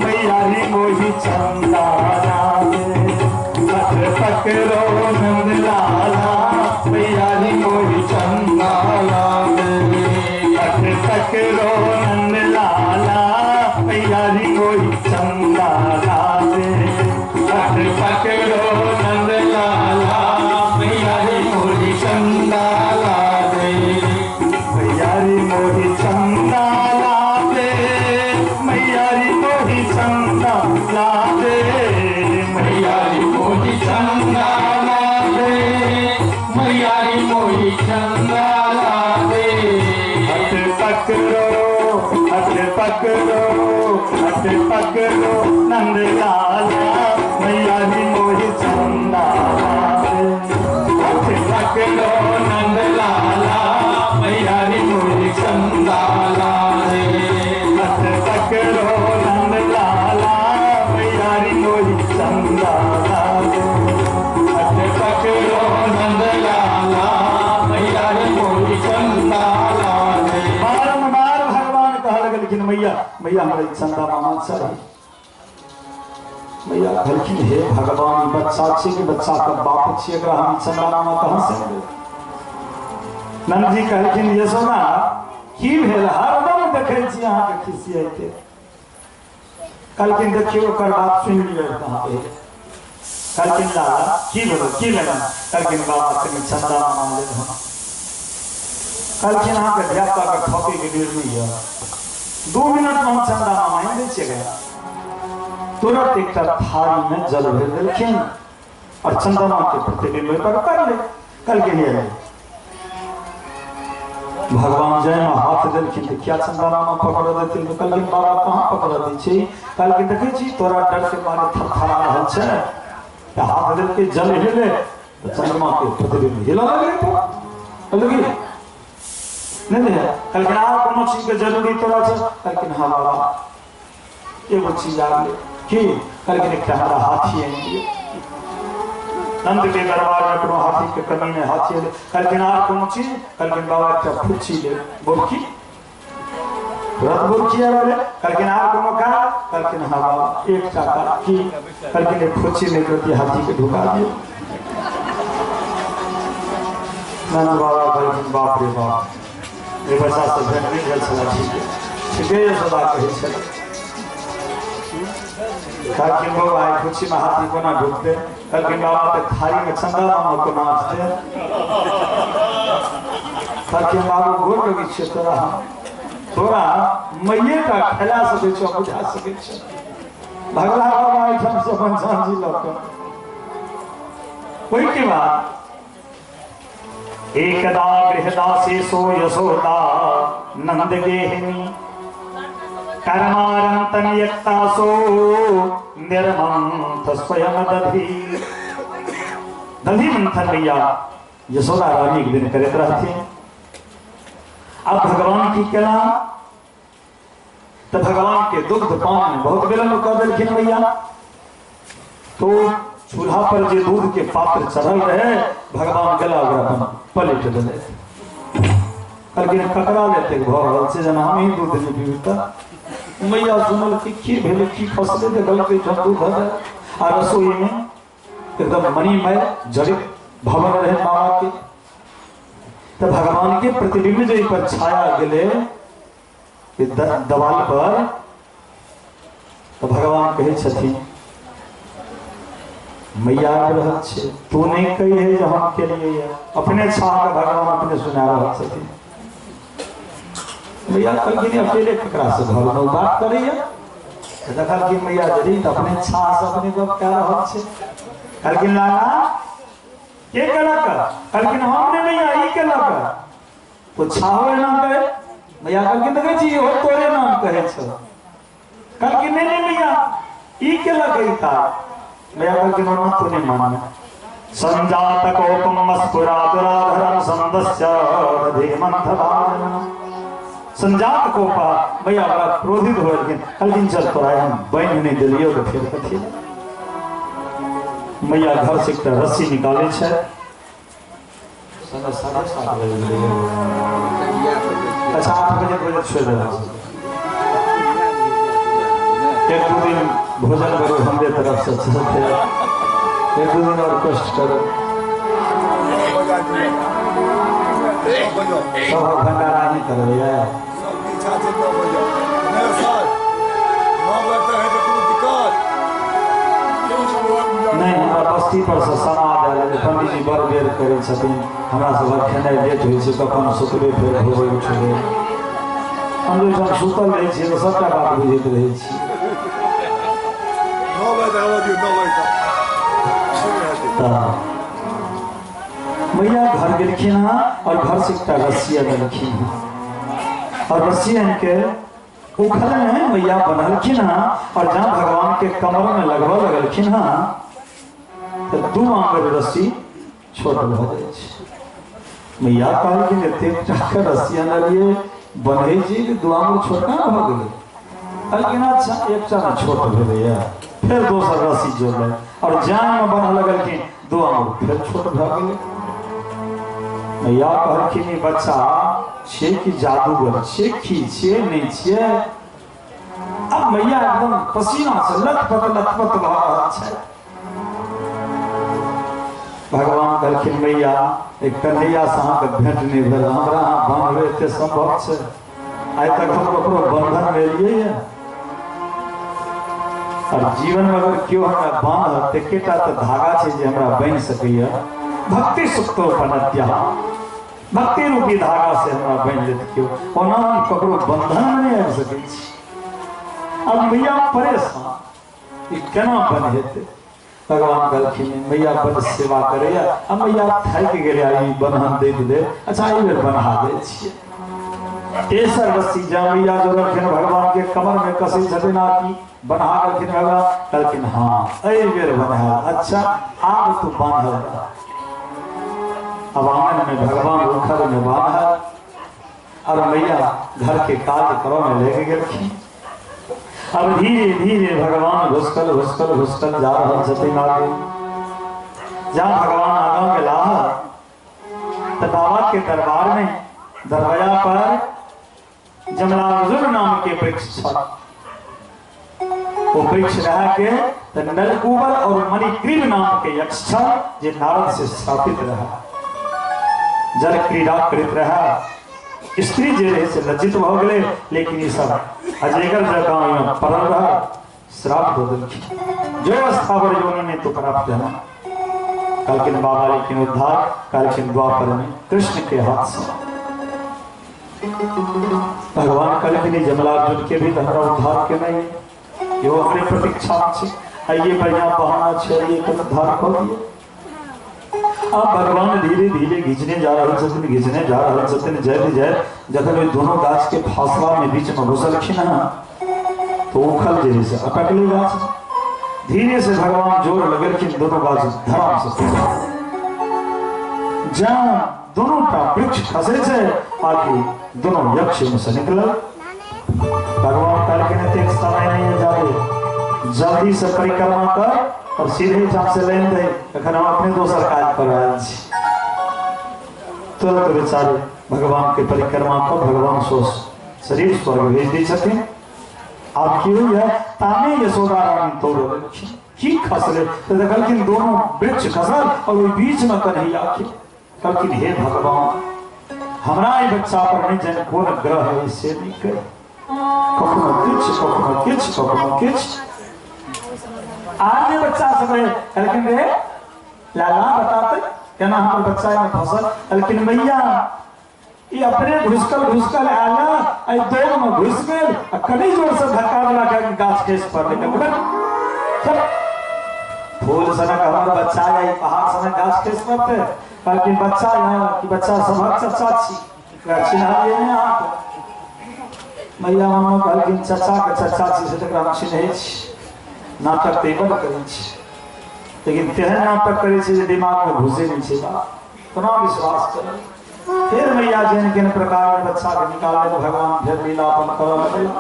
मैया री मोही चंदा लाले। हठ पकड़ो नंद लाला मैया री मोही चंदा लाले। हठ पकड़ो नंद लाला मैया री मोही चंदा लाले। हठ पकड़ो नंद लाला मैया री मोही चंदा लाले। मैया री मोही चंदा लाले। मैया री मोही चंदा लाले। मैया री मोही चंदा लाले। मैया री मोही चंदा लाले। हठ पकड़ो हठ पकड़ो हठ पकड़ो नंद लाला मैया री मोही चंदा लाले। हठ पकड़ो नंद लाला मैया री मोही चंदा लाले। हठ पकड़ो नंद लाला मैया री मोही चंदा लाले। हठ पकड़ो नंद लाला मैया री मोही चंदा लाले। बारंबार भगवान कह लगलखिन मैया मैया हमरा चंदा मामा चाही। मैया कहलखिन हे भगवान बच्चा छी कि बच्चा के बाप छी, एकरा हम चंदा मामा कहाँ से अनबै? नंद जी कहलखिन यशोदा की भेल? हरदम देखै छी अहाँके खिसियाइते। कहलखिन देखियौ ओकर बात सुनि लिअ कहाँ पहिले। कहलखिन लाला की भेल की लेना? कहलखिन बाबा कनि चंदा मामा लेब हम। कहलखिन अहाँके धियापुताके ठकै के बेर नहि यऽ, 2 मिनट में हम चंदा मामा आनि दै छियै। तुरंत एकटा थाली में जल भरि देलखिन और चंद्रमा के प्रतिबिंब पर कर ले। कहलखिन ये भगवान जय में हाथ देलखिन तऽ क्या चंदा मामा पकड़ देथिन? तऽ कहलखिन बाबा कहाँ पकड़ दै छी? कहलखिन देखै छी तोरा डर के मारे थरथरा रहल छै। तऽ हाथ देलकै जल हिले तऽ चंद्रमा के प्रतिबिंब हिलऽ लगलै। कहलखिन नहीं नहीं। कहलखिन आर कोनो चीज के जरूरी तोरा छै? कहलखिन हाँ बाबा एगो चीज आ गेलै। की? कहलखिन एकटा हमरा हाथी आनि दियौ। नंद के दरबार में कोनो हाथी के कमी नहीं, हाथी एलै। कहलखिन आर कोनो चीज? कहलखिन बाबा एकटा फुच्ची ले। बोलकी व्रत भोग किया रहले। कहलखिन आर कोनो काज? कहलखिन हाँ बाबा एकटा काज। की? कहलखिन खोची में एक हाथी के ढुका दियो। नंद बाबा कहलखिन बाप रे बाप, ये बच्चा से भेंट नहीं भेल छलै। ठीक है ठीके यशोदा कहै छलै। कहलखिन बाबा आइ खोची में हाथी कोना ढुकतै? कहलखिन बाबा तऽ थारी में चंदा मामा कोना अटतै? कहलखिन बाबू गोर लगै छियै तोरा, तोरा मैये टा खेला सकै छौ, बुझा सकै छौ। भगला बाबा एहिठाम से अपन झांझी लऽ कऽ। ओहिके बाद एकदा गृहदासेशो यशोदा नंद गेहिनी कर्मारंतन यक्तासो निर्मंथ स्वयं दधि। दधि मंथन मैया यशोदा रानी एक दिन करैत रहथिन। अब भगवान की केला तो भगवान के दुग्ध पान में बहुत विलंब कर देलखिन मैया। तो चूल्हा पर जे दूध के पात्र चढ़ल रहे भगवान गला ओकरा अपन पलट देले। कहलखिन ककरा लेते भऽ रहल छै जेना हम ही दूध नहि पीबी। तऽ मैया सुनल कि की भेलै की खसलै, देखलकै दूध है आ रसोई में एकदम मणिमय जड़ित भवन रहे बाबा के। तो भगवान के प्रतिबिंब जो पर छाया गेले दवाल पर, तो भगवान कहै छथिन मैया आबि रहल छै, तू नहीं कही है जे हम केलिए, अपने छा के भगवान अपने सुना रहल छथिन। मैया कहलखिन अकेले ककरा से घर में बात करैया? देखलखिन मैया जरी तऽ अपने छा से अपने गप कए रहल छै। कहलखिन लाला के केलक? कहलखिन हम नहि मैया, ई केलक। तो छाहो नाम कहे? मैया कहलखिन देखै छी इहो तोरे नाम कहै छौ। कहलखिन नहि नहि मैया ई केलक ई काज। मैया कहलखिन ओना तू नहि मानने। संजात कोपम मस्फुरा दुराधरम संदस्य दधिमंथ भाजनम। संजात कोपा मैया बड़ा क्रोधित हो गेलखिन। कहलखिन चल तोरा हम बान्हि नहि देलियौ तऽ फेर कथी? मैया घर से एकटा रस्सी निकालै छै, 7:30 बजे गेलै। अच्छा 8 बजे भोजन छोड़ि देलक। एक दू दिन भोजन करू हमरे तरफ से चलते, एक दू दिन और कष्ट करू। सब भंडारा नहीं करबै। नहीं हमरा बस्ती पर से समाद आयल जे पंडीजी बड़ बेर करै छथिन, हमरा सबक खेनाइ लेट होइ छै, कखन सुतबै फेर भोरे उठबै। हम ओहिठाम सुतल रहै छियै तऽ सबटा बात बुझैत रहै छी। 9 बजे आबऽ दियौ, 9 बजे तक। मैया घर गेलखिन हँ और घर से एकटा रस्सी अनलखिन हँ और रस्सी आनि के उखल में मैया बनलखिन हँ और जहाँ भगवान के कमर में लगबऽ लगलखिन हँ तो 2 आंगुर रस्सी छोट भऽ जाइ छै। मैया कहलखिन एतेक टाके रस्सी अनलियै बन्है छी 2 आंगुर छोट कहाँ भऽ गेलै? कहलखिन अच्छा एकटा ने छोट भेलैए। फेर दोसर रस्सी जोड़लै और जान में बन्हऽ लगलखिन, 2 आंगुर फेर छोट भऽ गेलै। मैया कहलखिन ई बच्चा छियै कि जादूगर छियै की छियै नहि छियै? अब मैया एकदम पसीना से लथपथ लथपथ भऽ रहल छै। भगवान कहलखिन मैया एक कन्हैया से अहाँके भेंट नहि भेल, हमरा अहाँ बान्हबै एते सम्भव छै? आइ तक हम ककरो बंधन में एलियै ये? और जीवन में अगर केओ हमरा बान्हत तऽ एकेटा तऽ धागा छै जे हमरा बान्हि सकैया, भक्ति सुक्तोपनद्या, भक्ति रूपी धागा से हमरा बान्हि लेत केओ, ओना हम ककरो बंधन में नहि आबि सकै छी। अब मैया परेशान, ई केना बन्हेतै? भगवान कहलखिन मैया बड सेवा करैया, आ मैया थाकि गेलै, ई बन्हन दैत दैत, अच्छा एहि बेर बन्हा दै छियै। तेसर रस्सी जा मैया जोड़लखिन भगवान के कमर में कसै छथिन आ की बन्हा गेलखिन भगवान। कहलखिन हाँ एहि बेर बन्हा, अच्छा आब तू बान्हल। अब आंगन में भगवान उखड़ में बान्हल और मैया घर के काज करऽ में लेके गेलखिन। अब धीरे धीरे भगवान घुसकल घुसकल घुसकल जा रहल छथिन आगे। जहाँ भगवान आगाँ गेलाह तऽ बाबा के दरबार में दरवाजा पर जमलार्जुन नाम के वृक्ष छल। ओ वृक्ष रहा के त नलकूबर और मणिग्रीव नाम के यक्ष छल जे नारद से स्थापित रहा, जल क्रीड़ा करैत रहा। स्त्री जे रहे से लज्जित भऽ गेलै, लेकिन ई सब अजगर जकाँ ओहिमे पड़ल रहा, श्राप दऽ देलखिन। जो स्थावर योनि तो प्राप्त है। कहलखिन बाबा लेकिन उद्धार कहलखिन द्वापर में कृष्ण के हाथ से। भगवान कहलखिन जमलार्जुन के भी हमरा उद्धार के नहीं, यो हमरे प्रतीक्षा छै, आइए बढ़िया बहाना छै, ये के उद्धार कऽ दिए। अब भगवान धीरे धीरे घिचने जा रहल छथिन, घिचने जा रहल छथिन, जाइत जाइत जखन ओहि दोनों गाछ के फासला में बीच में घुसलखिन हँ तो उखल जे से अटकले गाछ। धीरे से भगवान जोर लगेलखिन, दोनों गाछ धड़ाम से जहाँ दोनों टा वृक्ष खसे छै आकि दोनों यक्ष में से निकलल। भगवान कहलखिन एतेक समय नहीं है जादे, जल्दी से परिक्रमा कर और सीधे ठाम से लेन दे, एखन हम अपने दोसर काज पर आयल छी। तुरंत बेचारे भगवान के परिक्रमा पर भगवान सो शरीर स्वर्ग भेज दै छथिन। आब की होइए ताने यशोदा रानी तोड़ की खसले तो देखलखिन दोनों वृक्ष खसल और ओहि बीच में कन्हैया के। कहलखिन हे भगवान हमरा ई बच्चा पर नहीं जाने कोन ग्रह है से नहीं कहे, कखनो किछु कखनो किछु कखनो किछु। आज बच्चा सब रहे कहलखिन रे लाला बताते केना हमर बच्चा में फसल। कहलखिन मैया ई अपने घुसकल घुसकल आला, आई दोग में घुस गेल आ कनी जोर से धक्का देला के गाछ खसि पड़लै। चल फूल सनक हमर बच्चा आई पहाड़ सनक गाछ खसि पड़तै। कहलखिन बच्चा यहाँ कि बच्चा सभक चचा छी, चिन्हलियै नहि अहाँके। मैया मामा कहलखिन चचा के चचा छी से तकरा हम चिन्है छी, नाटक तऽ बड करै छी, लेकिन तेहन नाटक करै छी जे दिमागमे घुसै नहि छै बात, कोना विश्वास करै। फिर मैया जेन केन प्रकार बच्चा के निकालले भगवान फिर लीला अपन करऽ लगला।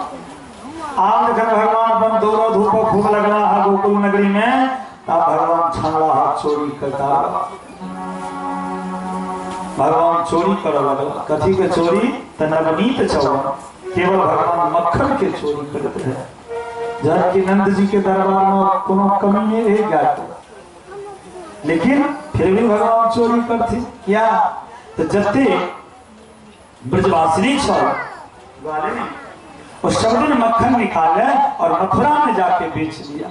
आब जखन भगवान अपन दौड़ धूप खूब लगला है गोकुल नगरी में, तब भगवान छानला हाथ चोरी करता। भगवान चोरी करऽ लगला। कथी के चोरी? तऽ नवनीत चौर, केवल भगवान मक्खन के चोरी करैत रहे। जबकि नंद जी के दरबार में कोनो कमी नहीं रह गया, लेकिन फिर भी भगवान चोरी करथिन। क्या तो जते ब्रजवासिनी छल वो सब दिन मक्खन निकाले और मथुरा में जाके बेच लिया।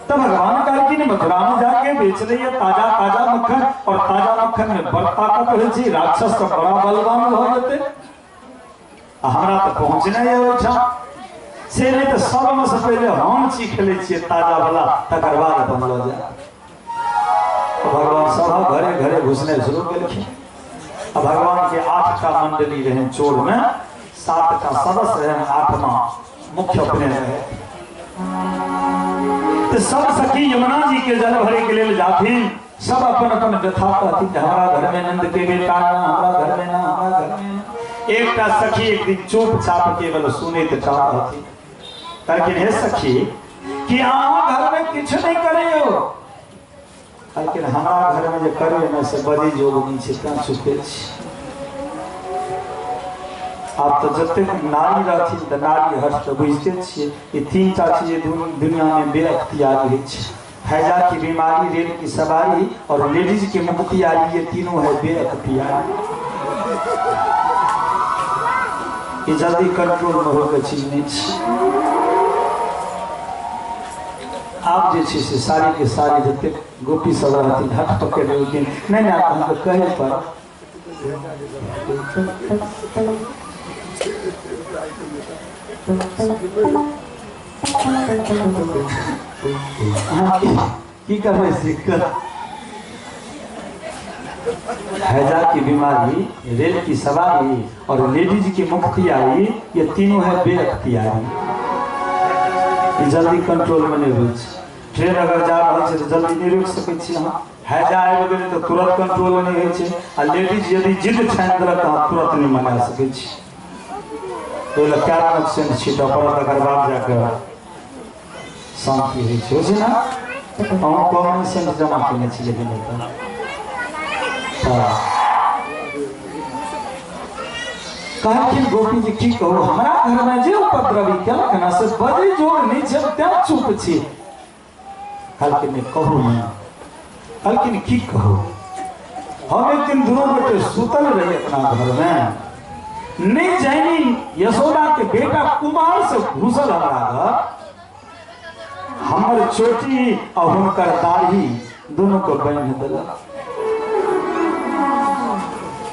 तब भगवान कहलखिन मथुरा में जाके बेच रही है ताजा ताजा मक्खन, और ताजा मक्खन में बड़ ताकत होइ छै, राक्षस तो बड़ा बलवान भऽ जेतै, हमरा तऽ पहुँचना है ओहिठाम से नहीं तो सब में से पहले हम चीख लै छियै ताजा वाला, तकर बाद अपन लऽ जाय। भगवान सब घरे घरे घुसने शुरू केलखिन। आ भगवान के 8टा मंडली रहे चोर में, 7टा सदस्य रहे, 8वां मुख्य अपने रहे। तो सब सखी यमुना जी के जल भरे के लिए जाथिन, सब अपन अपन व्यथा कहथिन, हमारा घर में नंद के बेटा ना, हमारा घर में ना, हमारा घर में ना। एकटा सखी एक दिन चुपचाप केवल सुनैत रहथिन। कहलखिन हे सखी कि अहाँ घर में किछु नहीं करियो। कहलखिन हमारा घर में जे करियो ने से बजै जोग नहीं छै, तैं चुपे छी। आब तो जतेक नारी रहथिन तऽ नारी हर्ष तऽ बुझिते छियै, ई 3टा चीज दुनिया में बेअख्तियार होइ छै, हैजा की बीमारी, रेल की सवारी और लेडीज के मुख्तियारी, ये तीनों है बेअख्तियार। ये जल्दी कंट्रोल में होकर चीज नहीं छै। आप जे छै से सारी के सारी जतेक गोपी सब रहथिन हट पकड़ लेलखिन, नहीं नहीं आप हमको कहे पर की करबै सिक्कर। हैजा की बीमारी, रेल की सवारी और लेडीज की मुख्तियारी, ये तीनों है बेअख्तियारी। ये जल्दी कंट्रोल में नहीं होइ छै। ट्रेन अगर जा रहल छै तऽ जल्दी नहीं रोकि सकै छी अहाँ। हैजा आबि गेलै तऽ तुरंत कंट्रोल में नहीं होइ छै, आ लेडीज यदि जिद ठानि देलक तऽ अहाँ तुरंत नहीं मना सकै छी। ओहि लए कए रंगक सेंट छीटऽ पड़त, तकर बाद जाकऽ शान्ति होइ छै। होइ छै ने? अहूँ कॉमन सेंट जमा केने छी लेकिन कहलखिन गोपी जी की कहू, हमरा घर में जे उपद्रवी केलक ना से बजै जोर नहि छै, तें चुप छी। कहलखिन नहि कहू ने। कहलखिन की कहू, हम एक दिन दुनू गोटे सुतल रही अपना घर में, नहीं जानी यशोदा के बेटा कुमार से घुसल हमरा घर, हमर चोटी और हुनकर दाढ़ी दोनों को बांध देलक।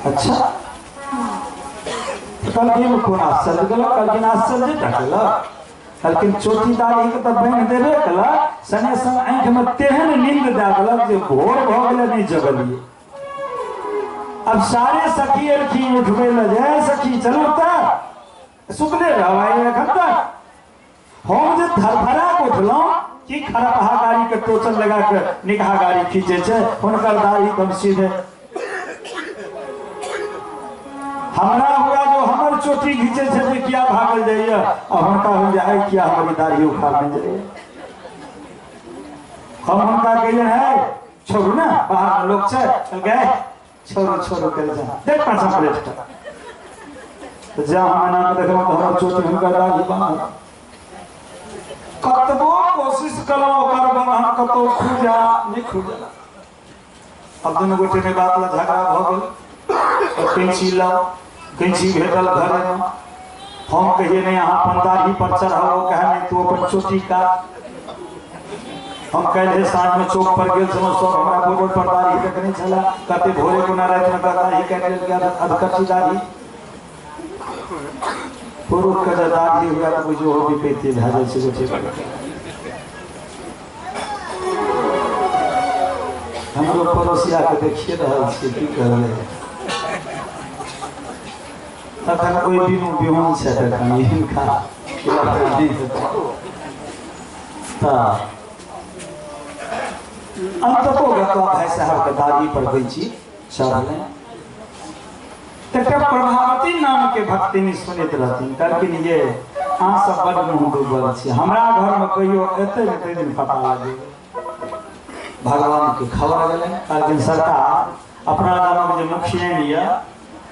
अच्छा कहलखिन कोन आश्चर्य केलक? कहलखिन आश्चर्य केलक। कहलखिन चोटी दाढ़ी के तऽ बांधि देबे केलक, संगे संग आँखि में तेहन नींद दए देलक जे भोर भऽ गेलै नहि जगलियै। अब सारे सखी एलखिन उठबै लए, जय सखी चलू तऽ सुतले रहबै एखन तक। हम जे धरधरा के उठलहुँ कि खरपहा गाड़ी के टोचन लगा के निकहा गाड़ी खींचे छै, हुनकर दाढ़ी कम सीधे हमरा हुआ जो हमर चोटी घीचे छै जे किया भागल जाइए, आ हुनका हो जाए किया हमारी दाढ़ी उखाड़ने जाइए। हम हुनका कहिए है छोड़ू ना, बाहर में लोग छै, गए छोड़ो छोड़ो कर जा देख पाछा प्लेट तो जा हम ना देखलहुँ तऽ हमर चोटी हुनकर दाढ़ी बनल। कतबो कोशिश कलहुँ ओकर बन्हन कतौ खुजा नहि खुजल। अब दुनू गोटे में बात ला झगड़ा भऽ गेल। कैंची लाओ, कैंची भेटल घर में। हम कहिए नहीं अहाँ अपन दाढ़ी पर चढ़ाओ, कहे नहीं तू अपन चोटी काट। हम काल्हि साँझ में चौक पर गेल छलहुँ, सब हमरा बॉर्डर पर दाढ़ी देखने छला, कहते भोरे कोना राति में दाढ़ी काटि लेल गया अधकच्ची दाढ़ी। पुरुष के जे दाढ़ी हुआ तऽ बुझियौ हो विपत्ति भए जाइ छै गोटे। हमरो पड़ोसिया के देखिए रहल छियै की कहबै, तखन ओहि बिनु बिहुन छै तखन हिनका तऽ अंततो गत्वा भाई साहब के दाढ़ी पर गई चढ़ले। तक प्रभावती नाम के भक्तिनी सुनैत रहथिन। कहलखिन ये अहाँ सब बड मुँह डूबल छी, हमरा घर में कहियो एतै ने ताहि दिन पता लागे। भगवान के खबर गेलै। कहलखिन सरकार अपना गामक जे मुखिया यऽ,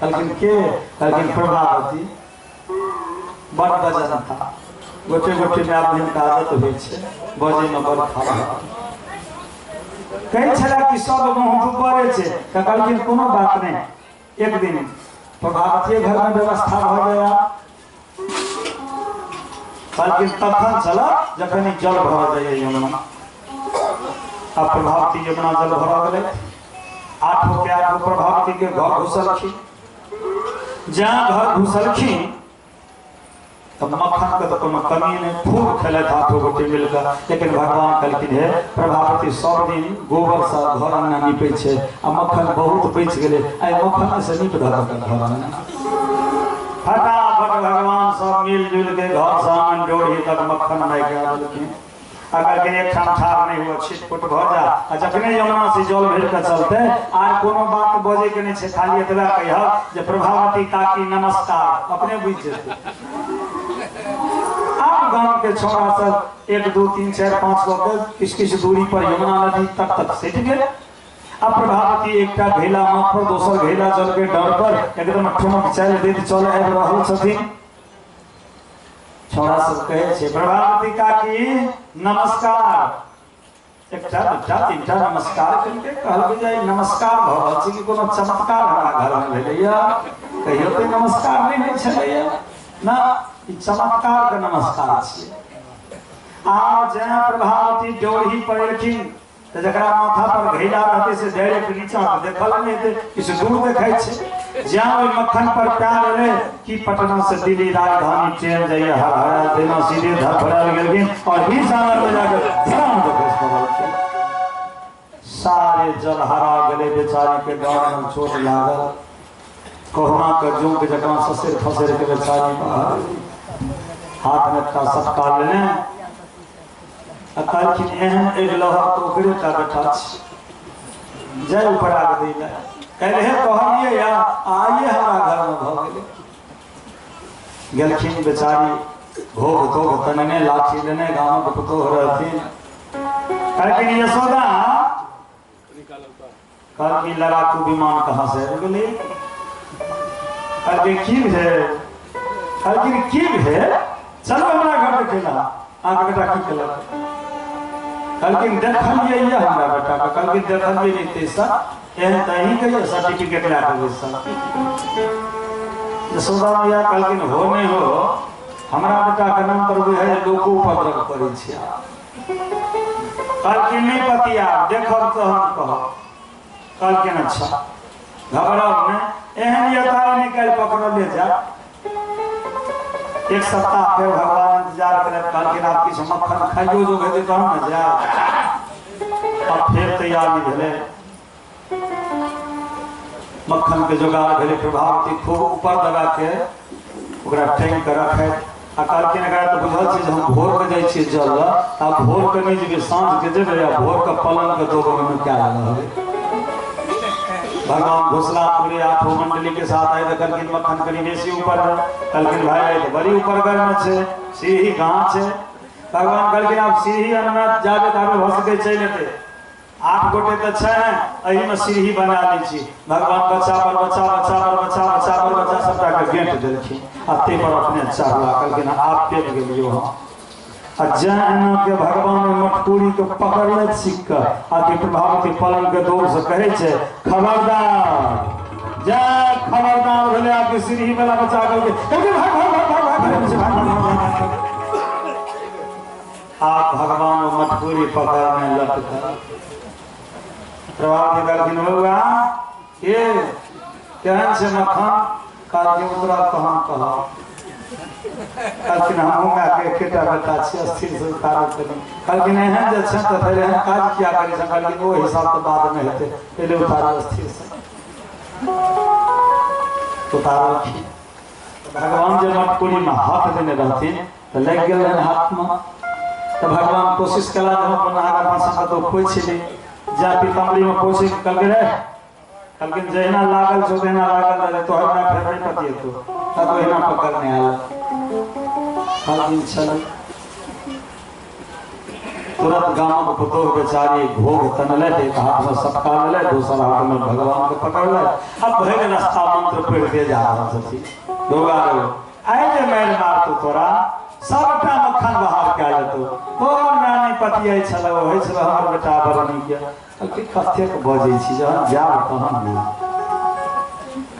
कहलखिन के? कहलखिन प्रभावती बड बजन था, गोटे गोटे में आब हिनका आदत होइ छै बजै में बड खराब। कहै छला कि सब मुँह डूबले छै। तऽ कहलखिन कोनो बात नहि, एक दिन प्रभावती घर में व्यवस्था भऽ गया। कहलखिन तखन चल जखन जल भरल जाइए यमुना। अब प्रभावती यमुना जल भरऽ गेलै। आठो के आठो प्रभावती के घर घुसलखिन। जहाँ घर घुसलखिन तो मक्खन के तो कोनो कमी नहीं, खूब खेलत आठो गोटे मिलकर। लेकिन भगवान कहलखिन हे प्रभावती सब दिन गोबर से घर अंगना नीपै छै आ मक्खन बहुत बचि गेलै, आइ मक्खन से नीप धरक घर अंगना। फटाफट भगवान सब मिलजुल के घर से आंगन डोरी तक मक्खन लए के आबलखिन। अगर के एक ठाम ठार नहीं हुआ छिटपुट भऽ जा, आ जखने यमुना से जल भरि के चलते आर कोनो बात बजै के नहि छै, खाली एतबा कहिह जे प्रभावती काकी नमस्कार, अपने बुझि जेतै। आब गांव के छोरा सब 1 2 3 4 5 गो के किछु किछु दूरी पर यमुना नदी तक तक सटि गेल। अब प्रभावती एकटा घैला माथ पर दोसर घैला जल के डर पर एकदम ठुमक चलि दैत चल आबि रहल छथिन। छोरा सब कहै छै प्रभावती काकी नमस्कार। एकटा दूटा तीनटा नमस्कार करिके कहलकै जे नमस्कार भऽ रहल छै कि कोनो चमत्कार हमरा घर में भेलैया, कहियो तऽ नमस्कार नहि होइ छलैया ना, ई चमत्कार के नमस्कार छियै। आ जेना प्रभावती डोरी पर एलखिन तऽ जकरा माथा पर घैला रहतै से डायरेक्ट नीचा देखल नहि हेतै, किछु दूर देखै छै। जहाँ ओहि मक्खन पर प्यार एलै कि पटना से दिल्ली राजधानी ट्रेन जाइए हरहरा तेना सीधे धरफड़ायल गेलखिन और 20 आंगन में जाकर धड़ाम दऽ खसि पड़लखिन। सारे जल हरा गेलै, बेचारी के डाँड़ में चोट लागल, कहुना के जोंक जकाँ ससरि फसरि के बेचारी बाहर हाथ में एकटा सटका लेने आ कहलखिन एहन अगिलह तऽ ओकरे टा बेटा छी, जय उपरा दै लए काल्हि कहलियै या आइए हमरा घरमे भऽ गेलै। गेलखिन बेचारी भोग तोग तनने लाठी लेने गामक पुतोह रहथिन। कहलखिन यशोदा, कहलखिन लड़ाकू विमान कहाँ से आबि गेलै? कहलकै की भेल? कहलखिन की भेल, चलो हमरा घर देखेला, अहाँके बेटा की केलक? कहलखिन देखलियै ये हमरा बेटाके। कहलखिन देखलियै नहि तैसँ एहन तऽ अहीं कहियौ सर्टिफिकेट लए कऽ बैसल। यशोदा मैया कहलखिन हो नहि हो, हमरा बेटाके नाम पर बुझाइ लोको उपद्रव करै छै। कहलखिन नहि पतिया, देखब तऽ हम कहब। कहलखिन अच्छा घबराउ नहि, एहन यथा निकालि पकड़ले जा। एक सप्ताह फेर भगवान इंतजार करे, कहलखिन आब किछु मक्खन खाइयो जो हेतै तहन ने जायब। अब फेर तैयारी भेलै, मक्खन के जोगाड़ भेलै। प्रभावती खूब ऊपर दबा के ओकरा टाँगि कऽ रखैत आ कहलखिन एकरा तऽ बुझल छै जे हम भोर के जाइ छियै जल लऽ, आब भोर के नहि जेबै, साँझ के जेबै आ भोर के पलंग के दो गो नुका रहबै। भगवान घोसला पूरे आठों मंडली के साथ आए तो कहलखिन मक्खन कनी बेसी ऊपर है। कहलखिन भाई तो बड़ी ऊपर गर्म छै, सीढ़ी कहाँ छै? भगवान कहलखिन आब सीढ़ी अनना जाबे ताबे भऽ सकै चलि एतै, 8 गोटे तऽ छै, एहिमे सीढ़ी बना लै छी। भगवान बच्चा पर बच्चा, बच्चा पर बच्चा, बच्चा पर बच्चा सबटा के गेंट देलखिन आ ताहि पर अपने चढ़ला। कहलखिन आब पेट गेलियौ हम। आ जँ एना के भगवान मटकूरी के पकड़ले सीख कऽ आ के प्रभावती पलंग के दौड़ से कहै छै खबरदार, जय खबरदार भेलै आके सीढ़ी वाला बच्चा कहलकै भाग भाग भाग भाग भाग भाग। आप भगवान मटकूरी पकड़ने लटकल। प्रभावती कहलखिन बौआ के केहन छै मक्खन? कहलखिन उतरब तहन कहब। कहलखिन हमहूँ मायके एकेटा बेटा छी, स्थिर से उतारब करी। कहलखिन एहन जे छै तऽ फेर एहन काज किया करै छै? कहलखिन ओ हिसाब तऽ बादमे हेतै, पहिले उतारू स्थिर से। उतारलखिन। भगवान जे मटकुरीमे हाथ देने रहथिन तऽ लागि गेल रहनि हाथमे। तऽ भगवान कोशिश कला जे हम अपन आगाँ पाछाँ कतहु पोछि ली। जा पीताम्बरीमे पोछि कहलकै रे, कहलखिन जहिना लागल छौ तहिना लागल रहै, तोहर माय फेर नहि पतिएतौ, तब ओहिना पकड़ने आयल। कहलखिन चल। तुरंत गामक पुतोह बेचारी घोघ तनले, एक हाथ में सटका लेले, दोसर हाथ में भगवान के पकड़ले, अब भरि रास्ता मंत्र पढ़ते जा रहल छथिन। बौआ रे आइ जे मारि मारतौ तोरा, सबटा मक्खन बाहर कए लेतौ, तोहर माय नहि पतियै छलौ, होइ छलौ हमर बेटा बड़ नीक। कहलखिन कतेक बजै छी, जहन जायब तहन ने।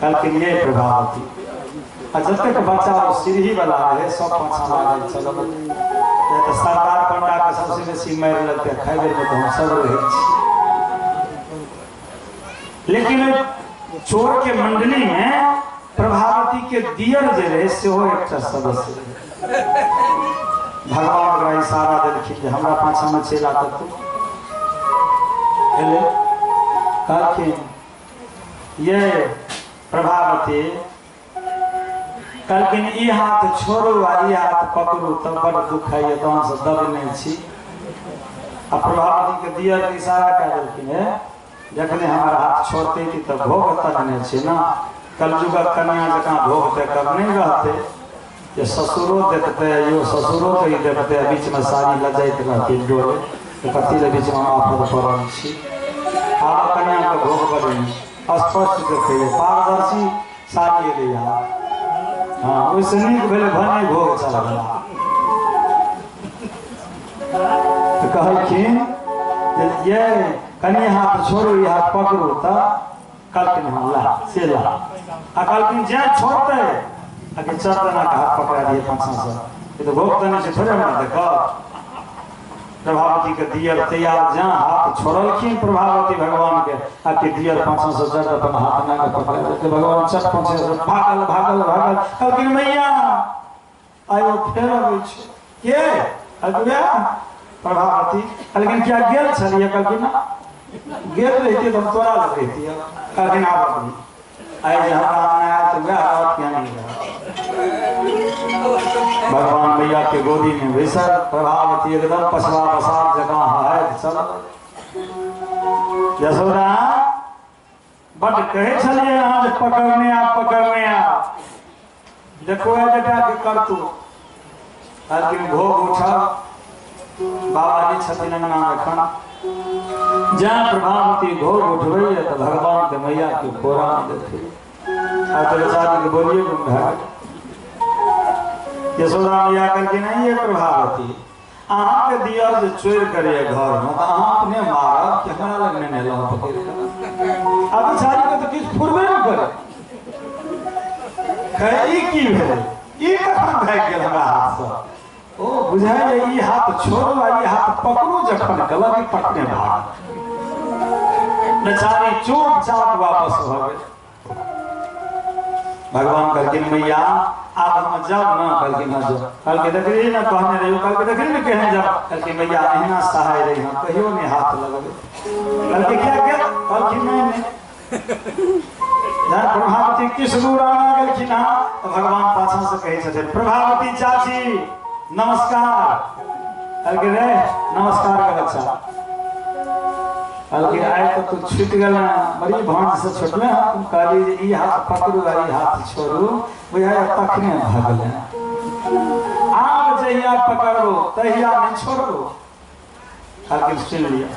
कहलखिन ये प्रभावती, आ जतेक बच्चा ओ सीढ़ी वाला रहै सब पाछाँ लागल छल। तऽ सरदार पंडा के सबसे बेसी मारि लेलकै, खाइ बेरमे तऽ हम सब रहै छी। लेकिन चोर के मंडली में प्रभावती के दियर जे रहै सेहो एकटा सदस्य रहै। भगवान ओकरा इशारा देलखिन जे हमरा पाछाँमे चलि आ। तू एलै, कहलखिन ये प्रभावती, कहलखिन ई हाथ छोड़ू आ ई हाथ पकड़ू तऽ बड़ दुख होइए, तहन से दबने छी। आ प्रभावती के दियर के इशारा कए देलखिन हे, जखने हमर हाथ छोड़ते कि तऽ भोग तकने छै ने, कलयुगक कन्या जकाँ भोग देखब नहि रहतै जे ससुरो देखतै, यो ससुरो के ई देखतै, बीचमे साड़ी लजाइत रहतै डोले, तऽ कथी लए बीचमे आफत पड़ल छी। आब कन्याके भोग बड़ी स्पष्ट देखैए, पारदर्शी साड़ी एलैए। हाँ, ओहिसँ नीक भेलै भने भोग चलल। तऽ कहलखिन जे ये कनि हाथ छोड़ू ई हाथ पकड़ू, तऽ कहलखिन हँ ला से ला। आ कहलखिन जे छोड़तै आके चरदना के हाथ पकड़ा दिए पाछाँ से, ई तऽ भोग तऽ नहि छै थोड़े हमरा देखब। प्रभावती के दियर तैयार, जहाँ हाथ छोड़लखिन प्रभावती भगवान के, आके दियर पाछाँ से चढ़ अपन हाथ ना के पकड़ा देलकै। भगवान चट पाछाँ से भागल भागल भागल। कहलखिन मैया आयो फेर अबै छै के? कहलखिन प्रभावती। कहलखिन क्या गेल छलियै? कहलखिन ना गेल रहितियै तऽ हम तोरा लग रहितियै। कहलखिन आब आइ जे हमरा आयल तऽ वएह रहत या नहि रहत। भगवान मैया के गोदी में बैसल, प्रभावती एकदम पछवा पसार जकाँ हहैत चल। यशोदा बड कहै छलियै अहाँ जे पकड़ने आ पकड़ने आ, देखो एहि बेटा के करतू। कहलखिन भोग उठल, बाबाजी छथिन अंगना में एखन, जहाँ प्रभावती भोग उठबैया तऽ भगवान के मैया के कोरा में देखै। आ तो बेचारी के बोलिए गुम भए गेल। यशोदा मैया कहलखिन नहीं ये प्रभावती, अहाँके दियर जे चोरि करैए घरमे तऽ अहाँ अपने मारब कि हमरा लग नहि एलहुँ पकड़ि कऽ? आ बेचारीके तऽ किछु फुरबे नहि करे। कहै ई की भेलै, ई कखन भागि गेल हमरा हाथसँ? ओ बुझाइए ई हाथ छोड़ू आ ई हाथ पकड़ू, जखन गलत तखने भाग। बेचारी चुपचाप वापस भऽ गेल। भगवान कहलखिन मैया आब हम जाब न? कहलखिन हाँ जाओ। कहलखिन देखली ने कहने रहियो? कहलखिन देखली ने केहन जाब? कहलखिन मैया अहिना सहाय रही हम, कहियो नहीं हाथ लगबे। कहलखिन क्या क्या? कहलखिन नहीं नहीं। जहन प्रभावती किछु दूर आगा गेलखिन हँ तऽ भगवान पाछाँ से कहै छथिन प्रभावती चाची नमस्कार। कहलखिन रे नमस्कार के बच्चा। कहलखिन आइ तऽ तू छूटि गेल, बड़ी भाँज से छुटले। हम कहली जे ई हाथ पकड़ू आ ई हाथ छोड़ू, बुझाइए तखने भगले। आब जहिया पकड़बो तहिया नहि छोड़बो। कहलखिन सुनि लिअ।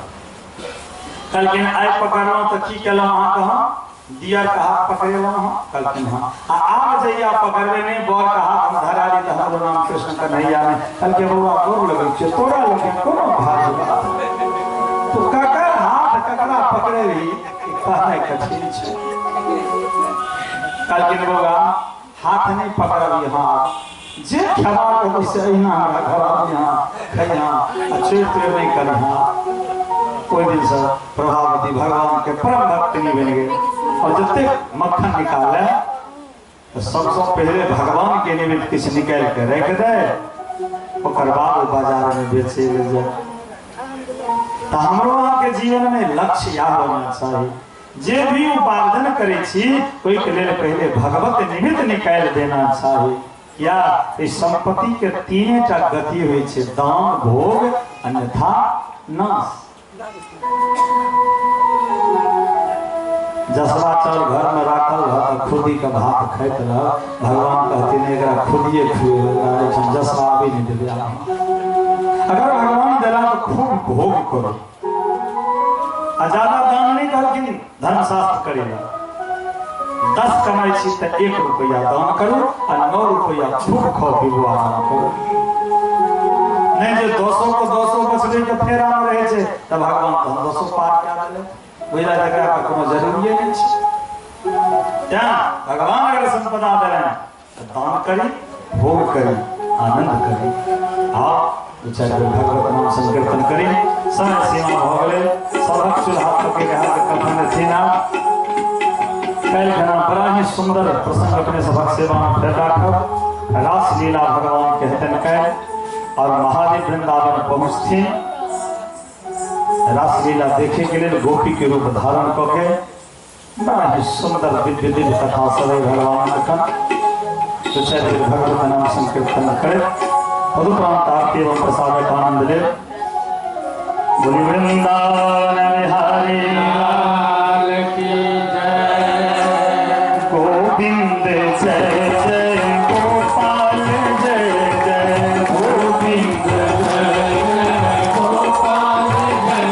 कहलखिन आइ पकड़लहुँ तऽ की केलहुँ अहाँके? हम दियर के हाथ पकड़ेलहुँ हँ? कहलखिन हँ। आ आब जहिया पकड़बे नहि, बर के हाथ हम धरा दी तऽ हमरो नाम कृष्ण कन्हैया नहि। कहलकै बौआ गोर लगै छियौ, तोरा लगे कोनो भाज बात, तू ककर हाथ ककरा पकड़े रही कहनाइ कठिन छै। कहलखिन बौआ हाथ नहि पकड़बी, हाँ जे खेबाक होय से अहिना हमरा घर आबिहाँ खइहाँ आ चोरि तोरि नहि करिहाँ। ओहि दिनसँ प्रभावती भगवान के परम भक्तिनी बनि गेल और जतेक मक्खन निकाले तऽ सबसँ पहिले भगवान के निमित्त किछु निकालि के राखि दे, ओकर बाद ओ बाजार में बेचे ले जाए। तऽ हमरो अहाँके जीवन में लक्ष्य इएह होना चाही, जे भी उपार्जन करै छी ओहिके लेल पहिले भगवत निमित्त निकालि देना चाही। या एहि संपत्ति के तीने टा गति होइ छै, दान, भोग, अन्यथा नाश। जसवा चाउर घर में राखल रह तऽ खुदी के भात खाइत रह, भगवान कहथिन एकरा खुदिए खुएबै, जसवा आबि नहि देबै। अगर भगवान देला तऽ खूब भोग करू आ ज्यादा दान नहीं कहलखिन धर्मशास्त्र करेला। 10 कमाई छी तऽ 1 रुपया दान करू आ 9 रुपया खूब खाओ पीबू आराम करू। नहीं जे 200 को 200 बचबै के फेरा में रहै छै तऽ भगवान तऽ 200 पार कए देले, बुझला जकरा के कोनो जरूरिये नहि छै। तें भगवान अगर संपदा देलनि तऽ दान करी, भोग करी, आनंद करी। आ दू चारि बेर भगवत नाम संकीर्तन करी। समय सीमा भऽ गेलै, सबक चूल्हा पकेलहार के कथन थिन। काल्हि खना बड़ा ही सुंदर प्रसंग अपने सबक सेवा में फेर राखब। रासलीला भगवान के हेतनि काल्हि और महादेव वृंदावन पहुँचथिन रासलीला देखे के लेल गोपी के रूप धारण कऽ के। बड़ा ही सुंदर दिव्य दिव्य कथा सब भगवान एखन दू चारि बेर भगवत नाम संकीर्तन करे तदुपरांत आरती एवं प्रसादक आनंद ले। बोली वृंदावन बिहारी लाल की जय, गोविंद जय जय गोपाल जय जय, गोविंद जय जय गोपाल जय जय,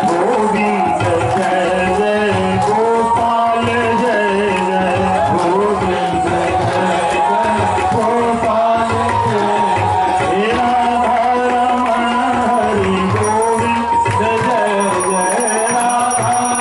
गोविंद जय जय गोपाल जय जय, गोविंद जय जय गोपाल जय जय, राधा रमण हरि गोविंद जय जय राधा।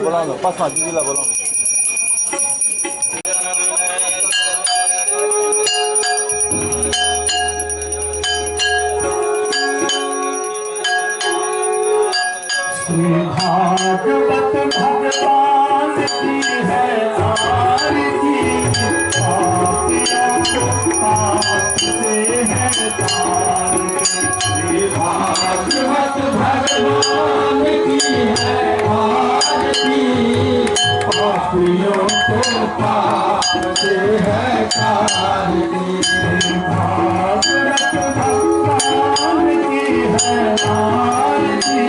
बोलाओ ना, पसमा दीदी ला बोलाओ। श्री भागवत भगवान की है आरती, पापियों को पाप से है तार। श्री भागवत भगवान की है आरती, पापियों को पाप से है तार। श्री भागवत भगवान की है आरती,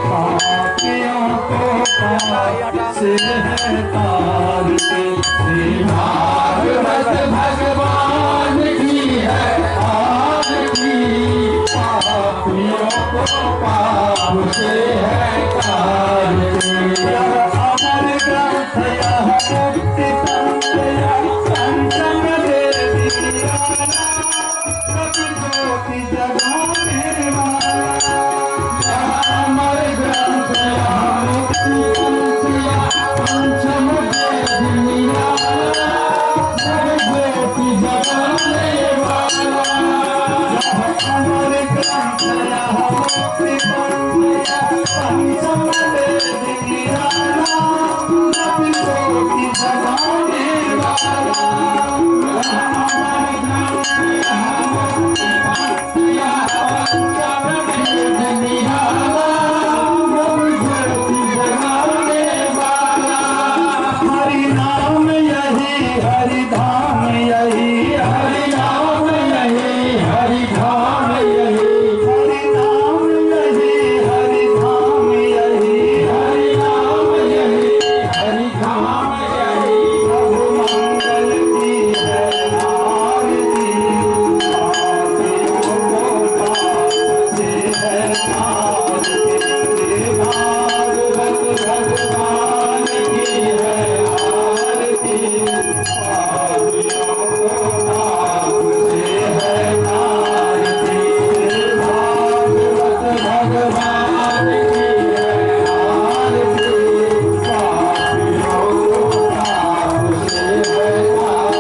पापियों को पाप से है तार। श्री भागवत भगवान की है आरती, पापियों को पाप से है तार। अमर ग्रंथ यह मुक्ति पंथ यह पंचम देवी ज्योति जगाने वाला। अमर ग्रंथ यह मुक्ति पंथ यह पंचम देवी ज्योति जगाने वाला। अमर ग्रंथ यह मुक्ति पंथ यह पंचम देवी ज्योति जगाने वाला। अमर ग्रंथ यह मुक्ति पंथ यह पंचम देवी ज्योति जगाने वाला। हरि नाम यही हरि धाम यही, हरि नाम यही हरि धाम यही, हरि नाम यही हरि धाम यही, हरि नाम यही हरि धाम यही। प्रभु मंगल की है आरती, पापियों को पाप से है तार। श्री भागवत भगवान की है आरती, पापियों को पाप से है तार। श्री भागवत भगवान की है आरती, पापियों को पाप से है तार।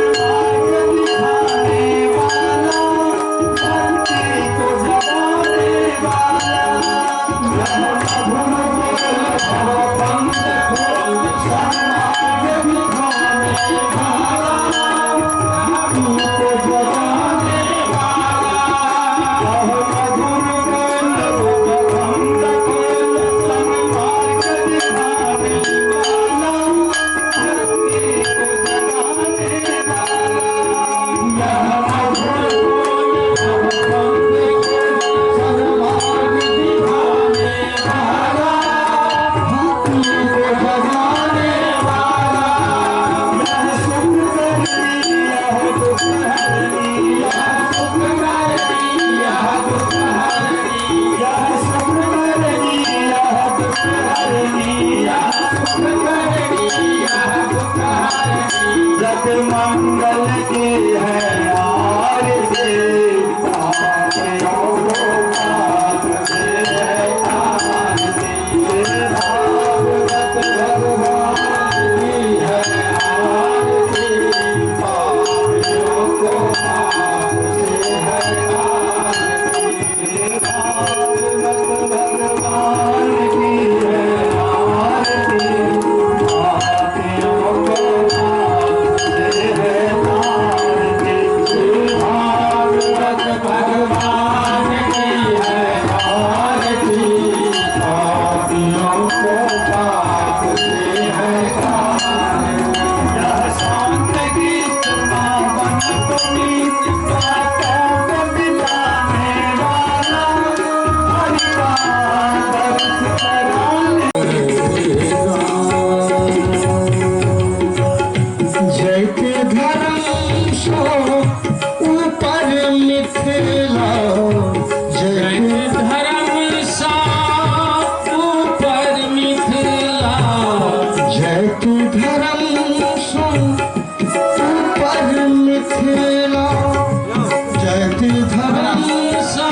सन्मार्ग दिखाने वाला, भक्ति को जगाने वाला। सन्मार्ग दिखाने वाला, भक्ति को जगाने वाला। मधुर बोल भव खोल, सन्मार्ग दिखाने वाला, भक्ति को जगाने वाला। मधुर बोल भव खोल, सन्मार्ग दिखाने वाला, भक्ति को जगाने वाला। यह सुख करनी यह दुख हरनी, यह सुख करनी यह दुख हरनी, यह सुख करनी यह दुख हरनी, यह सुख करनी यह दुख हरनी। जग मंगल की है आरती, पापियों को पाप से है तार। श्री भागवत भगवान की है आरती, पापियों को पाप से है तार। श्री भागवत भगवान की है आरती, पापियों को पाप से है तार। श्री भागवत भगवान की है आरती, पापियों को पाप से है तार। यह शांत गीत पावन पुनीत, पापों को मिटाने वाला, हरि का दर्श कराने। जयते धर्म सो ऊपर मिथिला, जयते धर्म सा ऊपर मिथिला, जयते धर्म सो ऊपर मिथिला, जयते धर्म सा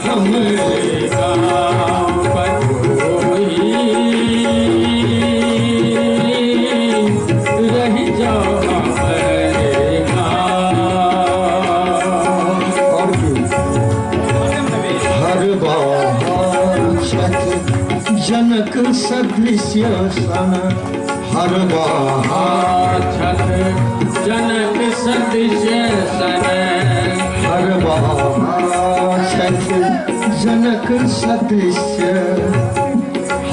हमरे गाँव बटोही, रही जाओ हमरे गाँव। और की हर बार छठ जनक सदृश सन, हर बार छठ जनक सदृश सन, हर बार छठ जनक सदृश,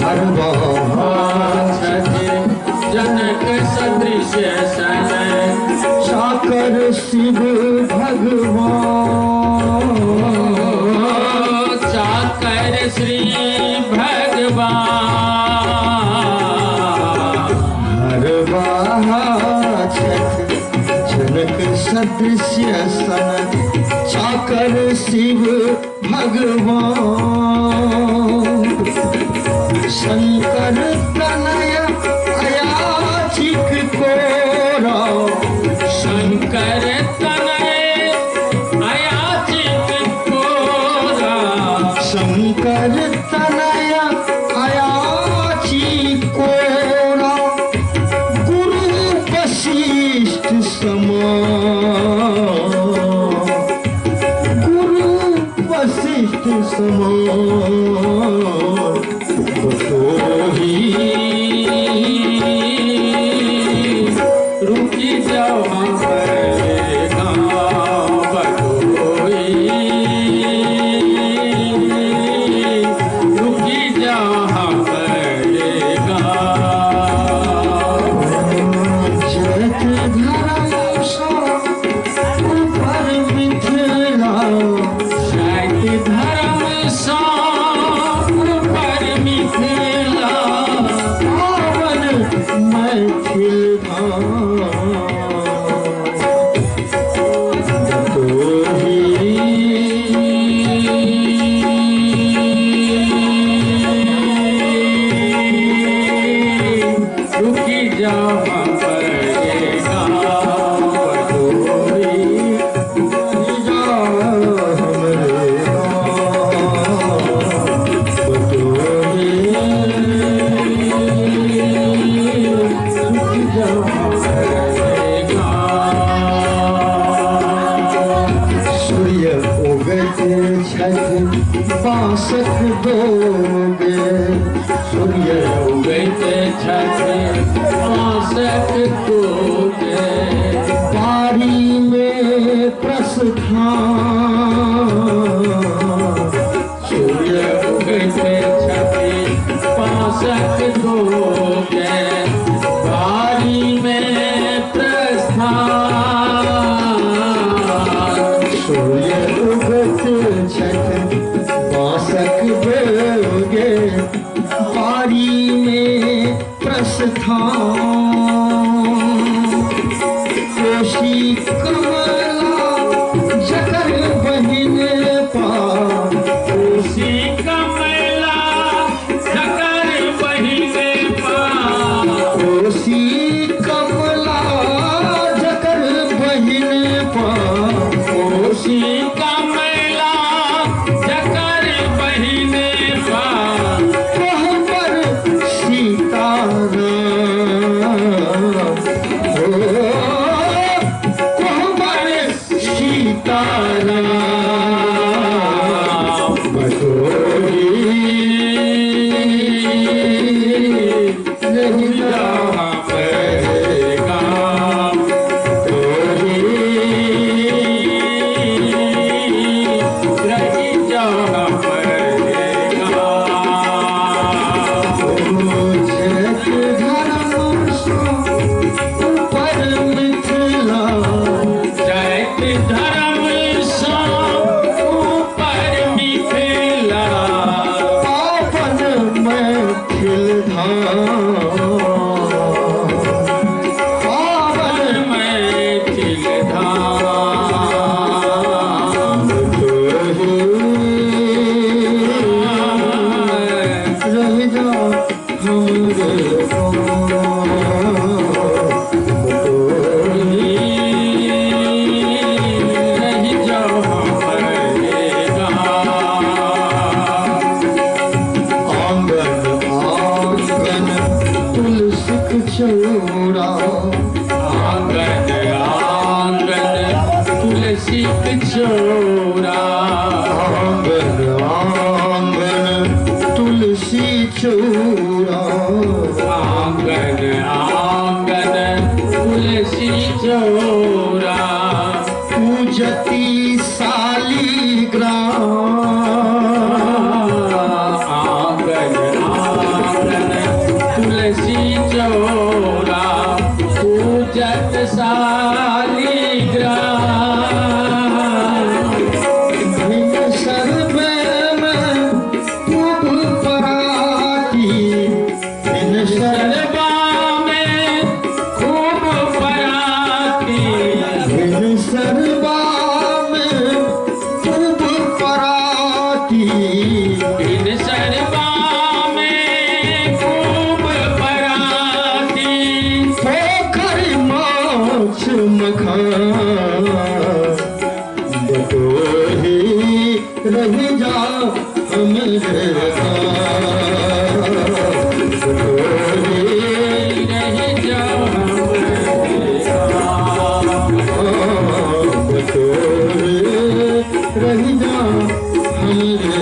हर बार छठ जनक सदृश सन, चाकर शिव भगवान, चाकर श्री भगवान। हर बार छठ जनक सदृश सन, चाकर शिव भगवान। शंकर तनय अयाचिक कोरा, शंकर तनय अयाचिक कोरा, शंकर तनय अयाचिक कोरा, गुरु वशिष्ठ समान, गुरु वशिष्ठ समान। बटोही रुकी जाओ हमरे गाँव बटोही, रुकी जाओ हमरे गाँव। जैत धर्म सँ ऊपर मिथिला, जैत धर्म सँ ऊपर मिथिला, पावन मैथिल धाम। बटोही रुकी जाओ हमरे गाँव बटोही, जाओ हमरे गाँव बटोही, रुकी जाओ हमरे गाँव। सूर्य उगैत छथि बाँसक दोगे, सूर्य उगैत छथि बाँसक दोगे, बारी में प्रस्थान, सूर्य उगैत छथि बाँसक दोगे, बारी में प्रस्थान। सूर्य उगैत छथि बाँसक दोगे, बारी में प्रस्थान। कोशी कमला जकर बहिन पार, कोशी कमला जकर बहिन पार, कोशी कमला जकर बहिन पार, कोशी कमला जकर बहिन पार, कोहबर सीताराम, ओ कोहबर सीताराम। बटोही रही जाओ हमरे गाँव बटोही, रही जाओ हमरे गाँव। जैत धर्म सँ ऊपर मिथिला, जैत धर्म सँ ऊपर मिथिला, पावन मैथिल धाम, पावन मैथिल धाम। बटोही। चौरा आंगन आंगन तुलसी चौरा आंगन आंगन तुलसी चौरा आंगन आंगन तुलसी चौरा पूजती सालिग्राम आंगन आंगन तुलसी चौरा पूजत सालिग्राम रह जा हमरे रह जा रह जा हमरे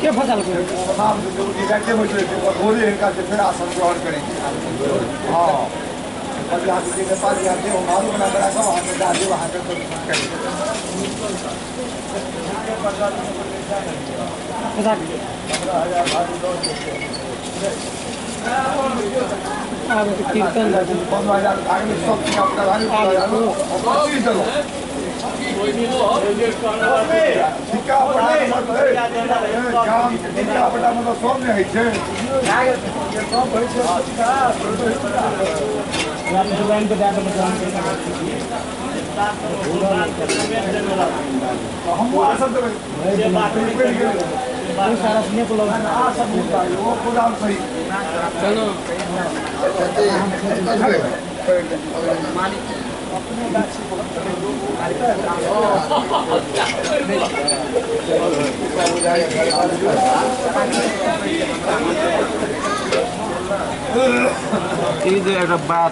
के फसल फिर आसन ग्रहण करेंगे। हाँ, नेपाल जाते मारू बना कर वहाँ से दादी वहाँ से कीर्तन 15,000 सब सब नहि होइ छै। बात।